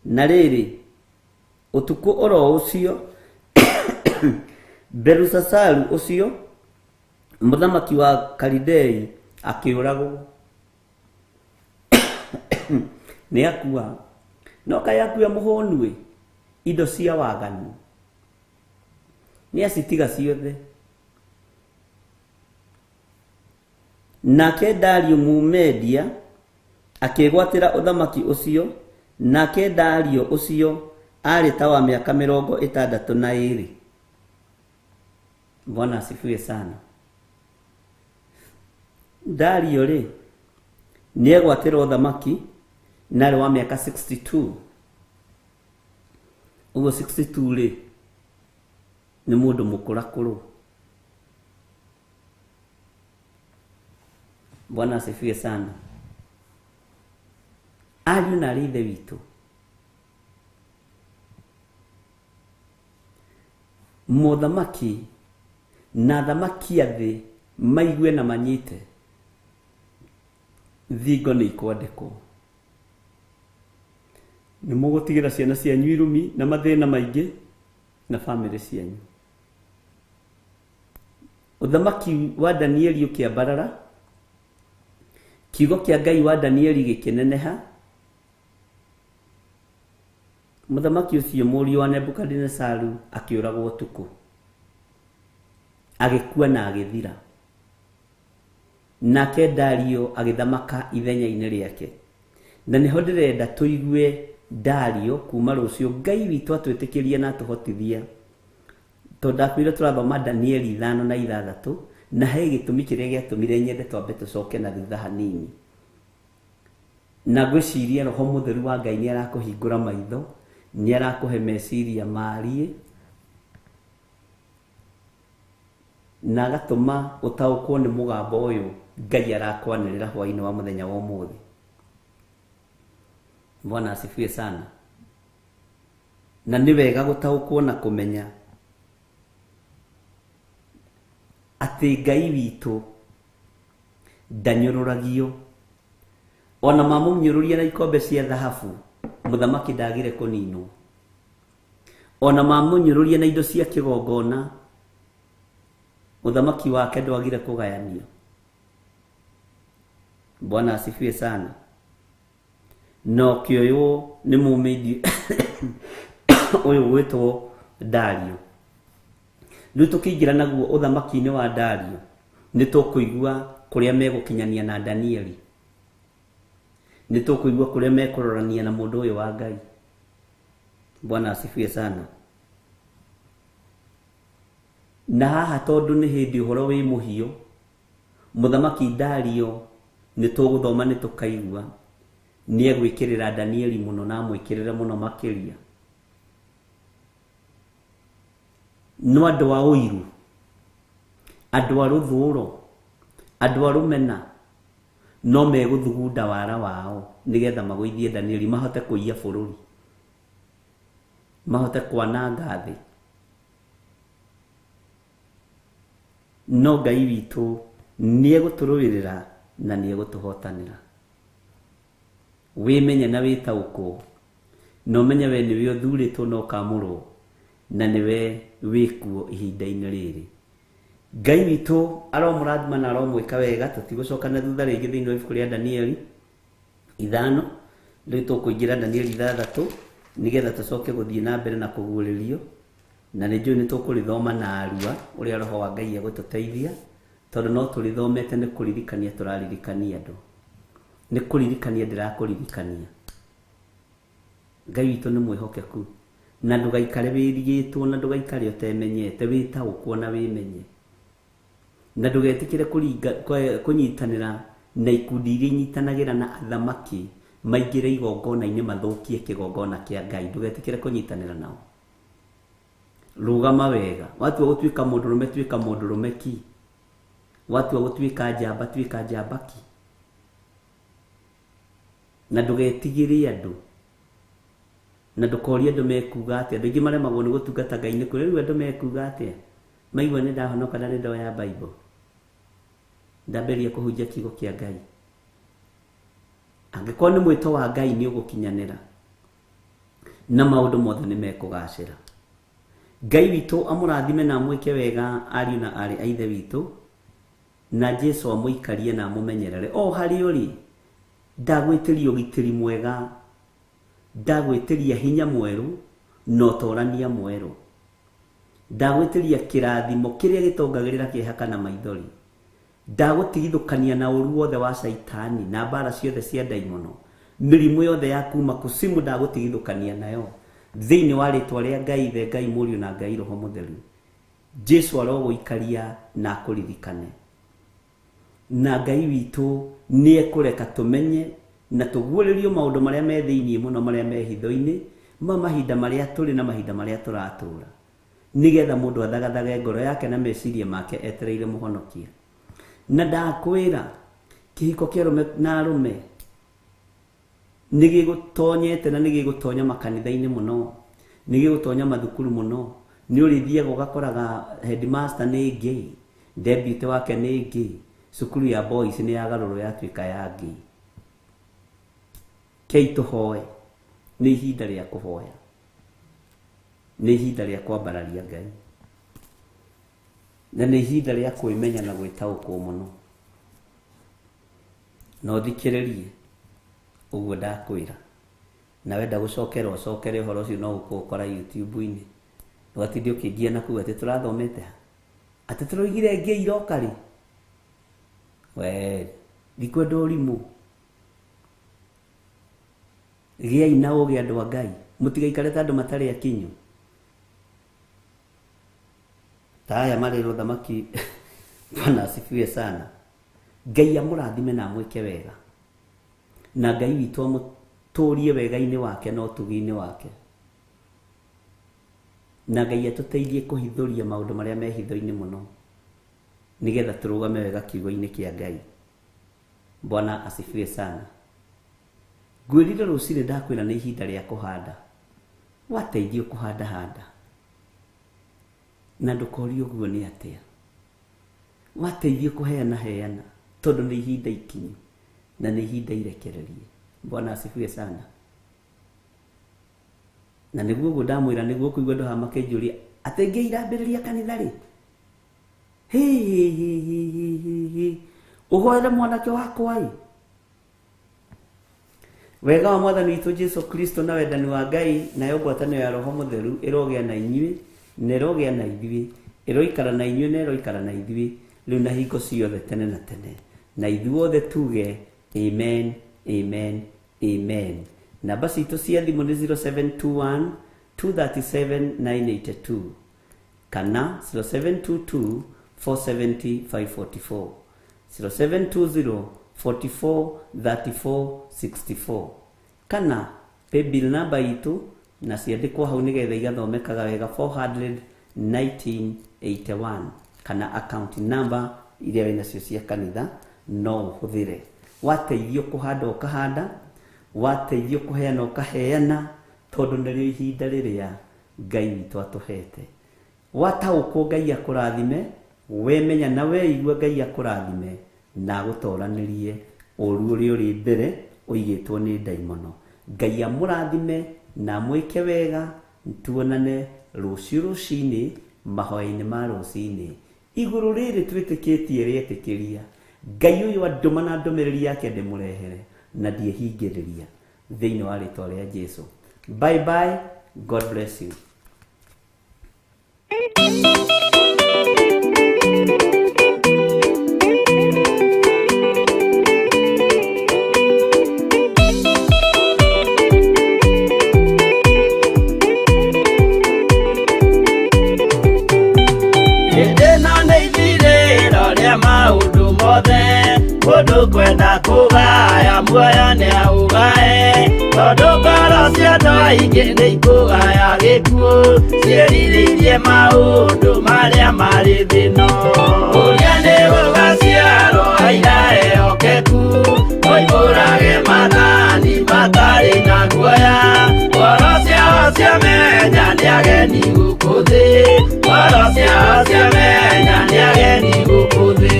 Na rĩrĩ, ũtukũ oro ũcio Belusasaru ũcio mũthamaki wa Kalidei akĩũragwo. Nĩ akua. No kaĩ akua mũhũnu-ĩ, indo cia waganu nĩ acitiga ciothe. Nake Dario Mũmedia akĩgwatĩra ũthamaki ũcio. Nake Dario ũcio arĩ ta wa mĩaka 62. Bwana asifiwe sana. Dario rĩ nĩegwatĩra ũthamaki na arĩ wa mĩaka 62. Ũguo 62 rĩ nĩ mũndũ mũkũrakũrũ. Bwana asifiwe sana. Ariũ na arĩ ithe witũ, mothamaki na athamaki a thĩ maigue na manyite, thingo nĩ ikwandĩkwo. Nĩ mũgũtigĩra ciana cianyu irumi na mathĩna maingĩ na bamĩrĩ cianyu. Ũthamaki wa Danieli ũkĩambarara, kiugo kĩa Ngai wa Danieli gĩkĩneneha. Mũthamaki ũcio mũriũ wa Nebukadinesaru akĩũragwo ũtukũ, agĩkua na agĩthira. Nake Dario agĩthamaka ithenya-inĩ rĩake. Na nĩho ndĩrenda tũigue Dario kuma rũciũ. Ngai witũ atwĩtĩkĩrie na atũhotithia, tondũ ndakwĩra tũrathoma Danieli 5 na 6, na he gĩtũmi kĩrĩa gĩatũmire nyende twambe tũcoke na thutha hanini. Na ngwĩciria Roho Mũtheru wa Ngai nĩ arakũhingũra maitho, nĩ arakũhe meciria mariĩ, na agatũma ũtaũkwo nĩ mũgambo ũyũ Ngai arakwanĩrĩra hwaĩ-inĩ wa mũthenya wa ũmũthĩ. Bwana asifiwe sana. Na nĩ wega gũtaũkwo na kũmenya atĩ Ngai witũ ndanyũrũragio. Ona mamũnyũrũria na ikombe cia thahabu, mũthamaki ndagire kũninwo. Ona mamũnyũrũria na indo cia kĩgongona, mũthamaki wake ndwagire kũgayanio. Bwana asifiwe sana. Na ũkĩoywo nĩ mũmĩndi ũyũ gwĩtwo Dario. Rĩu tũkĩingĩra naguo ũthamaki-inĩ wa Dario, nĩ tũkũigua kũrĩa megũkinyania na Danieli, nĩ tũkũigua kũrĩa mekũrorania na mũndũ ũyũ wa Ngai. Bwana asifiwe sana. Na haha tondũ nĩ hĩndĩ ũhoro wĩ mũhiũ, mũthamaki Dario nĩ tũgũthoma nĩ tũkaigua nĩ egwĩkĩrĩra Danieli mũno na amwĩkĩrĩre mũno makĩria. No andũ a ũiru, andũ a rũthũro, andũ a rũmena no megũthugunda wara wao nĩgetha magũithie Danieli, mahote kũiya bũrũri, mahote kwananga thĩ. No Ngai witũ nĩ egũtũrũĩrĩra na nĩ egũtũhotanĩra. Wĩmenye na wĩtaũkwo, na ũmenye we nĩwe ũthurĩtwo na ũkamũrwo, na nĩwe wĩkuo ihinda-inĩ rĩrĩ. Ngai witũ aromũrathima na aromwĩka wega. Tũtigũcoka na thutha rĩngĩ thĩinĩ wa ibuku rĩa Danieli 5. Rĩu tũkũingĩra Danieli 6 nĩgetha tũcoke gũthiĩ na mbere na kũguũrĩrio, na nĩ njũĩ nĩ tũkũrĩthoma na arua ũrĩa Roho wa Ngai egũtũteithia, tondũ no tũrĩthomete nĩ kũririkania tũraririkania andũ, nĩ kũririkania ndĩrakũririkania. Ngai witũ nĩ mwĩhokeku, na ndũgaikare wĩrigĩtwo, na ndũgaikare ũtemenyete, wĩtaũkwo na wĩmenye, na ndũgetĩkĩre kũnyitanĩra na ikundi iria inyitanagĩra na athamaki maingĩre igongona-inĩ mathũkie kĩgongona kĩa Ngai. Ndũgetĩkĩre kũnyitanĩra nao. Rũgama wega. Watua gũtuĩka mũndũrũme, tuĩka mũndũrũme ki. Watua gũtuĩka njamba, tuĩka njamba ki. Na ndũgetigĩre andũ, na ndũkorie andũ mekuga atĩa. Andũ aingĩ maremagwo nĩ gũtungata Ngai nĩ kũrĩ rĩu andũ mekuga atĩa, maigua nĩ ndahonoka na nĩ ndoya Bible, ndambĩrĩria kũhunjia kiugo kĩa Ngai. Angĩkorwo nĩ mwĩto wa Ngai nĩ ũgũkinyanĩra, na maũndũ mothe nĩ mekũgacĩra. Ngai witũ amũrathime na amwĩke wega ariũ na aarĩ a Ithe witũ, na Jesu amũikarie na amũmenyerere o harĩa ũrĩ. Ndagwĩtĩria ũgitĩri mwega, ndagwĩtĩria hinya mwerũ na ũtorania mwerũ, ndagwĩtĩria kĩrathimo kĩrĩa gĩtongagĩrĩra kĩeha kana maithori, ndagũtigithũkania na ũru wothe wa caitani na mbara ciothe cia ndaimono, mĩrimũ yothe ya kuma kusimu ndagũtigithũkania nayo thĩinĩ wa rĩtwa rĩa Ngai Ithe, Ngai Mũriũ na Ngai Roho Mũtheru. Jesu arogũikaria na akũririkane, na Ngai witũ nĩ ekũreka tũmenye na tũguũrĩrio maũndũ marĩa me thĩinĩ mũno, marĩa me hitho-inĩ, ma mahinda marĩa tũrĩ na mahinda marĩa tũratũra, nĩgetha mũndũ athagathage ngoro yake na meciria make etereire mũhonokia. Na ndakwĩra kĩhiko kĩa arũme na arũme nĩ gĩgũtonyete na nĩ gĩgũtonya makanitha-inĩ mũno, nĩ gĩgũtonya mathukuru mũno. Nĩ ũrĩthiaga ũgakoraga headmaster nĩ gay, deputy wake nĩ gay, cukuru ya boys nĩ yagarũrwo yatuĩka ya gay. Kei tũhoe, nĩ ihinda rĩa kũhoya, nĩ ihinda rĩa kwambararia Ngai, na nĩ ihinda rĩa kwĩmenya na gwĩtaũkwo mũno. Na ũthikĩrĩrie ũguo ndakwĩra, na wenda gũcokera ũcokere ũhoro ũcio no ũkũũkora YouTube-inĩ. Ndũgatinde ũkĩngia na kuga atĩ tũrathomete ha, atĩ tũroigire ngĩ iroka rĩ. We ndikwenda ũrimũ. Gĩai na ũũgĩ andũ a Ngai, mũtigaikare ta andũ matarĩ akinyu. Ta aya marĩ rũthamaki. Bwana asifiwe sana. Ngai amũrathime na amwĩke wega, na Ngai witũ amũtũrie wega-inĩ wake na ũtugi-inĩ wake, na Ngai atũteithie kũhithũria maũndũ marĩa me hitho-inĩ mũno, nĩgetha tũrũgame wega kiugo-inĩ kĩa Ngai. Bwana asifiwe sana. Ngwĩrire rũcinĩ ndakwĩra nĩ ihinda rĩa kũhanda, wateithio kũhanda handa, na ndũkorio ũguo nĩ atĩa. Wateithio kũheana heana, tondũ nĩ ihinda ikinyu. Na nĩ ihinda irekererie. Bwana asifiwe sana. Na nĩguo ũguo ndamwĩra, nĩguo kũigua andũ haha makĩnjũria atĩ ngĩirambĩrĩria kanitha rĩ, hĩ hĩ hĩ hĩ hĩ hĩ hĩ, ũhoere mwanake wakwa ĩ. Wega wa Mwathani witũ Jesu Kristo na wendani wa Ngai nayo ngwatanĩro ya Roho Mũtheru ĩrogĩa na inyuĩ na ĩrogĩa na ithuĩ, ĩroikara na inyuĩ na ĩroikara na ithuĩ rĩu na hingo ciothe tene na tene. Na ithuothe tuge amen, amen, amen. Namba citũ cia thimũ nĩ 0721 237 982 kana 0722 470 544, 0720 44 34 64, kana paybill namba itũ na ciandĩkwo hau nĩgetha igathomekaga wega 41981, kana account number iria wĩ nacio cia kanitha no ũhũthĩre. Wateithio kũhanda ũkahanda, wateithio kũheana ũkaheana, tondũ nĩrĩo ihinda rĩrĩa Ngai witũ atũhete. Wataũkwo Ngai akũrathime, wemenya na weigua Ngai akũrathime na agũtoranĩrie ũru ũrĩa ũrĩ mbere ũigĩtwo nĩ ndaimono. Ngai amũrathime na amwĩke wega. Tuonane rũciũ rũcinĩ mahoya-inĩ ma rũcinĩ. Igũrũ rĩrĩ twĩtĩkĩtie rĩetĩkĩria Ngai ũyũ andũma na ndũmĩrĩri yake ndĩmũrehere na ndiĩhingĩrĩria thĩinĩ wa rĩtwa rĩa Jesu. Bye bye, God bless you. Hĩndĩ ĩno nĩ ithirĩro rĩa maũndũ mothe, mũndũ kwenda kũgaya muoyo nĩaũgae, tondũ ngoro cia andũ aingĩ nĩikũgaya gĩkuũ, ciĩrirĩirie maũndũ marĩa marĩ thĩ ĩno. Ũrĩa nĩ gũgaciarwo aira ehokeku, moimbũrage maathani matarĩ na guoya, ngoro ciao ciamenya nĩ ageni gũkũ thĩ, ngoro ciao ciamenya nĩ ageni gũkũ thĩ.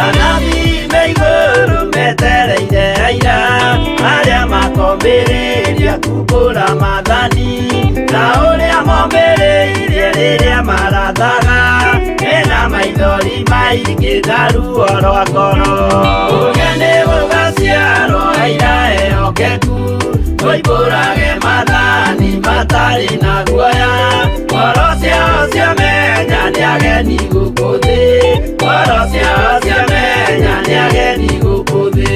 Anabii me igũrũ metereire aira, arĩa makombĩrĩria kumbũra maathani, ta ũrĩa mombĩrĩirie rĩrĩa marathaga, mena maithori maingĩ na ruo rwa ngoro. Ũrĩa nĩ gũgaciarwo aira ehokeku, moimbũrage maathani matarĩ na guoya, ngoro ciao ciamenya nĩ ageni gũkũ thĩ, ngoro ciao ciamenya nĩ ageni gũkũ thĩ.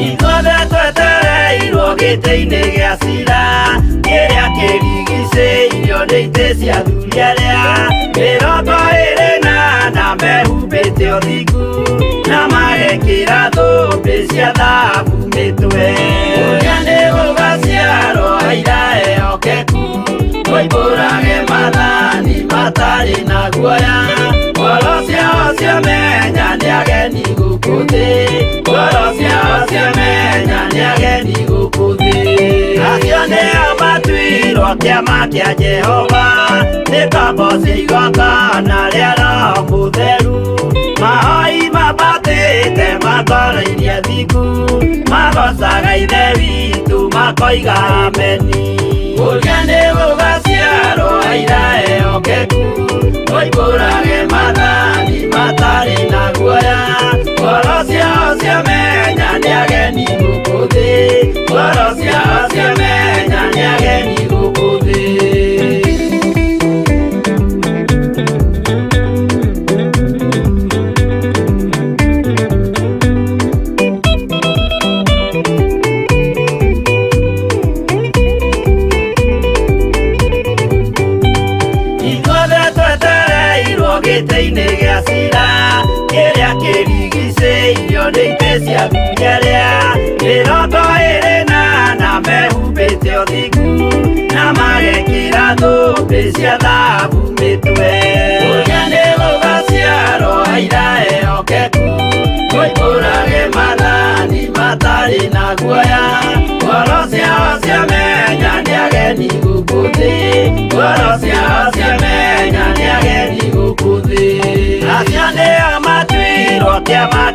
Ithuothe twetereirwo gĩtĩ-inĩ gĩa cira, kĩrĩa kĩrigicĩirio nĩ itĩ cia athuri arĩa 24 mehumbĩte ũthingu, na magekĩra thũmbĩ cia thahabu mĩtwe. Ũrĩa nĩ gũgaciarwo aira ehokeku, moimbũrage maathani matarĩ na guoya, ngoro ciao ciamenya nĩ ageni gũkũ thĩ, ngoro ciao ciamenya nĩ ageni gũkũ thĩ. Acio nĩo matuirwo kĩama kĩa Jehova, nĩ ngombo cia igongona rĩa Roho Mũtheru, mahoi mambatĩte matoroirie thingu, magocaga Ithe witũ makoiga ameni. Ũrĩa nĩ gũgaciarwo aira ehokeku, moimbũrage maathani matarĩ na guoya, ngoro ciao ciamenya nĩ ageni gũkũ thĩ, ngoro ciao ciamenya nĩ ageni gũkũ thĩ. Ithuothe twetereirwo gĩtĩ-inĩ gĩa cira, kĩrĩa kĩrigicĩirio nĩ itĩ cia athuri arĩa 24 mehumbĩte ũthingu, na magekĩra thũmbĩ cia thahabu mĩtwe. Ũrĩa nĩ gũgaciarwo aira ehokeku, moimbũrage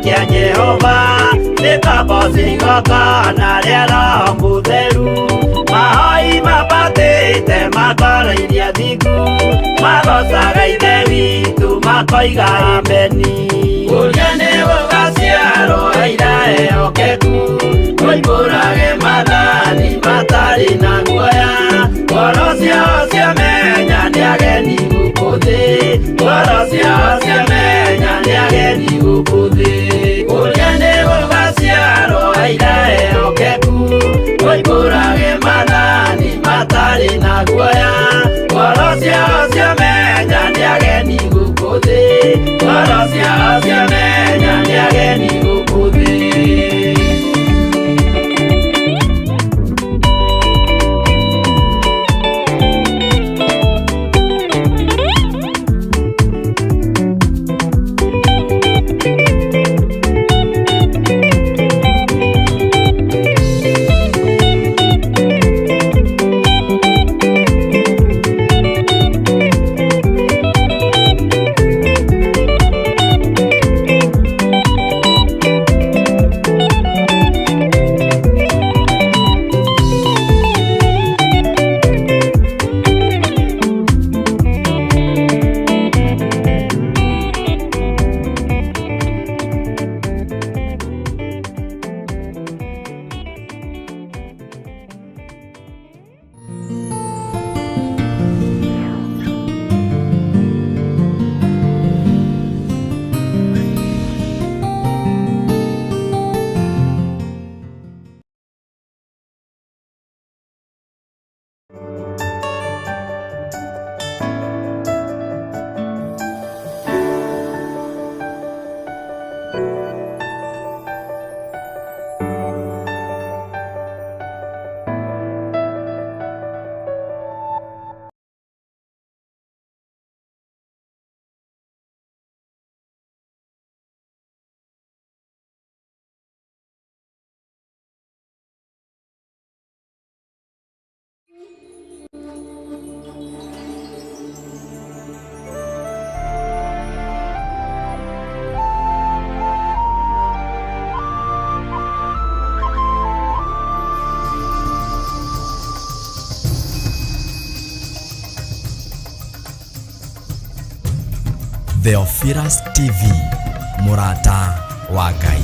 Kĩa Jehova nĩ kabocigokana rĩa Roho Mũtheru mahoi mabatĩte makarairia thingu magocaga Ithe witũ makoiga ameni ũrĩa nĩ gũgaciarwo aira ehokeku oimbũrage maathani matarĩ na guoya ngoro ciao ciamenya nĩ ageni gũkũ thĩ ngoro ciao ciamenya nĩ ageni gũkũ thĩ ũrĩa nĩ gũgaciarwo aira ehokeku oimbũrage maathani matarĩ na guoya ngoro ciao ciamenya nĩ ageni gũkũ thĩ ngoro ciao ciamenya nĩ ageni gũkũ thĩ. Theophilus TV, mũrata wa Ngai.